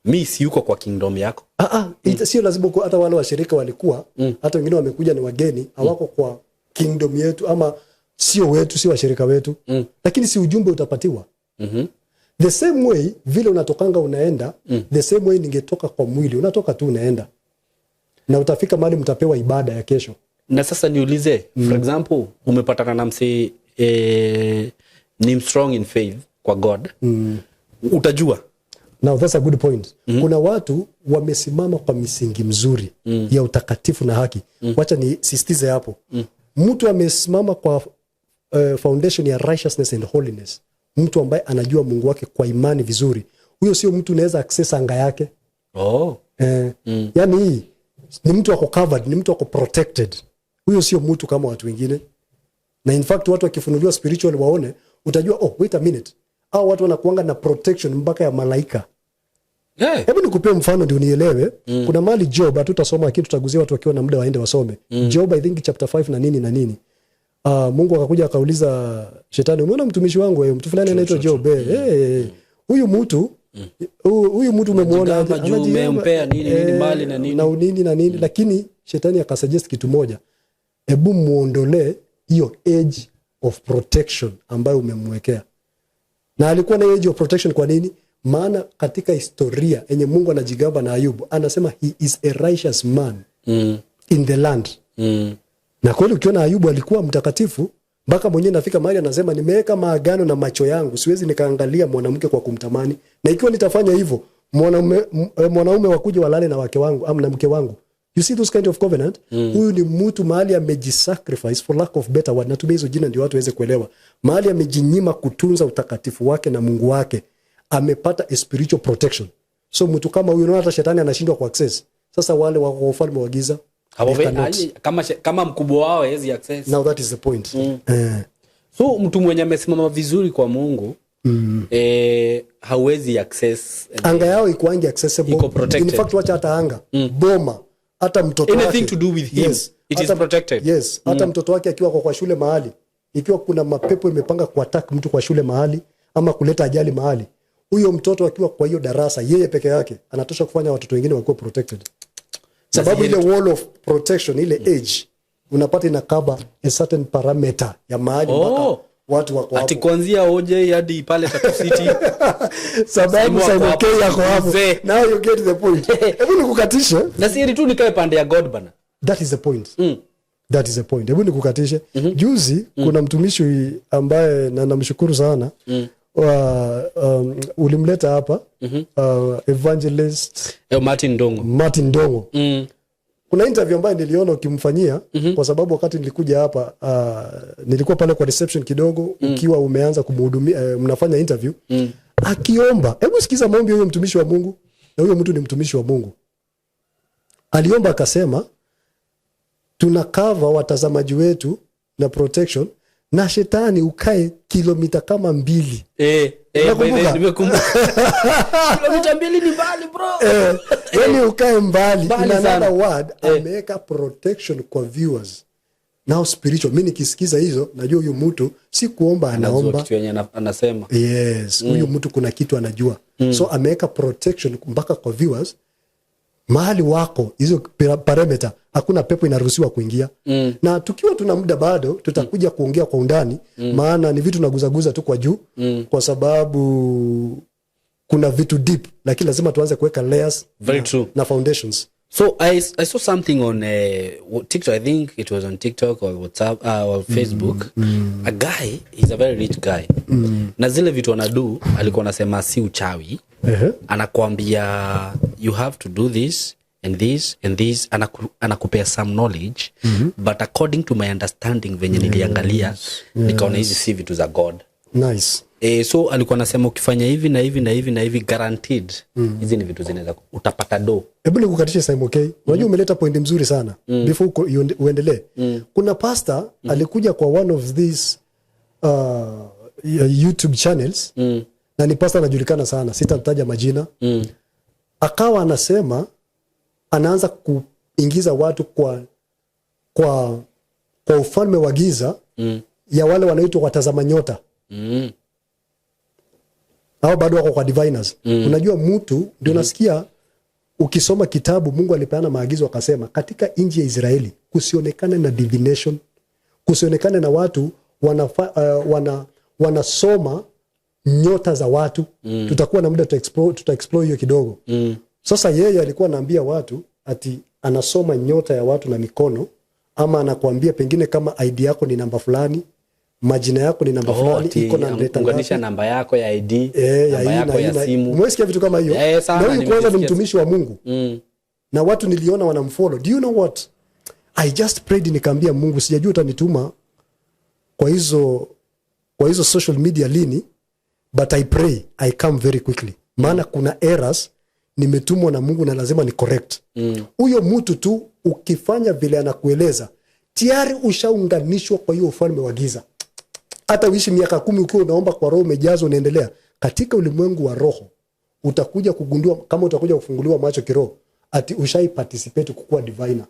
mi si yuko kwa kingdom yako? Ah, ah, sio lazima hata wale washirika walikuwa hata wengine wamekuja ni wageni, hawako kwa kingdom yetu ama sio wetu, sio washirika wetu, lakini si ujumbe utapatiwa. The same way vile unatokanga unaenda, the same way ningetoka kwa mwili, unatoka tu unaenda na utafika mahali mtapewa ibada ya kesho. Na sasa niulize, for example, umepatana na msee ni strong in faith kwa God, utajua? Now that's a good point. Kuna watu wamesimama kwa misingi mzuri ya utakatifu na haki. Wacha nisisitize hapo. Mtu amesimama kwa foundation ya righteousness and holiness, mtu ambaye anajua Mungu wake kwa imani vizuri, huyo sio mtu unaweza access anga yake. Yani hii ni mtu ako covered, ni mtu ako protected. Huyo sio mtu kama watu wengine. Na in fact watu wakifunuliwa spiritual waone, utajua, "Oh, wait a minute, au watu wanakuanga na protection mpaka ya malaika." Hebu nikupee mfano ndio unielewe. Kuna mahali Job, hatutasoma lakini tutaguzia, watu wakiwa na muda waende wasome. Job, I think chapter 5 na nini na nini. Mungu akakuja akauliza shetani, "Umeona mtumishi wangu mtu fulani anaitwa Job? Huyu mtu, huyu mtu umemuona aje?" Anajigamba juu Anajigamba, umempea nini, nini, mali na nini. Na nini na nini. Lakini shetani akasuggest kitu moja, "Hebu muondolee hiyo edge of protection ambayo umemwekea." Na alikuwa na hiyo edge of protection kwa nini? Maana katika historia yenye Mungu anajigamba na Ayubu, anasema he is a righteous man in the land. Na kweli ukiona Ayubu alikuwa mtakatifu mpaka mwenyewe nafika mahali anasema, "Nimeweka maagano na macho yangu, siwezi nikaangalia mwanamke kwa kumtamani, na ikiwa nitafanya hivyo mwanaume wakuja walale na wake wangu ama na mke wangu." You see those kind of covenant? Huyu ni mtu mahali amejisacrifice, for lack of better word, natumia hizo jina ndio watu waweze kuelewa, mahali amejinyima kutunza utakatifu wake na Mungu wake, amepata a spiritual protection. So mtu kama huyu, unaona hata shetani anashindwa ku access. Sasa wale wako kwa ufalme wa giza, they cannot. Kama mkubwa wao hawezi access. Now that is the point. So mtu mwenye amesimama vizuri kwa Mungu hauwezi access. Anga yao ikuangi accessible. Iko protected. In fact, wacha hata anga, boma, hata mtoto Anything wake. to do with him, it is protected. Yes, hata mtoto wake akiwa kwa shule mahali, ikiwa kuna mapepo imepanga kuattack mtu kwa shule mahali ama kuleta ajali mahali, huyo mtoto akiwa kwa hiyo darasa, yeye peke yake anatosha kufanya watoto wengine wakuwe protected, sababu ile wall of protection, ile edge unapata ina cover a certain parameter ya mahali mpaka watu wako Ati hapo. Kuanzia OJ hadi pale Tatu City. Sababu Simon Simon ako K hapo. yako hapo. Mzee. Now you get the point. Hebu nikukatishe. Na si tu nikae pande ya God, bana. That is the point. That is the point. Hebu nikukatishe. Juzi kuna mtumishi ambaye na namshukuru sana, ulimleta hapa, evangelist Martin Ndongo. Martin Ndongo. Kuna interview ambayo niliona ukimfanyia, kwa sababu wakati nilikuja hapa, nilikuwa pale kwa reception kidogo ukiwa umeanza kumhudumia, mnafanya interview, akiomba. Hebu sikiza maombi ya huyo mtumishi wa Mungu, na huyo mtu ni mtumishi wa Mungu. Aliomba akasema, "Tuna cover watazamaji wetu na protection, na shetani ukae kilomita kama 2." Eh, by the way, Unakumbuka? Nimekumbuka. Kilomita 2 ni mbali, bro. Eh, yani ukae mbali. Mbali In another sana. word, ameweka protection kwa viewers. Now spiritual, mi nikisikiza hizo najua huyu mtu si kuomba Anajua anaomba. Kitu yenye anasema. Yes, huyu mtu kuna kitu anajua. So ameweka protection mpaka kwa viewers mahali wako hizo parameter, hakuna pepo inaruhusiwa kuingia. Na tukiwa tuna muda bado tutakuja kuongea kwa undani, maana ni vitu naguzaguza tu kwa juu, kwa sababu kuna vitu deep, lakini lazima tuanze kuweka layers Very na, true. Na foundations. So I saw something on TikTok. I think it was on TikTok or WhatsApp or Facebook. A guy, he's a very rich guy. Na zile vitu anadu, alikuwa anasema si uchawi. Anakuambia you have to do this and this and this. Anakupea some knowledge. But according to my understanding venye niliangalia, nikaona hizi si vitu za God. Nice. E, so alikuwa anasema ukifanya hivi na hivi na hivi na hivi, guaranteed hizi ni vitu zinaweza utapata do. Hebu nikukatishe, Simon K. Unajua umeleta pointi mzuri sana. Before uendelee. Kuna pastor alikuja kwa one of these YouTube channels na ni pastor anajulikana sana, sitamtaja majina. Akawa anasema anaanza kuingiza watu kwa ufalme wa giza ya wale wanaitwa watazama nyota au bado wako kwa diviners. Unajua mtu ndio nasikia ukisoma kitabu, Mungu alipeana maagizo akasema katika nchi ya Israeli kusionekane na divination, kusionekane na watu wanasoma nyota za watu. Tutakuwa na muda tuta explore hiyo kidogo. Sasa yeye alikuwa anaambia watu ati anasoma nyota ya watu na mikono, ama anakuambia pengine kama ID yako ni namba fulani, majina yako ni namba Oh, fulani, ati iko na leta unganisha ngapi. Namba yako ya ID, Eh, ya namba hii yako na ya hii na simu. Umesikia vitu kama hiyo? Eh, sana, Na huyu kwanza ni nimesikia. Mtumishi wa Mungu na watu niliona wanamfollow. Do you know what? I just prayed, nikaambia Mungu, sijajua utanituma kwa hizo social media lini, but I pray I come very quickly, maana kuna errors nimetumwa na Mungu na lazima ni correct. Huyo mtu tu ukifanya vile anakueleza, tayari ushaunganishwa kwa hiyo ufalme wa giza. Hata uishi miaka 10 ukiwa unaomba kwa roho, umejazwa, unaendelea katika ulimwengu wa roho, utakuja kugundua kama utakuja kufunguliwa macho kiroho ati ushai participate kukuwa diviner.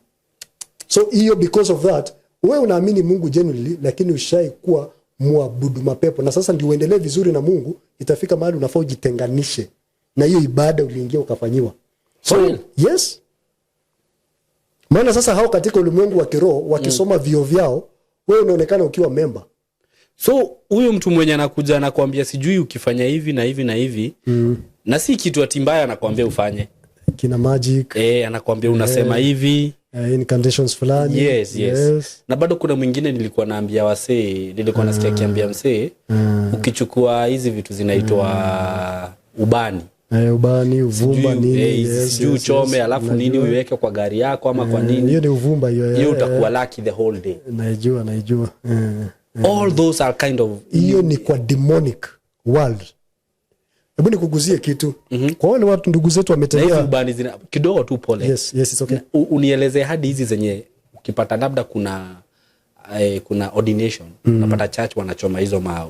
So hiyo, because of that, wewe unaamini Mungu genuinely, lakini ushai kuwa mwabudu mapepo. Na sasa ndio uendelee vizuri na Mungu, itafika mahali unafaa ujitenganishe na hiyo ibada uliingia ukafanyiwa. For So real? yes, maana sasa hao katika ulimwengu wa kiroho wakisoma vio vyao, wewe unaonekana ukiwa member. So huyu mtu mwenye anakuja anakuambia sijui ukifanya hivi na hivi na hivi na si kitu ati mbaya anakuambia ufanye. Kina magic. E, anakuambia unasema hivi. Incantations fulani. Yes. Na bado kuna mwingine nilikuwa naambia wasee, nilikuwa nasikia akiambia msee ukichukua hizi vitu zinaitwa ubani, Eh, ubani, uvumba, nini. sijui uchome, alafu nini, uiweke kwa gari yako ama kwa nini. Hiyo ni uvumba hiyo. Hiyo utakuwa lucky the whole day. Naijua, naijua. All those are kind of Hiyo ni kwa demonic world. Hebu nikuguzie kitu kwa wale watu ndugu zetu Na hizi wametembea. Ubani zina kidogo tu, pole. Yes, it's okay. Unieleze hadi hizi zenye ukipata labda kuna ordination, unapata church wanachoma hizo ma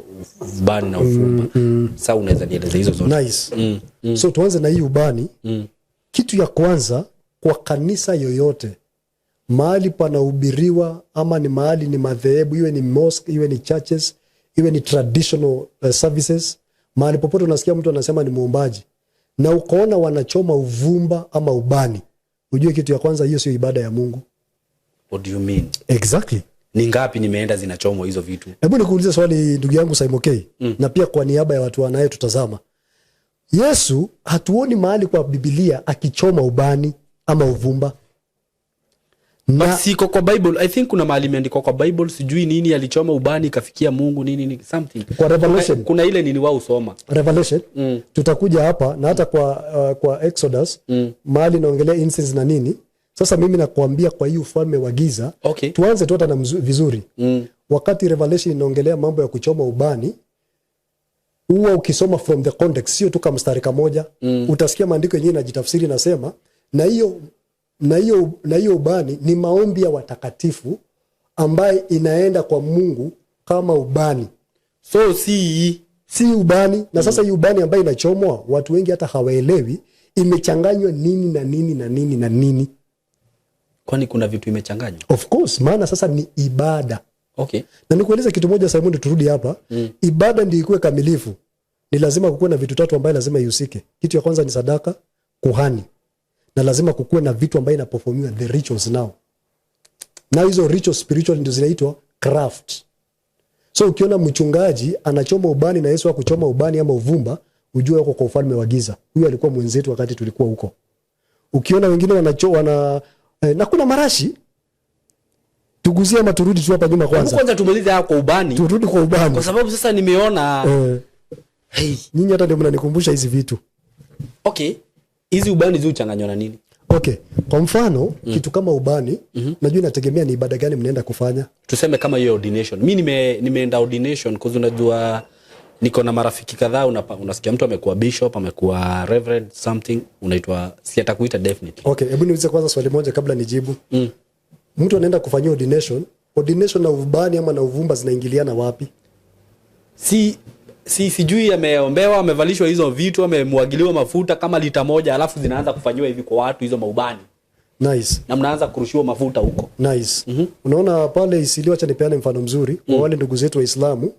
ubani na uvumba. Sa unaweza nieleze hizo zote? Nice. So tuanze na hii ubani. Kitu ya kwanza, kwa kanisa yoyote mahali panahubiriwa ama ni mahali ni madhehebu, iwe ni mosque, iwe ni churches, iwe ni traditional services, mahali popote unasikia mtu anasema ni muombaji na ukaona wanachoma uvumba ama ubani, ujue kitu ya kwanza, hiyo sio ibada ya Mungu. What do you mean? Exactly. Ni ngapi nimeenda zinachomwa hizo vitu? Hebu nikuulize swali, ndugu yangu Simon, na pia kwa niaba ya watu wanayetutazama. Yesu hatuoni mahali kwa Bibilia akichoma ubani ama uvumba. But Na siko kwa Bible. I think kuna mahali imeandikwa kwa Bible sijui nini alichoma ubani ikafikia Mungu, nini nini something. Kwa Revelation. Kuna ile nini wao usoma. Revelation tutakuja hapa na hata kwa Exodus mahali naongelea incense na nini. Sasa mimi nakuambia kwa hii ufalme wa giza. Tuanze tu hata na vizuri. Wakati Revelation inaongelea mambo ya kuchoma ubani, huwa ukisoma from the context, sio tu kamstari kamoja, utasikia maandiko yenyewe inajitafsiri, nasema na hiyo ubani ni maombi ya watakatifu ambaye inaenda kwa Mungu kama ubani. So si Si ubani. Na sasa hii ubani ambayo inachomwa, watu wengi hata hawaelewi imechanganywa nini na nini na nini na nini. Kwani kuna vitu imechanganywa? Of course, maana sasa ni ibada. Na nikueleza kitu moja, Simon, turudi hapa. Ibada ndio ikuwe kamilifu, ni lazima kukuwe na vitu tatu ambayo lazima ihusike. Kitu ya kwanza ni sadaka, kuhani, na lazima kukuwe na vitu ambayo inaperformiwa, the rituals. Now na hizo rituals spiritual ndio zinaitwa craft. So ukiona mchungaji anachoma ubani na Yesu hakuchoma ubani ama uvumba, ujue yuko kwa ufalme wa giza. Huyu alikuwa mwenzetu wakati tulikuwa huko. Ukiona wengine wanacho wana na kuna marashi, tuguzie ama turudi tu hapa nyuma Hebu kwanza? Kwanza tumalize hapo kwa ubani. Turudi kwa ubani. Kwa sababu sasa nimeona hey. Nyinyi hata ndio mnanikumbusha hizi vitu. Okay, hizi ubani ziuchanganywa na nini? Okay, kwa mfano kitu kama ubani, najua inategemea ni ibada gani mnaenda kufanya. Tuseme kama hiyo ordination. Mi nimeenda ordination, cause unajua niko na marafiki kadhaa, unasikia mtu amekuwa bishop, amekuwa reverend something, unaitwa, si atakuita definitely. Okay, hebu niulize kwanza swali moja kabla nijibu. Mtu anaenda kufanyia ordination, ordination na ubani ama na uvumba zinaingiliana wapi? Si sijui, ameombewa, amevalishwa hizo vitu, amemwagiliwa mafuta kama lita 1, alafu zinaanza kufanyiwa hivi kwa watu hizo maubani. Nice. Na mnaanza kurushiwa mafuta huko. Nice. Unaona pale Isili, wacha nipeane mfano mzuri kwa wale ndugu zetu Waislamu,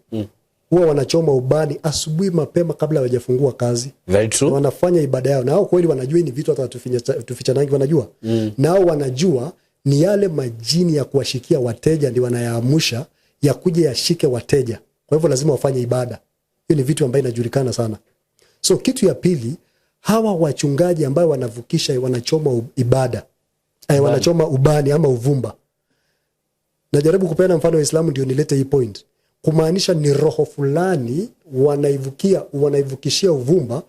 huwa wanachoma ubani asubuhi mapema kabla hawajafungua kazi. Very Na true. wanafanya ibada yao, na hao kweli wanajua hii ni vitu hata tufichanangi, wanajua. Nao wanajua ni yale majini ya kuwashikia wateja ndio wanayaamusha ya kuja yashike wateja, kwa hivyo lazima wafanye ibada. Hiyo ni vitu ambayo inajulikana sana. So kitu ya pili, hawa wachungaji ambayo wanavukisha, wanachoma ibada, wanachoma ubani ama uvumba, najaribu kupeana mfano wa Islamu ndio nilete hii point, kumaanisha ni roho fulani wanaivukia, wanaivukishia uvumba,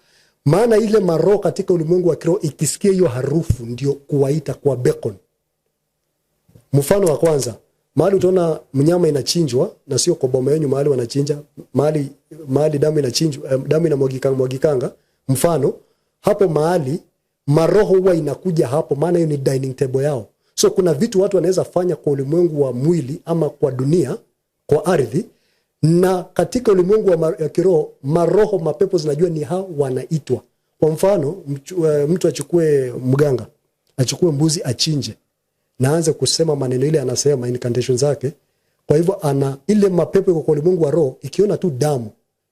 maana ile maroho katika ulimwengu wa kiroho ikisikia hiyo harufu ndio kuwaita kwa beacon. Mfano wa kwanza, mahali utaona mnyama inachinjwa, na sio kwa boma yenu mahali wanachinja, mahali damu inachinjwa, damu inamwagika mwagikanga, mfano hapo mahali maroho huwa inakuja hapo, maana hiyo ni dining table yao. So kuna vitu watu wanaweza fanya kwa ulimwengu wa mwili ama kwa dunia, kwa ardhi, na katika ulimwengu ya kiroho maroho, mapepo zinajua ni hao wanaitwa. Kwa mfano mtu achukue, mganga achukue mbuzi achinje na aanze kusema maneno ile anasema incantation zake. Kwa hivyo ana ile mapepo iko kwa ulimwengu wa roho, ikiona tu damu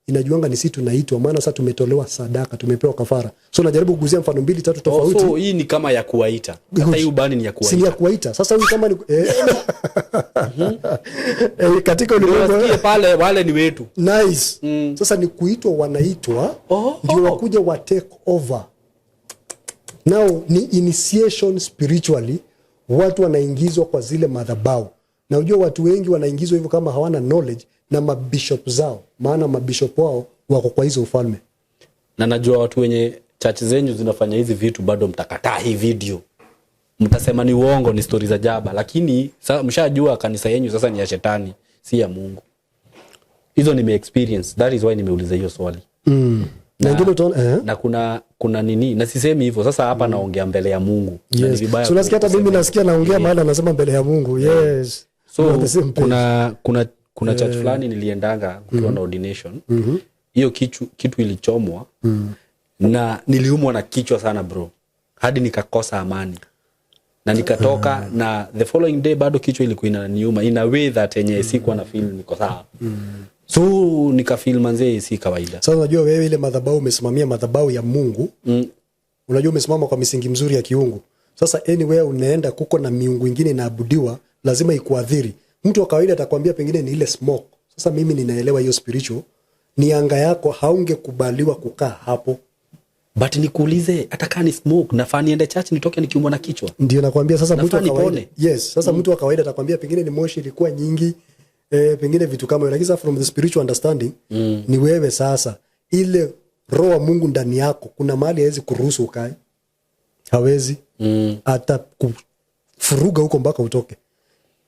inajuanga ni sisi tunaitwa, maana sasa tumetolewa sadaka, tumepewa kafara. So najaribu kuguzia mfano mbili tatu Oh, tofauti. so hii ni kama ya kuwaita. Hata hii ubani ni ya Si ni ya kuwaita. kuwaita. Sasa huyu kama ni katika ulimwengu Wasikie pale wale ni wetu. Nice. Sasa ni kuitwa, wanaitwa ndio wakuja wa take over. Now ni initiation spiritually, watu wanaingizwa kwa zile madhabahu, na unajua watu wengi wanaingizwa hivyo kama hawana knowledge na mabishop zao, maana mabishop wao wako kwa hizo ufalme. Na najua watu wenye church zenyu zinafanya hizi vitu bado mtakataa hii video, mtasema ni uongo, ni stori za jaba, lakini mshajua kanisa yenyu sasa ni ya shetani, si ya Mungu. Hizo nime experience, that is why nimeuliza hiyo swali. Na ingine utaona Na kuna nini, na sisemi hivyo sasa hapa, naongea mbele ya Mungu. Na ni vibaya So nasikia hata mimi kusema nasikia naongea mahali anasema mbele ya Mungu. Yes. So We're on the same page. kuna church fulani niliendanga kukiwa na ordination. Hiyo kitu ilichomwa na niliumwa na kichwa sana, bro, hadi nikakosa amani na nikatoka. Na the following day bado kichwa ilikuwa inaniuma in a way that yenye sikuwa na feel niko sawa. So nikafeel manzee si kawaida. Sasa unajua wewe ile madhabahu umesimamia, madhabahu ya Mungu, unajua umesimama kwa misingi mzuri ya kiungu. Sasa anywhere unaenda kuko na miungu ingine inaabudiwa, lazima ikuadhiri. Mtu wa kawaida atakwambia pengine ni ile smoke. Sasa mimi ninaelewa hiyo spiritual ni anga yako, haungekubaliwa kukaa hapo. But nikuulize, hata kaa ni smoke, nafaa niende church nitoke nikiumwa na kichwa? Ndio nakwambia sasa mtu wa Nafaa kawaida nipone. Yes, sasa mtu wa kawaida atakwambia pengine ni moshi ilikuwa nyingi, pengine vitu kama hiyo, lakini sasa from the spiritual understanding ni wewe sasa ile roho wa Mungu ndani yako, kuna mahali hawezi kuruhusu ukae, hawezi atakufuruga huko mpaka utoke.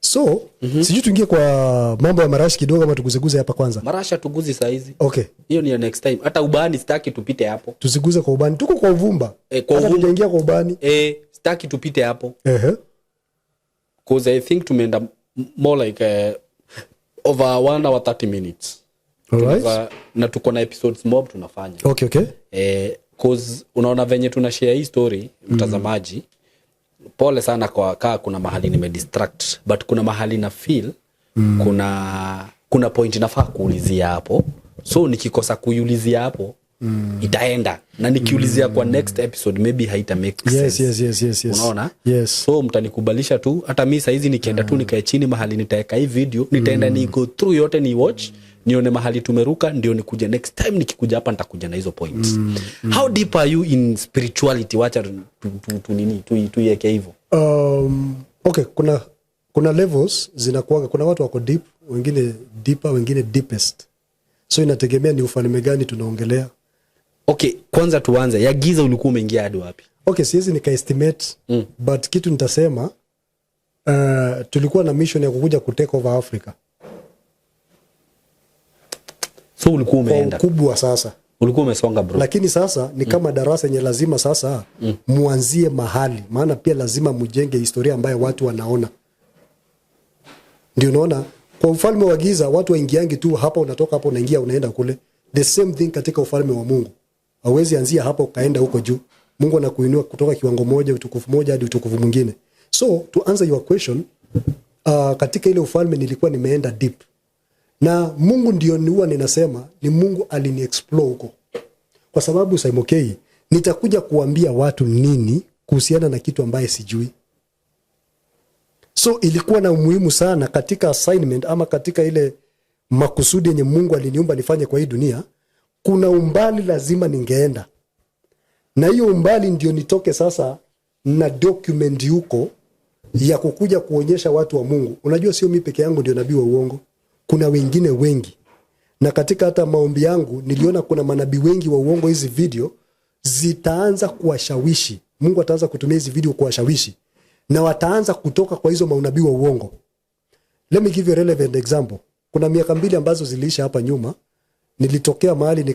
So sijui tuingie kwa mambo ya marashi kidogo ama tuguzeguze hapa kwanza? Marashi tuguzi sahizi. Okay. Hiyo ni ya next time. Hata ubani sitaki tupite hapo. Tusiguze kwa ubani, tuko kwa uvumba. Kwa Hata uvumba. tujaingia kwa ubani. Sitaki tupite hapo, 'cause I think tumeenda more like over 1 hour 30 minutes. Alright. Na tuko na episodes mob tunafanya. Okay. Cause unaona venye tuna share hii story, mtazamaji, pole sana kwa kaa kuna mahali nimedistract, but kuna mahali na feel kuna point nafaa kuulizia hapo. So nikikosa kuiulizia hapo, itaenda, na nikiulizia kwa next episode, maybe haita make sense. Unaona? Yes. So mtanikubalisha tu, hata mi saizi nikienda tu nikae chini mahali nitaeka hii video, nitaenda ni go through yote, ni watch, nione mahali tumeruka, ndio nikuja next time. Nikikuja hapa nitakuja na hizo points. How deep are you in spirituality? Wacha tu nini, tuiweke hivyo. Okay, kuna levels zinakuwaga. Kuna watu wako deep, wengine deeper, wengine deepest. So inategemea ni ufalme gani tunaongelea. Okay, kwanza tuanze ya giza. Ulikuwa umeingia hadi wapi? Okay, siwezi nikaestimate, but kitu nitasema, tulikuwa na mission ya kukuja kutake over Africa. So ulikuwa Kwa umeenda ukubwa sasa. Ulikuwa umesonga, bro. Lakini sasa ni kama darasa yenye lazima sasa muanzie mahali, maana pia lazima mujenge historia ambayo watu wanaona. Ndio unaona kwa ufalme wa giza watu waingiangi tu hapa, unatoka hapa, unaingia, unaenda kule. The same thing katika ufalme wa Mungu, hauwezi anzia hapa ukaenda huko juu. Mungu anakuinua kutoka kiwango moja, utukufu moja hadi utukufu mwingine. So to answer your question, katika ile ufalme nilikuwa nimeenda deep, na Mungu ndio huwa ninasema ni Mungu alini explore huko, kwa sababu Simon K, nitakuja kuambia watu nini kuhusiana na kitu ambaye sijui? So ilikuwa na umuhimu sana katika assignment ama katika ile makusudi yenye Mungu aliniumba nifanye kwa hii dunia. Kuna umbali lazima ningeenda, na hiyo umbali ndio nitoke sasa na document huko ya kukuja kuonyesha watu wa Mungu. Unajua sio mi peke yangu ndio nabii wa uongo, kuna wengine wengi, na katika hata maombi yangu niliona kuna manabii wengi wa uongo. Hizi video zitaanza kuwashawishi, Mungu ataanza kutumia hizi video kuwashawishi na wataanza kutoka kwa hizo maunabii wa uongo. Let me give you a relevant example. Kuna miaka 2 ambazo ziliisha hapa nyuma, nilitokea mahali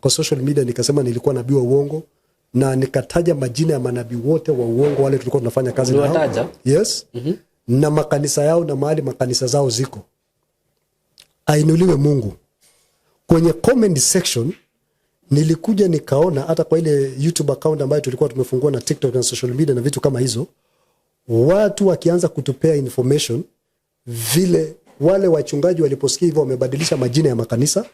kwa social media nikasema nilikuwa nabii wa uongo na nikataja majina ya manabii wote wa uongo wale tulikuwa tunafanya kazi nao. Uliwataja? Yes. Na makanisa yao na mahali makanisa zao ziko. Ainuliwe Mungu. Kwenye comment section nilikuja nikaona hata kwa ile YouTube account ambayo tulikuwa tumefungua na TikTok na social media na vitu kama hizo, watu wakianza kutupea information vile wale wachungaji waliposikia hivyo wamebadilisha majina ya makanisa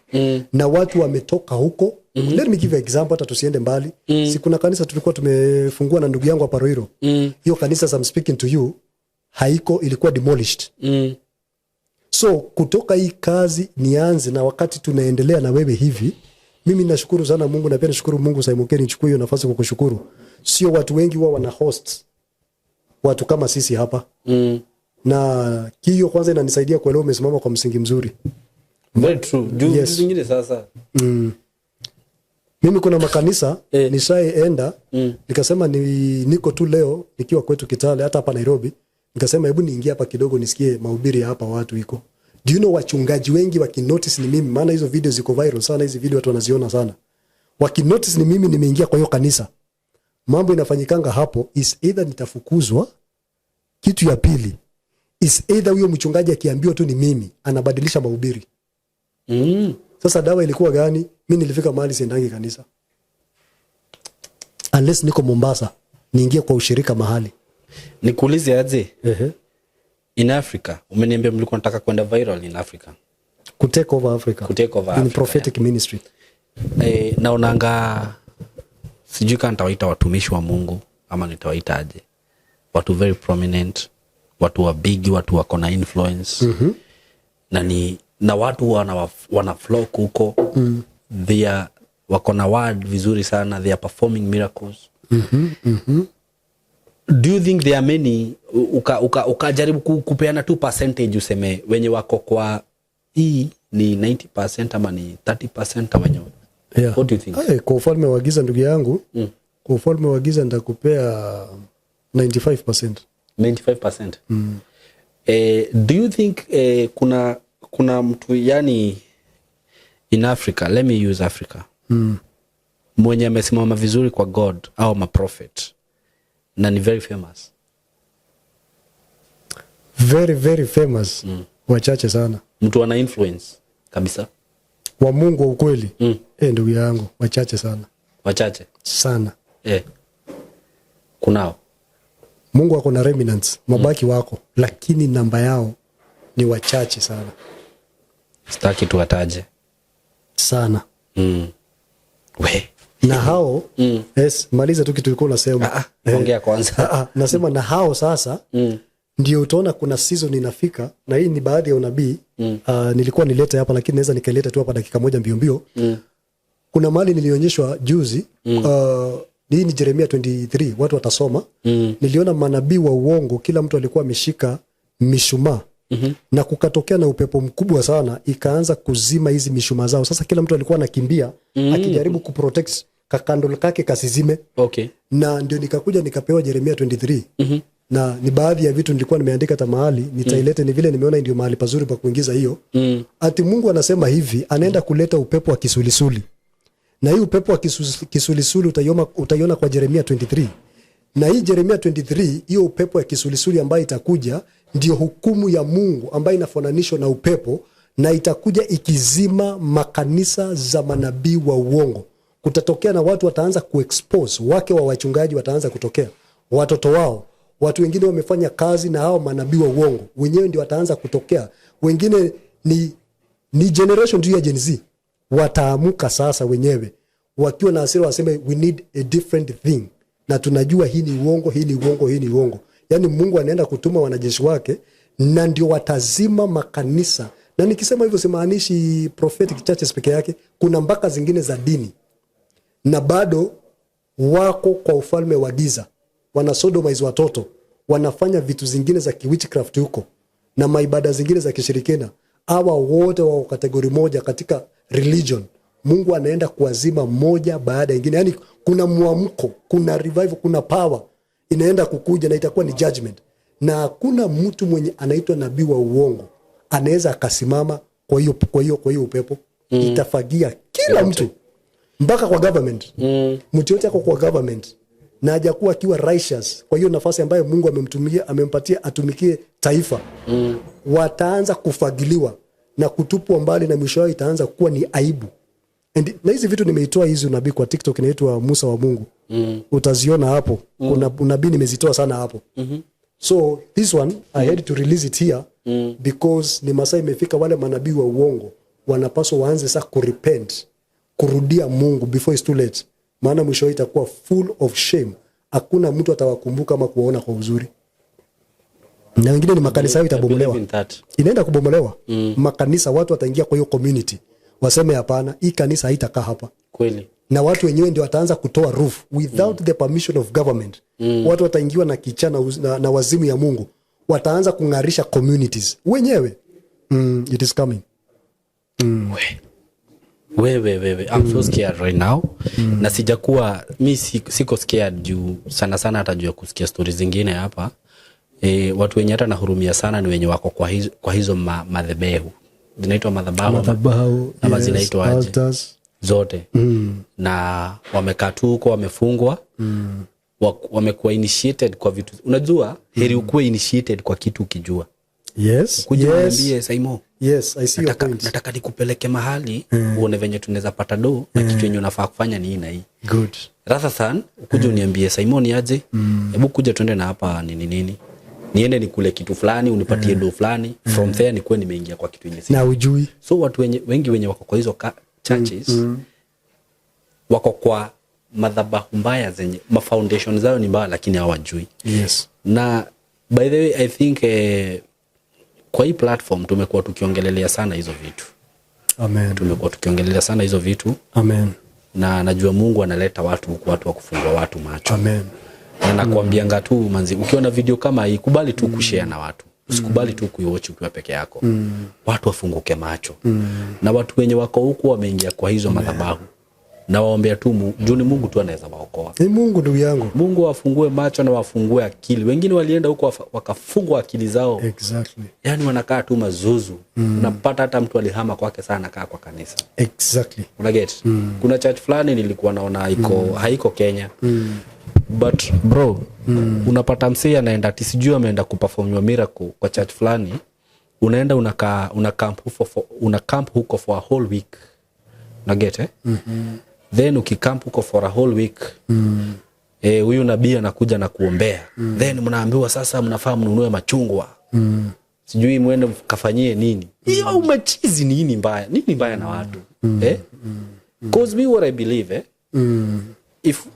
na watu wametoka huko. Let me give you example, hata tusiende mbali. Si kuna kanisa tulikuwa tumefungua na ndugu yangu hapa Ruiru? Hiyo kanisa, as I'm speaking to you, haiko, ilikuwa demolished. So kutoka hii kazi nianze na wakati tunaendelea na wewe hivi, mimi nashukuru sana Mungu, na pia nashukuru Mungu, Simon Ken, nichukue hiyo nafasi kukushukuru. Sio watu wengi huwa wana host watu kama sisi hapa. Na hiyo kwanza inanisaidia kuelewa umesimama kwa msingi mzuri. Very true. Juu Yes. zingine sasa. Mimi kuna makanisa nishaienda, nikasema niko tu leo nikiwa kwetu Kitale, hata hapa Nairobi, nikasema hebu niingie hapa kidogo nisikie mahubiri ya hapa watu iko. Do you know wachungaji wengi wakinotice ni mimi, maana hizo video ziko viral sana, hizi video watu wanaziona sana. Wakinotice ni mimi nimeingia kwa hiyo kanisa, mambo inafanyikanga hapo is either nitafukuzwa, kitu ya pili is either huyo mchungaji akiambiwa tu ni mimi anabadilisha mahubiri. Sasa dawa ilikuwa gani? Mi nilifika mahali siendangi kanisa unless niko Mombasa niingie kwa ushirika mahali. Nikuulize aje? Ehe. In Africa, umeniambia mlikuwa nataka kwenda viral in Africa. Kutake over Africa. Kutake over in Africa, prophetic ministry. Naonanga, sijui kama nitawaita watumishi wa Mungu ama nitawaita aje, watu very prominent, watu wa big, watu wako na influence, na watu wana flock huko. They are, wako na word vizuri sana, they are performing miracles. Do you think there are many, ukajaribu kupeana tu percentage, useme wenye wako kwa hii ni 90% ama ni 30% ama wenye What do you think? Ay, kwa ufalme wa giza, ndugu yangu, kwa ufalme wa giza nitakupea 95%. 95%. Do you think kuna mtu, yani in Africa, let me use Africa, mwenye amesimama vizuri kwa God au maprophet na ni very famous? Very very famous, wachache sana. Mtu ana influence kabisa. Wa Mungu wa ukweli, ndugu yangu, wachache sana. Wachache. Sana. Kunao. Mungu ako na remnants, mabaki wako, lakini namba yao ni wachache sana. Sitaki tuwataje. Sana. We. Na hao, yes, maliza tu kitu ulikuwa unasema. Ah, ah, ongea kwanza. Ah, ah, nasema na hao sasa ndio utaona kuna season inafika, na hii ni baadhi ya unabii. Nilikuwa nilete hapa, lakini naweza nikaileta tu hapa dakika moja mbio mbio. Kuna mahali nilionyeshwa juzi, hii ni Jeremia 23, watu watasoma. Niliona manabii wa uongo, kila mtu alikuwa ameshika mishumaa, na kukatokea na upepo mkubwa sana, ikaanza kuzima hizi mishumaa zao. Sasa kila mtu alikuwa anakimbia akijaribu kuprotect kacandle kake kasizime. Na ndio nikakuja nikapewa Jeremia 23. Na ni baadhi ya vitu nilikuwa nimeandika hata mahali nitailete, ni vile nimeona ndio mahali pazuri pa kuingiza hiyo. Ati Mungu anasema hivi, anaenda kuleta upepo wa kisulisuli, na hii upepo wa kisulisuli utaiona kwa Jeremia 23. Na hii Jeremia 23, hiyo upepo ya kisulisuli ambayo itakuja ndio hukumu ya Mungu ambayo inafananishwa na upepo, na itakuja ikizima makanisa za manabii wa uongo. Kutatokea na watu wataanza kuexpose, wake wa wachungaji wataanza kutokea, watoto wao, watu wengine wamefanya kazi na hao manabii wa uongo wenyewe ndio wataanza kutokea. Wengine ni generation tu ya Gen Z wataamuka sasa wenyewe wakiwa na hasira, waseme we need a different thing, na tunajua hii ni uongo, hii ni uongo, hii ni uongo. Yaani Mungu anaenda kutuma wanajeshi wake na ndio watazima makanisa. Na nikisema hivyo simaanishi prophetic churches peke yake, kuna mpaka zingine za dini na bado wako kwa ufalme wa giza, wana sodomize watoto, wanafanya vitu zingine za kiwitchcraft huko na maibada zingine za kishirikina. Hawa wote wako category moja katika religion. Mungu anaenda kuwazima moja baada ya ingine. Yani kuna mwamko, kuna revival, kuna power inaenda kukuja na itakuwa ni judgment, na hakuna mtu mwenye anaitwa nabii wa uongo anaweza akasimama kwa hiyo upepo. Itafagia kila mtu mpaka kwa government. Mtu yote ako kwa government na hajakuwa akiwa righteous kwa hiyo nafasi ambayo Mungu amemtumia, amempatia atumikie taifa, wataanza kufagiliwa na kutupwa mbali, na mwisho wao itaanza kuwa ni aibu. And, na hizi vitu nimeitoa hizi unabii kwa TikTok inaitwa Musa wa Mungu. Utaziona hapo. Kuna unabii nimezitoa sana hapo. So this one I had to release it here because ni masaa imefika, wale manabii wa uongo wanapaswa waanze sasa kurepent, kurudia Mungu before it's too late, maana mwisho wao itakuwa full of shame. Hakuna mtu atawakumbuka ama kuwaona kwa uzuri, na wengine ni makanisa yao I believe itabomolewa. In that. Inaenda kubomolewa makanisa, watu wataingia kwa hiyo community waseme hapana, hii kanisa haitakaa hapa. Na watu wenyewe ndio wataanza kutoa roof without the permission of government. Watu wataingiwa na kichaa na wazimu ya Mungu, wataanza kung'arisha communities wenyewe. It is coming. Wewe, wewe, I'm so scared right now. Na sijakuwa mi siko scared juu sana sana hata juu ya kusikia stori zingine hapa. Watu wenye hata nahurumia sana ni wenye wako kwa hizo madhebehu, zinaitwa madhabahu Madhabahu, ama yes, zinaitwa aje? Altars. Zote. Na wamekaa tu huko wamefungwa, wamekuwa initiated kwa vitu. Unajua heri ukuwe initiated kwa kitu ukijua. Kuja uniambie, "Saimo, Yes, I see your nataka, point. nataka nikupeleke mahali uone venye tunaweza pata do, na kitu yenye unafaa kufanya ni hii na hii," Good. Rather than ukuja uniambie, "Simon, aje, hebu kuja tuende na hapa nini nini, niende nikule kitu fulani, unipatie do fulani, from there nikuwe nimeingia kwa kitu yenye si." Na ujui. So watu wengi wenye wako kwa hizo churches wako kwa madhabahu mbaya zenye mafoundation zao ni mbaya, lakini hawajui. Na by the way, I think kwa hii platform tumekuwa tukiongelelea sana hizo vitu. Amen. Tumekuwa tukiongelelea sana hizo vitu. Amen. Na najua Mungu analeta watu huku, watu wa kufungua watu macho. Amen. Na nakwambianga tu manzi, ukiona video kama hii, kubali tu kushare na watu, usikubali tu kuiwatch ukiwa peke yako. Watu wafunguke macho. Na watu wenye wako huku wameingia kwa hizo madhabahu, na waombea tu juu ni Mungu tu anaweza waokoa. Ni Mungu, ndugu yangu. Mungu wafungue macho na wafungue akili. Wengine walienda huko wakafungwa akili zao. Yani wanakaa tu mazuzu. Unapata hata mtu alihama kwake sana, anakaa kwa kanisa. Unaget? Kuna church fulani nilikuwa naona iko, haiko Kenya, but bro, unapata msee anaenda ati sijui ameenda kuperformiwa miracle kwa church fulani, unaenda unakaa, una camp huko for a whole week. Naget, eh? Then ukicamp huko for a whole week, huyu nabii anakuja na kuombea. Then mnaambiwa sasa mnafaa mnunue machungwa, sijui mwende mkafanyie nini hiyo. Umechizi nini mbaya, nini mbaya na watu, eh? 'Cause me, what I believe, eh? If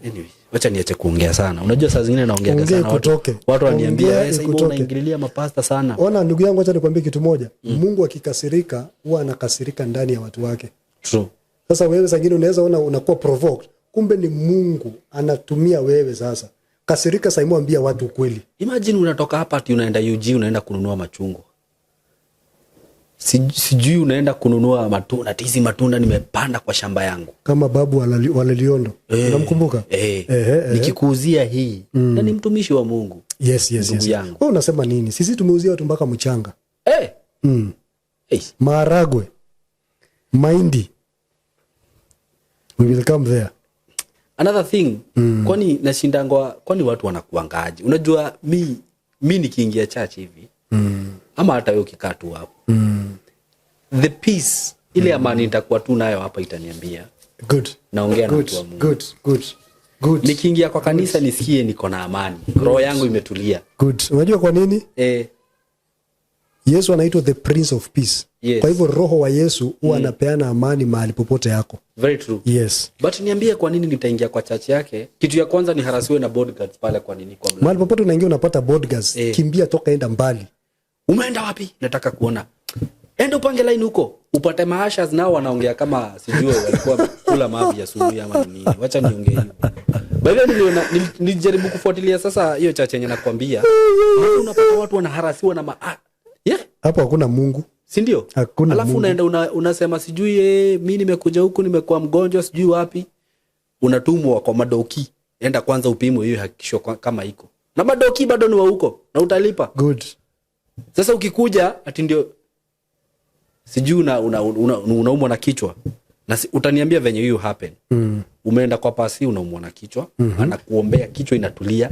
anyway, wacha niache kuongea sana. Unajua saa zingine naongea Ongea sana, watu, ikutoke. watu waniambia, Ongea "Wewe, sasa hivi ikutoke. Unaingililia mapasta sana." Ona ndugu yangu, acha nikwambie kitu moja. Mungu akikasirika huwa anakasirika ndani ya watu wake. True. Sasa wewe saa ingine unaweza ona unakuwa provoked, kumbe ni Mungu anatumia wewe. Sasa kasirika, Saimu, ambia watu ukweli. Imagine unatoka hapa ati unaenda UG, unaenda kununua machungwa. Sijui unaenda kununua matunda, ati hizi matunda nimepanda kwa shamba yangu. Kama babu wa Loliondo, unamkumbuka? Eh, Ehe, ehe. Nikikuuzia hii, na ni mtumishi wa Mungu. Yes. Ndugu yangu. Wewe unasema nini? Sisi tumeuzia watu mpaka mchanga. Hey. Maharagwe, mahindi. We will come there. Another thing, kwani nashindangwa, kwani watu wanakuangaje? Unajua mi nikiingia church hivi, ama hata wewe ukikaa tu hapo, the peace ile, amani nitakuwa tu nayo hapa itaniambia Good. naongea na Good. mtu wa Mungu. Good. Good. Good. Nikiingia kwa kanisa nisikie niko na amani, roho yangu imetulia. Good. Unajua kwa nini? Eh. Yesu anaitwa the Prince of Peace. Yes. Kwa hivyo roho wa Yesu huwa anapeana amani mahali popote yako. Very true. Yes. But niambie kwa nini nitaingia kwa church yake, kitu ya kwanza ni harasiwe na bodyguards pale kwa nini, kwa mlango. Mahali popote unaingia unapata bodyguards. Eh. Kimbia, toka, enda mbali. Umeenda wapi? Nataka kuona. Enda upange line huko upate maushers nao wanaongea kama sijui walikuwa kula mavi asubuhi ama ni nini. Wacha niongee hivyo. By the way, niliona, nilijaribu kufuatilia sasa hiyo church yenye nakwambia. Maana unapata watu wanaharasiwa na yeah. Hapo hakuna Mungu. Si ndio? Hakuna Alafu Mungu. Unaenda unasema sijui, mi nimekuja huku, nimekuwa mgonjwa sijui wapi. Unatumwa kwa madoki, enda kwanza upimwe hiyo, hakikishwa kama iko na madoki bado ni wa huko na utalipa. Good. Sasa ukikuja ati ndio sijui unaumwa na kichwa na utaniambia venye hiyo happen. Umeenda kwa pasi, unaumwa na kichwa, anakuombea, kichwa inatulia,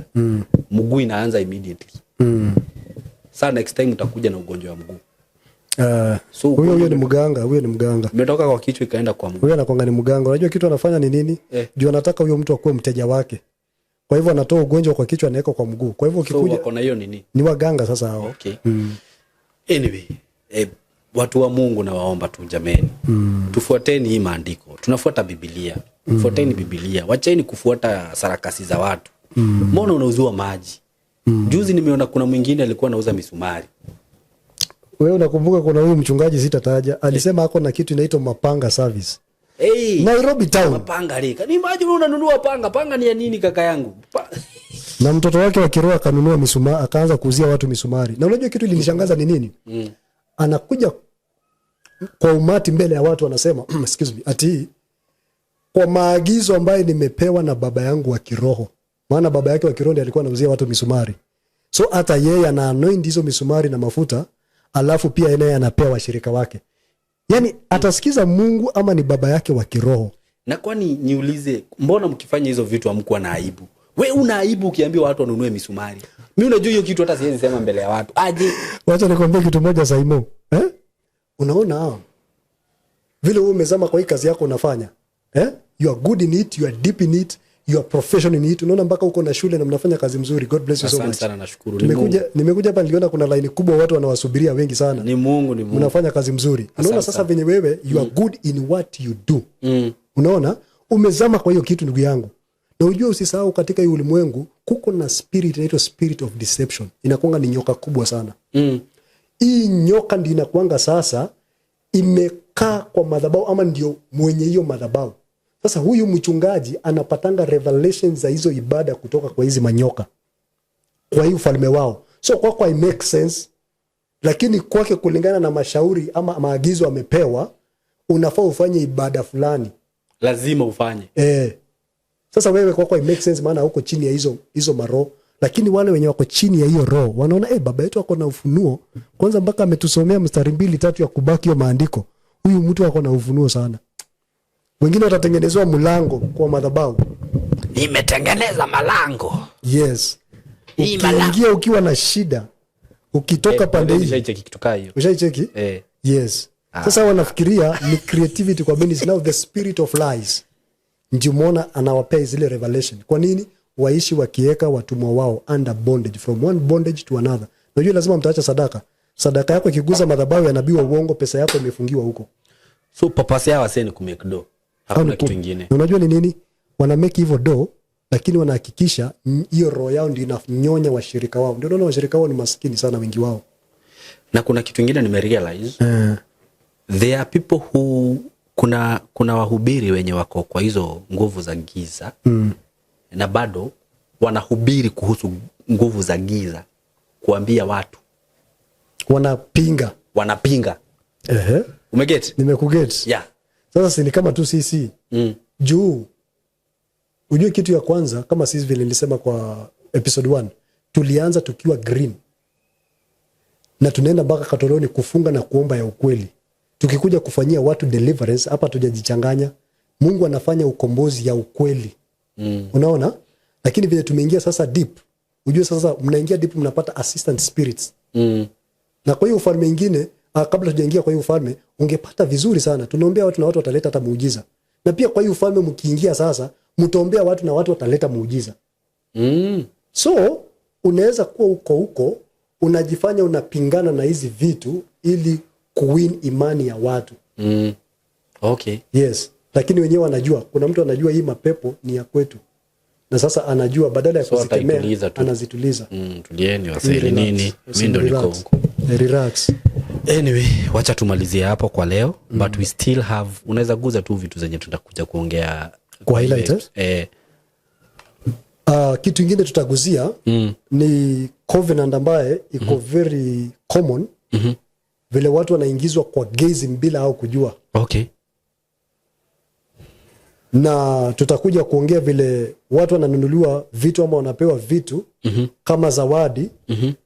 mguu inaanza immediately. Saa next time utakuja na ugonjwa wa mguu. So Huyo huyo ni mganga, huyo ni mganga. Imetoka kwa kichwa ikaenda kwa mguu. Huyo anakwanga ni mganga. Unajua kitu anafanya ni nini? Eh. Juu anataka huyo mtu akuwe mteja wake. Kwa hivyo anatoa ugonjwa kwa kichwa, anaweka kwa mguu. Kwa hivyo So ukikuja wako na hiyo nini. Ni waganga sasa hao. Okay. Anyway, watu wa Mungu, nawaomba tu jameni, tufuateni hii maandiko. Tunafuata Bibilia. Fuateni Bibilia, wacheni kufuata sarakasi za watu. Mbona unauziwa maji? Juzi nimeona kuna mwingine alikuwa anauza misumari. Wewe unakumbuka kuna huyu mchungaji, sitataja, alisema ako na kitu inaitwa mapanga service. Hey, Nairobi town. Mapanga rika ni maji, unanunua panga. Panga ni ya nini, kaka yangu? Na mtoto wake wa kiroho akanunua misumari, akaanza kuuzia watu misumari. Na unajua kitu ilinishangaza ni nini? Anakuja kwa umati mbele ya watu anasema, excuse me, ati kwa maagizo ambayo nimepewa na baba yangu wa kiroho. Maana baba yake wa kiroho ndiye alikuwa anauzia watu misumari. So hata yeye ana anoint hizo misumari na mafuta, alafu pia naye anapea washirika wake. Yaani atasikiza Mungu ama ni baba yake wa kiroho? Na kwani niulize, mbona mkifanya hizo vitu hamkuwa na aibu? We una aibu ukiambia watu wanunue misumari? Mi unajua hiyo kitu hata siwezi sema mbele ya watu aje. Wacha nikwambie kitu moja, Saimo. Eh? Unaona vile wewe umezama kwa hii kazi yako unafanya, eh? You are good in it, you are deep in it, you are professional in it. Unaona mpaka uko na shule na mnafanya kazi mzuri. God bless you so Asante much. sana, nashukuru. Ni Nimekuja hapa niliona kuna line kubwa, watu wanawasubiria wengi sana. Ni Mungu, ni Mungu. Mnafanya kazi mzuri. Unaona sasa Sana. venye wewe you are good in what you do. Unaona umezama kwa hiyo kitu, ndugu yangu. Na ujue usisahau katika hii ulimwengu kuko na spirit inaitwa spirit of deception. Inakuanga ni nyoka kubwa sana. Hii nyoka ndio inakuanga sasa imekaa kwa madhabahu ama ndio mwenye hiyo madhabahu. Sasa huyu mchungaji anapatanga revelation za hizo ibada kutoka kwa hizi manyoka, kwa hii ufalme wao. So kwako kwa make sense, lakini kwake kulingana na mashauri ama maagizo amepewa, unafaa ufanye ibada fulani. Lazima ufanye. Eh. Sasa wewe kwako it make sense, maana huko chini ya hizo hizo maroho, lakini wale wenye wako chini ya hiyo roho wanaona, baba yetu ako na ufunuo kwanza, mpaka ametusomea mstari mbili tatu ya kubaki hiyo maandiko. Huyu mtu ako na ufunuo sana. Wengine watatengenezewa mlango kwa madhabahu. Nimetengeneza malango. Yes. Hii malango. Ukiingia ukiwa na shida, ukitoka pande hii Nishaicheki kitu kaa hiyo. Ushaicheki? Eh. Yes. Sasa wanafikiria ni creativity kwa ministry. Now the spirit of lies ndio umeona anawapea zile revelation. Kwa nini waishi wakiweka watumwa wao under bondage, from one bondage to another? Unajua lazima mtaacha sadaka. Sadaka yako ikiguza madhabahu ya nabii wa uongo, pesa yako imefungiwa huko. So purpose yao wasee ni kumake do, hakuna kitu ingine. Na unajua ni nini wana make hivyo do, lakini wanahakikisha hiyo roho yao ndio inanyonya washirika wao. Ndio unaona washirika wao ni maskini sana, wengi wao. Na kuna kitu ingine nimerealize. There are people who, kuna wahubiri wenye wako kwa hizo nguvu za giza na bado wanahubiri kuhusu nguvu za giza, kuambia watu. Wanapinga. Wanapinga. Umeget? Nimekuget. Sasa si ni kama tu sisi juu ujue kitu ya kwanza, kama sisi vile nilisema kwa episode 1, tulianza tukiwa green na tunaenda mpaka Katoloni kufunga na kuomba ya ukweli. Tukikuja kufanyia watu deliverance hapa, tujajichanganya. Mungu anafanya ukombozi ya ukweli. Unaona, lakini vile tumeingia sasa deep, ujue sasa mnaingia deep, mnapata assistant spirits na kwa hiyo ufalme ingine, kabla tujaingia kwa hiyo ufalme, ungepata vizuri sana, tunaombea watu na watu wataleta hata muujiza. Na pia kwa hiyo ufalme mkiingia sasa, mtaombea watu na watu wataleta muujiza. So unaweza kuwa uko huko unajifanya unapingana na hizi vitu ili kuwin imani ya watu. Yes, lakini wenyewe wanajua, kuna mtu anajua hii mapepo ni ya kwetu, na sasa anajua badala ya So kuzikemea ataituliza tu. Anazituliza. Tulieni wasee, nini, mi ndo niko Relax. huko. Relax. Anyway, wacha tumalizie hapo kwa leo. But we still have, unaweza guza tu vitu zenye tutakuja kuongea. Kwa highlight, eh? Eh. Kitu ingine tutaguzia ni covenant ambaye iko very common, vile watu wanaingizwa kwa gayism bila au kujua. Na tutakuja kuongea vile watu wananunuliwa vitu ama wanapewa vitu kama zawadi,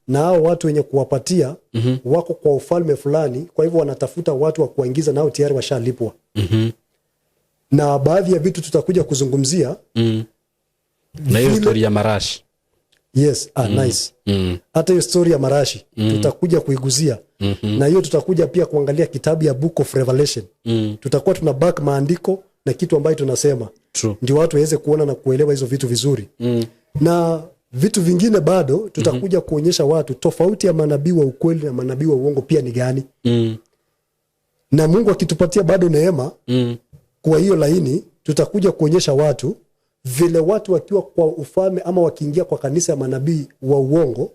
na hao watu wenye kuwapatia wako kwa ufalme fulani, kwa hivyo wanatafuta watu wa kuwaingiza, nao tayari washalipwa. Na baadhi ya vitu tutakuja kuzungumzia. Na hiyo story ya marashi. Yes, ah, nice. Hata hiyo story ya marashi tutakuja kuiguzia. Na hiyo tutakuja pia kuangalia kitabu ya Book of Revelation. Tutakuwa tuna back maandiko na kitu ambayo tunasema ndio watu waweze kuona na kuelewa hizo vitu vizuri. Na vitu vingine bado tutakuja kuonyesha watu tofauti ya manabii wa ukweli na manabii wa uongo pia ni gani. Na Mungu akitupatia bado neema kwa hiyo laini, tutakuja kuonyesha watu vile watu wakiwa kwa ufalme ama wakiingia kwa kanisa ya manabii wa uongo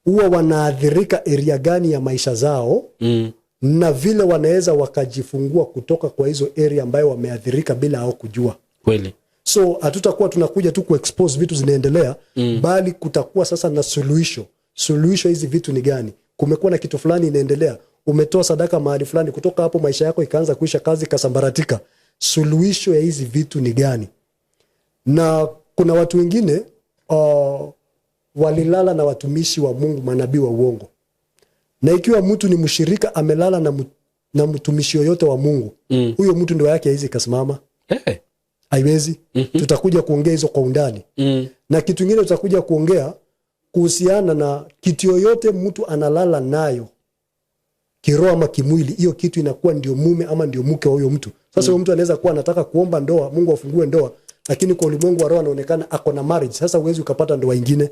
huwa wanaathirika area gani ya maisha zao na vile wanaweza wakajifungua kutoka kwa hizo area ambayo wameathirika bila hao kujua. So hatutakuwa tunakuja tu kuexpose vitu zinaendelea, bali kutakuwa sasa na suluhisho. Suluhisho hizi vitu ni gani? Kumekuwa na kitu fulani inaendelea, umetoa sadaka mahali fulani, kutoka hapo maisha yako ikaanza kuisha, kazi ikasambaratika. Suluhisho ya hizi vitu ni gani? Na kuna watu wengine walilala na watumishi wa Mungu, manabii wa uongo. Na ikiwa mtu ni mshirika amelala na mtumishi yoyote wa Mungu, huyo mtu ndoa yake haiwezi ikasimama. Haiwezi. Tutakuja kuongea hizo kwa undani. Na kitu ingine tutakuja kuongea kuhusiana na kitu yoyote mtu analala nayo kiroho ama kimwili, hiyo kitu inakuwa ndio mume ama ndio mke wa huyo mtu. Sasa huyo mtu anaweza kuwa anataka kuomba ndoa, Mungu afungue ndoa, lakini kwa ulimwengu wa roho anaonekana ako na marriage. Sasa huwezi ukapata ndoa ingine.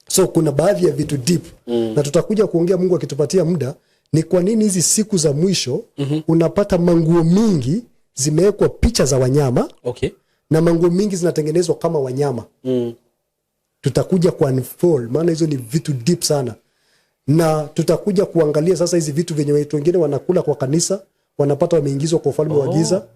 So kuna baadhi ya vitu deep na tutakuja kuongea, Mungu akitupatia muda, ni kwa nini hizi siku za mwisho unapata manguo mingi zimewekwa picha za wanyama na manguo mingi zinatengenezwa kama wanyama. Tutakuja ku unfold, maana hizo ni vitu deep sana, na tutakuja kuangalia sasa hizi vitu vyenye watu wengine wanakula kwa kanisa, wanapata wameingizwa kwa ufalme wa giza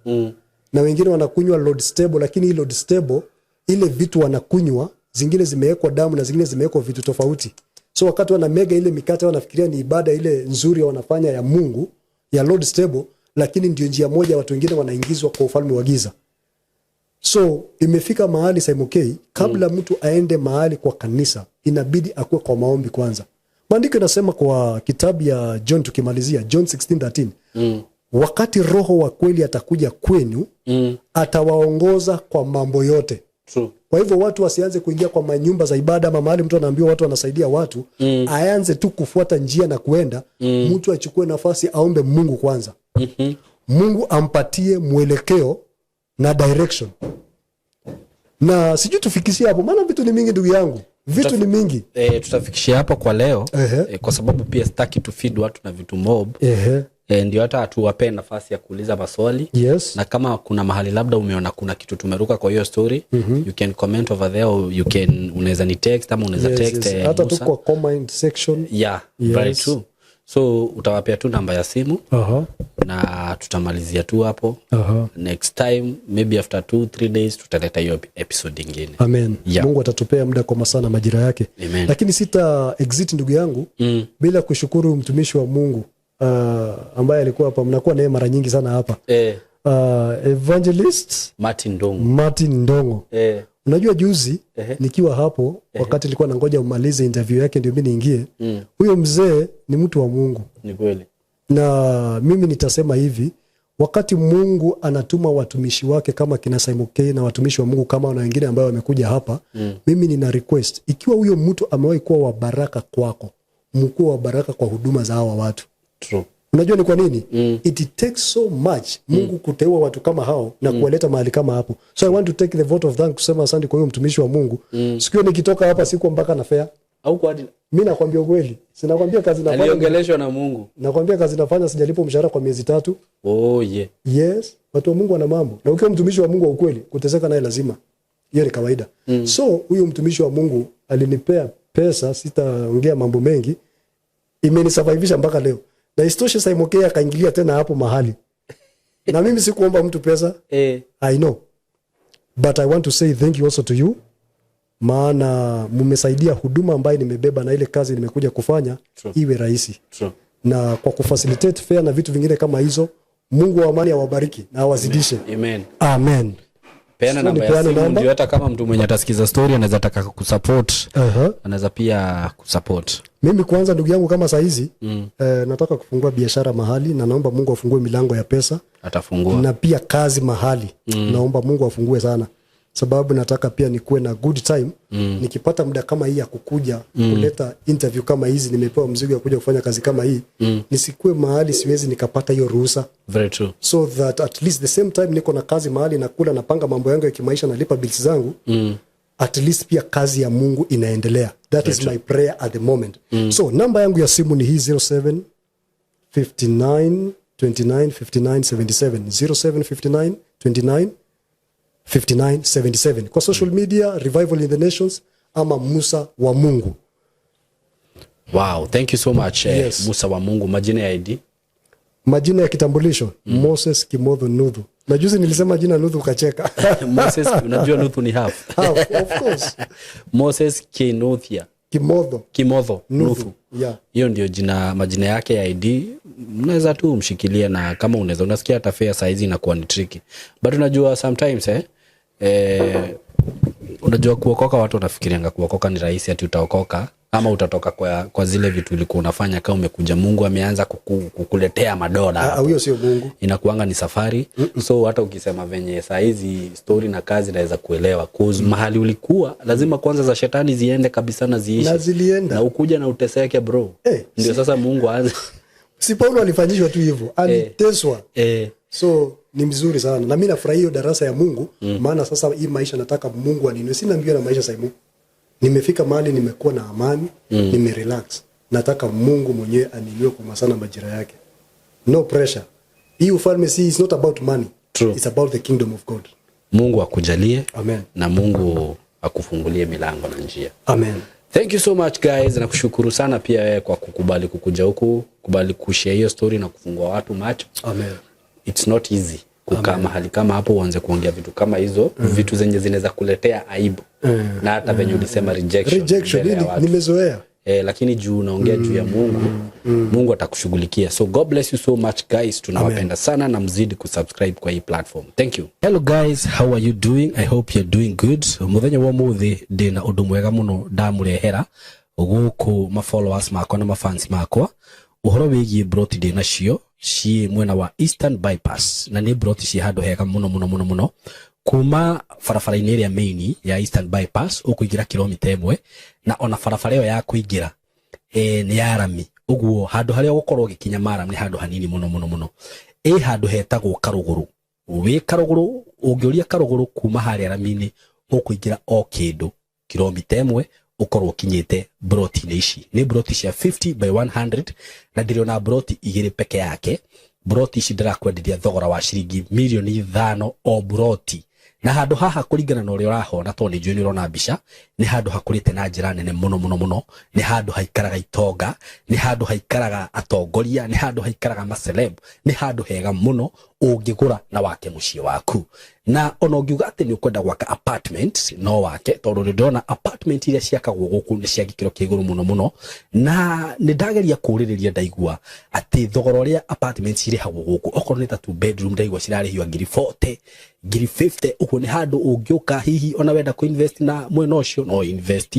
na wengine wanakunywa Lord Stable, lakini hii Lord Stable, ile vitu wanakunywa zingine zimewekwa damu na zingine zimewekwa vitu tofauti. So wakati wanamega ile mikate wanafikiria ni ibada ile nzuri wanafanya ya Mungu ya Lord Stable, lakini ndio njia moja watu wengine wanaingizwa kwa ufalme wa giza. So imefika mahali, Simon K, kabla mtu aende mahali kwa kanisa inabidi akuwe kwa maombi kwanza. Maandiko inasema kwa kitabu ya John, tukimalizia John 16:13, wakati Roho wa kweli atakuja kwenu, atawaongoza kwa mambo yote. True. Kwa hivyo watu wasianze kuingia kwa manyumba za ibada ama mahali mtu anaambiwa watu wanasaidia watu. Aanze tu kufuata njia na kuenda. Mtu achukue nafasi aombe Mungu kwanza. Mungu ampatie mwelekeo na direction. Na sijui tufikishie hapo, maana vitu ni mingi, ndugu yangu, vitu ni mingi. Tutafikishia hapo kwa leo. Kwa sababu pia sitaki tufeed watu na vitu mob. Ndio hata tuwapee nafasi ya kuuliza maswali. Na kama kuna mahali labda umeona kuna kitu tumeruka kwa hiyo story, you can comment over there or you can, unaweza ni text ama unaweza text Hata tu Musa. Kwa comment section. Yeah, very true. So utawapea tu namba ya simu na tutamalizia tu hapo. Next time, maybe after 2-3 days, tutaleta hiyo episode ingine. Amen. Yeah. Mungu atatupea muda kwa masaa na majira yake. Amen. Lakini sita exit, ndugu yangu, bila kushukuru mtumishi wa Mungu ambaye alikuwa hapa, mnakuwa naye mara nyingi sana hapa, Evangelist Martin Ndongo. Martin Ndongo. Unajua juzi nikiwa hapo, wakati nilikuwa nangoja umalize interview yake ndio mi niingie, huyo mzee ni mtu wa Mungu. Ni kweli. Na mimi nitasema hivi, wakati Mungu anatuma watumishi wake kama kina Simon K na watumishi wa Mungu kama na wengine ambao wamekuja hapa, mimi nina request, ikiwa huyo mtu amewahi kuwa wa baraka kwako, mkuwa wa baraka kwa huduma za hawa watu. True. Unajua ni kwa nini? It takes so much Mungu kuteua watu kama hao na kuwaleta mahali kama hapo. So I want to take the vote of thanks kusema asante kwa huyo mtumishi wa Mungu. Siku hiyo nikitoka hapa sikuwa mpaka na fare. Au kwa Mi nakwambia ukweli, sinakwambia kazi nafanya. Aliongeleshwa na Mungu. Nakwambia kazi nafanya, sijalipwa mshahara kwa miezi 3. Oh yeah. Yes, watu wa Mungu wana mambo, na ukiwa mtumishi wa Mungu wa ukweli, kuteseka naye lazima, hiyo ni kawaida. So huyu mtumishi wa Mungu alinipea pesa, sitaongea mambo mengi, imenisurvivisha mpaka leo. Na isitoshe Simon K akaingilia tena hapo mahali, na mimi sikuomba mtu pesa. I know, but I want to say thank you also to you, maana mmesaidia huduma ambayo nimebeba na ile kazi nimekuja kufanya True. iwe rahisi True. na kwa kufacilitate fare na vitu vingine kama hizo. Mungu wa amani awabariki na awazidishe. Amen. Amen. Peana So, namba ya nipeane simu namba? ndio hata kama mtu mwenye atasikiza story anaweza taka kusupport, anaweza pia kusupport. Mimi kwanza, ndugu yangu, kama sahizi nataka kufungua biashara mahali na naomba Mungu afungue milango ya pesa. Atafungua. Na pia kazi mahali, naomba Mungu afungue sana, sababu nataka pia nikuwe na good time nikipata muda kama hii ya kukuja kuleta interview kama hizi. Nimepewa mzigo ya kuja kufanya kazi kama hii, nisikuwe mahali siwezi nikapata hiyo ruhusa, Very true. So that at least the same time niko na kazi mahali nakula, napanga mambo yangu ya kimaisha, nalipa bills zangu, at least pia kazi ya Mungu inaendelea. That is my prayer at the moment. So namba yangu ya simu ni hii: 07 59 29 59 77, 07 59 29 59 77. Kwa social media, Revival in the Nations ama Musa wa Mungu. Wow, thank you so much, Musa wa Mungu. Majina ya ID? Majina ya kitambulisho, Moses Kimotho Nuthu. Na juzi nilisema jina Nuthu ukacheka. Moses, unajua Nuthu ni half. Half, of course. Moses Kinuthia. Kimotho. Kimotho Nuthu. Nuthu. Yeah. Hiyo ndio jina, majina yake ya ID. Mnaweza tu mshikilia, na kama unaweza, unasikia hata fare saizi inakuwa ni tricky, but unajua sometimes unajua kuokoka, watu wanafikirianga kuokoka ni rahisi, ati utaokoka ama utatoka kwa zile vitu ulikuwa unafanya kama umekuja Mungu ameanza kukuletea madola Ah, hapo. huyo sio Mungu. Inakuanga ni safari. So hata ukisema venye saa hizi story na kazi, naweza kuelewa, 'cause mahali ulikuwa lazima kwanza za shetani ziende kabisa na ziishe. Na zilienda. Na ukuja na uteseke, bro, ndio sasa Mungu aanze. Si Paulo alifanyishwa tu hivyo, aliteswa? So ni mzuri sana na mi nafurahia hiyo darasa ya Mungu, maana sasa hii maisha nataka Mungu aninue. Sina mbio na maisha, Saimu. Nimefika mahali nimekuwa na amani, nimerelax. Nataka Mungu mwenyewe aninue kwa masaa na majira yake. No pressure. Hii ufalme si, it's not about money. True. It's about the kingdom of God. Mungu akujalie Amen. Na Mungu akufungulie milango na njia. Amen. Thank you so much, guys. Nakushukuru sana pia wewe kwa kukubali kukuja huku, kubali kushare hiyo story na kufungua watu macho. Amen. It's not easy kukaa mahali kama hapo uanze kuongea vitu kama hizo, vitu zenye zinaweza kuletea aibu na hata venye ulisema, rejection, Rejection mbele ya hii watu. Nimezoea. Lakini juu unaongea juu ya Mungu, Mungu atakushughulikia. So God bless you so much, guys. Tunawapenda sana na mzidi kusubscribe kwa hii platform. Thank you. Hello guys, how are you doing? I hope you're doing good. Muthenya wa muthi ndina undu mwega muno ndamurehera guku ma followers makwa na ma fans makwa, uhoro wigie broti ndĩ nacio ciĩ mwena wa Eastern Bypass, na nĩ broti ciĩ handũ hega mũno mũno mũno mũno. Kuma barabara-inĩ ĩrĩa main ya Eastern Bypass ũkũingĩra kilomita 1, na ona barabara ĩyo ya kũingĩra nĩ ya rami. Ũguo handũ harĩa ũgũkorwo ũgĩkinya maram nĩ handũ hanini mũno mũno mũno. Ĩ handũ hetagwo Karũgũrũ. Wĩ Karũgũrũ, ũngĩũria Karũgũrũ kuma harĩa rami-inĩ, ũkũingĩra o kĩndũ kilomita 1 ũkorwo ũkinyĩte broti-inĩ ici. Nĩ broti cia 50 by 100 na ndĩrĩ broti 2 peke yake. Broti ici ndĩrakwenderia thogora wa ciringi mirioni 5 o broti. Na handũ haha kũringana na ũrĩa ũrahona, tondũ nĩ njũĩ nĩ ũrona mbica, nĩ handũ hakũrĩte na njĩra nene mũno mũno mũno. Nĩ handũ haikaraga itonga, nĩ handũ haikaraga atongoria, nĩ handũ haikaraga maceleb, nĩ handũ hega mũno ũngĩgũra na wake mũciĩ waku. Na ona ũngiuga atĩ nĩ ũkwenda gwaka apartment, no wake, tondũ nĩ ndĩrona apartment iria ciakagwo gũkũ nĩ cia gĩkĩro kĩa igũrũ mũno mũno. Na nĩ ndageria kũũrĩrĩria, ndaigua atĩ thogora ũrĩa apartment cirĩhagwo gũkũ, okorwo nĩ ta 2 bedroom, ndaigua cirarĩhio ngiri 40, ngiri 50. Ũguo nĩ handũ ũngĩũka hihi ona wenda kũ invest na mwena ũcio no invest.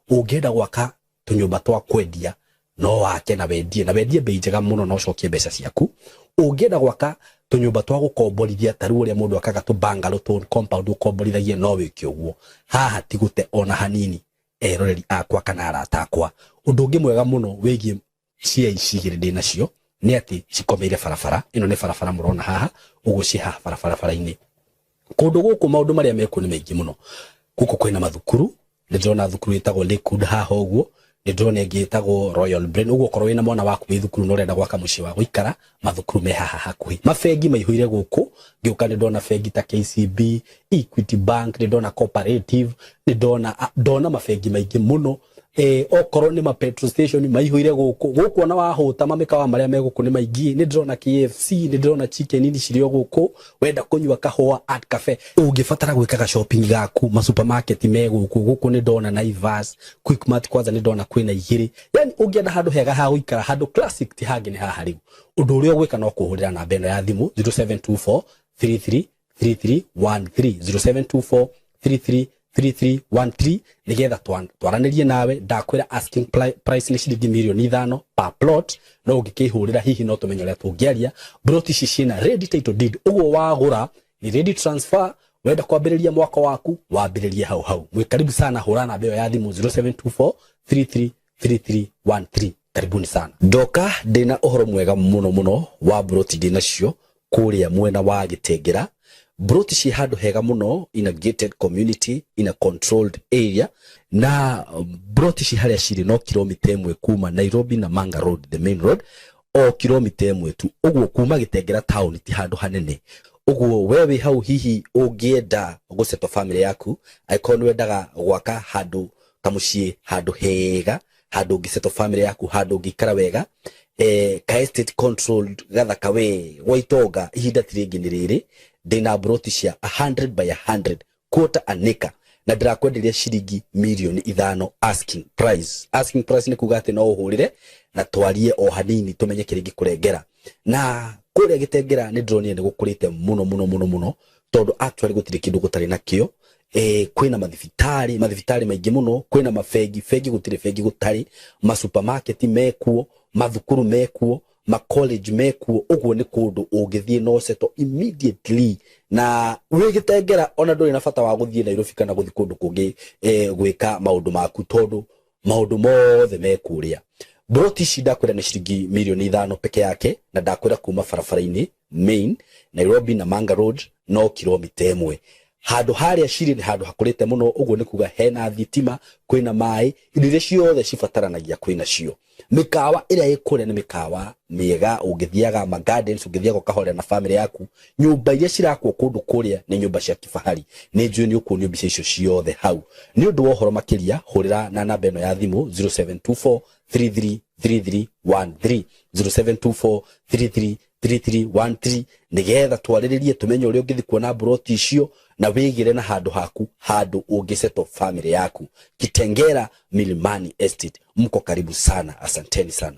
Ũngĩenda gwaka tũnyũmba twa kwendia no wake na wendie, na wendie bei njega mũno na ũcokie mbeca ciaku. Ũngĩenda gwaka tũnyũmba twa gũkomborithia, ta rĩu ũrĩa mũndũ akaga tũ bungalow, tũ compound ũkomborithagia, no wĩke ũguo. Haha ti gũte ona hanini, eroreri akwa kana arata akwa. Ũndũ ũngĩ mwega mũno wĩgiĩ cia ici igĩrĩ ndĩ nacio nĩ atĩ cikomeire barabara. Ĩno nĩ barabara mũrona haha ũguo, ciĩ haha barabara-inĩ. Kũndũ gũkũ maũndũ marĩa mekuo nĩ maingĩ mũno. Gũkũ kwĩna mathukuru, nĩ ndĩrona thukuru ĩtagwo Lakewood haha ũguo, nĩ ndĩrona ĩngĩ ĩtagwo Royal Brain. Ũguo okorwo wĩna mwana waku wĩ thukuru na ũrenda gwaka mũciĩ wa gũikara, mathukuru me haha hakuhĩ. Mabengi maihũire gũkũ. Ngĩũka nĩ ndona bengi ta KCB, Equity Bank, nĩ ndona Cooperative, nĩ ndona mabengi maingĩ mũno. Okorwo nĩ ma petrol station maihũire gũkũ. Gũkũ ona wahũta, mamĩkawa marĩa me gũkũ nĩ maingĩ. Nĩ ndĩrona KFC, nĩ ndĩrona Chicken Inn cirĩ o gũkũ. Wenda kũnyua kahũa, Art Cafe. Ũngĩbatara gwĩkaga shopping gaku, ma supermarket me gũkũ. Gũkũ nĩ ndona Naivas, Quickmart, kwanza nĩ ndona kwĩna 2. Yani ũngĩenda handũ hega ha gũikara, handũ classic, ti hangĩ nĩ haha. Rĩu ũndũ ũrĩa ũgwĩka no kũhũrĩra namba ĩno ya thimũ 0724 33 3313, 0724 33 3313, nigetha twaranĩrie nawe. Ndakwĩra asking price nĩ ciringi mirioni 5 per plot, no ũngĩkĩhũrĩra hihi no tũmenye ũrĩa tũngĩaria. Plot ici ciĩna ready title deed, ũguo wagũra ni ready transfer. Wenda kwambĩrĩria mwaka waku, wambĩrĩrie hau hau. Mwĩ karibu sana, hũra namba ĩyo ya thimũ 0724 33 3313. Karibuni sana. Ndoka ndĩna ũhoro mwega mũno mũno wa broti ndĩ nacio kũrĩa mwena wa Gĩtengera. Broti ci handũ hega mũno, in a gated community, in a controlled area. Na broti ci harĩa cirĩ no kilomita 1 kuma Nairobi na Manga Road, the main road, o kilomita 1 tu. Ũguo kuma Gĩtengera town ti handũ hanene. Ũguo we wĩ hau, hihi ũngĩenda gũsettle family yaku, angĩkorwo nĩ wendaga gwaka handũ kamũciĩ, handũ hega, handũ ũngĩsettle family yaku, handũ ũngĩikara wega, ka estate controlled gathaka we gwa itonga, ihinda ti rĩngĩ nĩ rĩrĩ. Ndĩna broti cia 100 by 100, quarter an acre, na ndĩrakwenderia ciringi mirioni 5 asking price. Asking price nĩ kuga atĩ no ũhũrĩre na twarie o hanini tũmenye kĩrĩa ingĩkũrengera. Na kũrĩa Gĩtengera nĩ ndĩronire nĩ gũkũrĩte mũno mũno mũno mũno, tondũ actually gũtirĩ kĩndũ gũtarĩ nakĩo. Kwĩna mathibitarĩ maingĩ mũno, kwĩna mabengi, bengi gũtirĩ bengi gũtarĩ, masupermarket mekuo, mathukuru mekuo, ma college mekuo. Ũguo nĩ kũndũ ũngĩthiĩ no settle immediately. Na wĩ Gĩtengera ona ndũrĩ na bata wa gũthiĩ Nairobi kana gũthiĩ kũndũ kũngĩ gwĩka maũndũ maku, tondũ maũndũ mothe me kũrĩa. Broti ici ndakwĩra nĩ ciringi mirioni 5 peke yake, na ndakwĩra kuma barabara-inĩ main Nairobi na Manga Road no kilomita 1. Handũ harĩa cirĩ nĩ handũ hakũrĩte mũno. Ũguo nĩ kuga hena thitima, kwĩna maĩ, indo iria ciothe cibataranagia kwĩna cio. Mĩkawa ĩrĩa ĩ kũrĩa nĩ mĩkawa mĩega, ũngĩthiaga ma gardens, ũngĩthiaga ũkahorera na family yaku. Nyũmba iria cirakwo kũndũ kũrĩa nĩ nyũmba cia kifahari. Nĩ njũĩ nĩ ũkuonio mbica icio ciothe hau. Nĩ ũndũ wa ũhoro makĩria, hũrĩra na namba ĩno ya thimũ 0724 33 3313, 0724 33 3313, nigetha twarĩrĩrie tũmenye ũrĩa ũngĩthiĩ kuona broti icio na wĩgĩre na handũ haku, handũ ũngĩsettle family yaku. Kitengera Milimani Estate, mko karibu sana. Asanteni sana.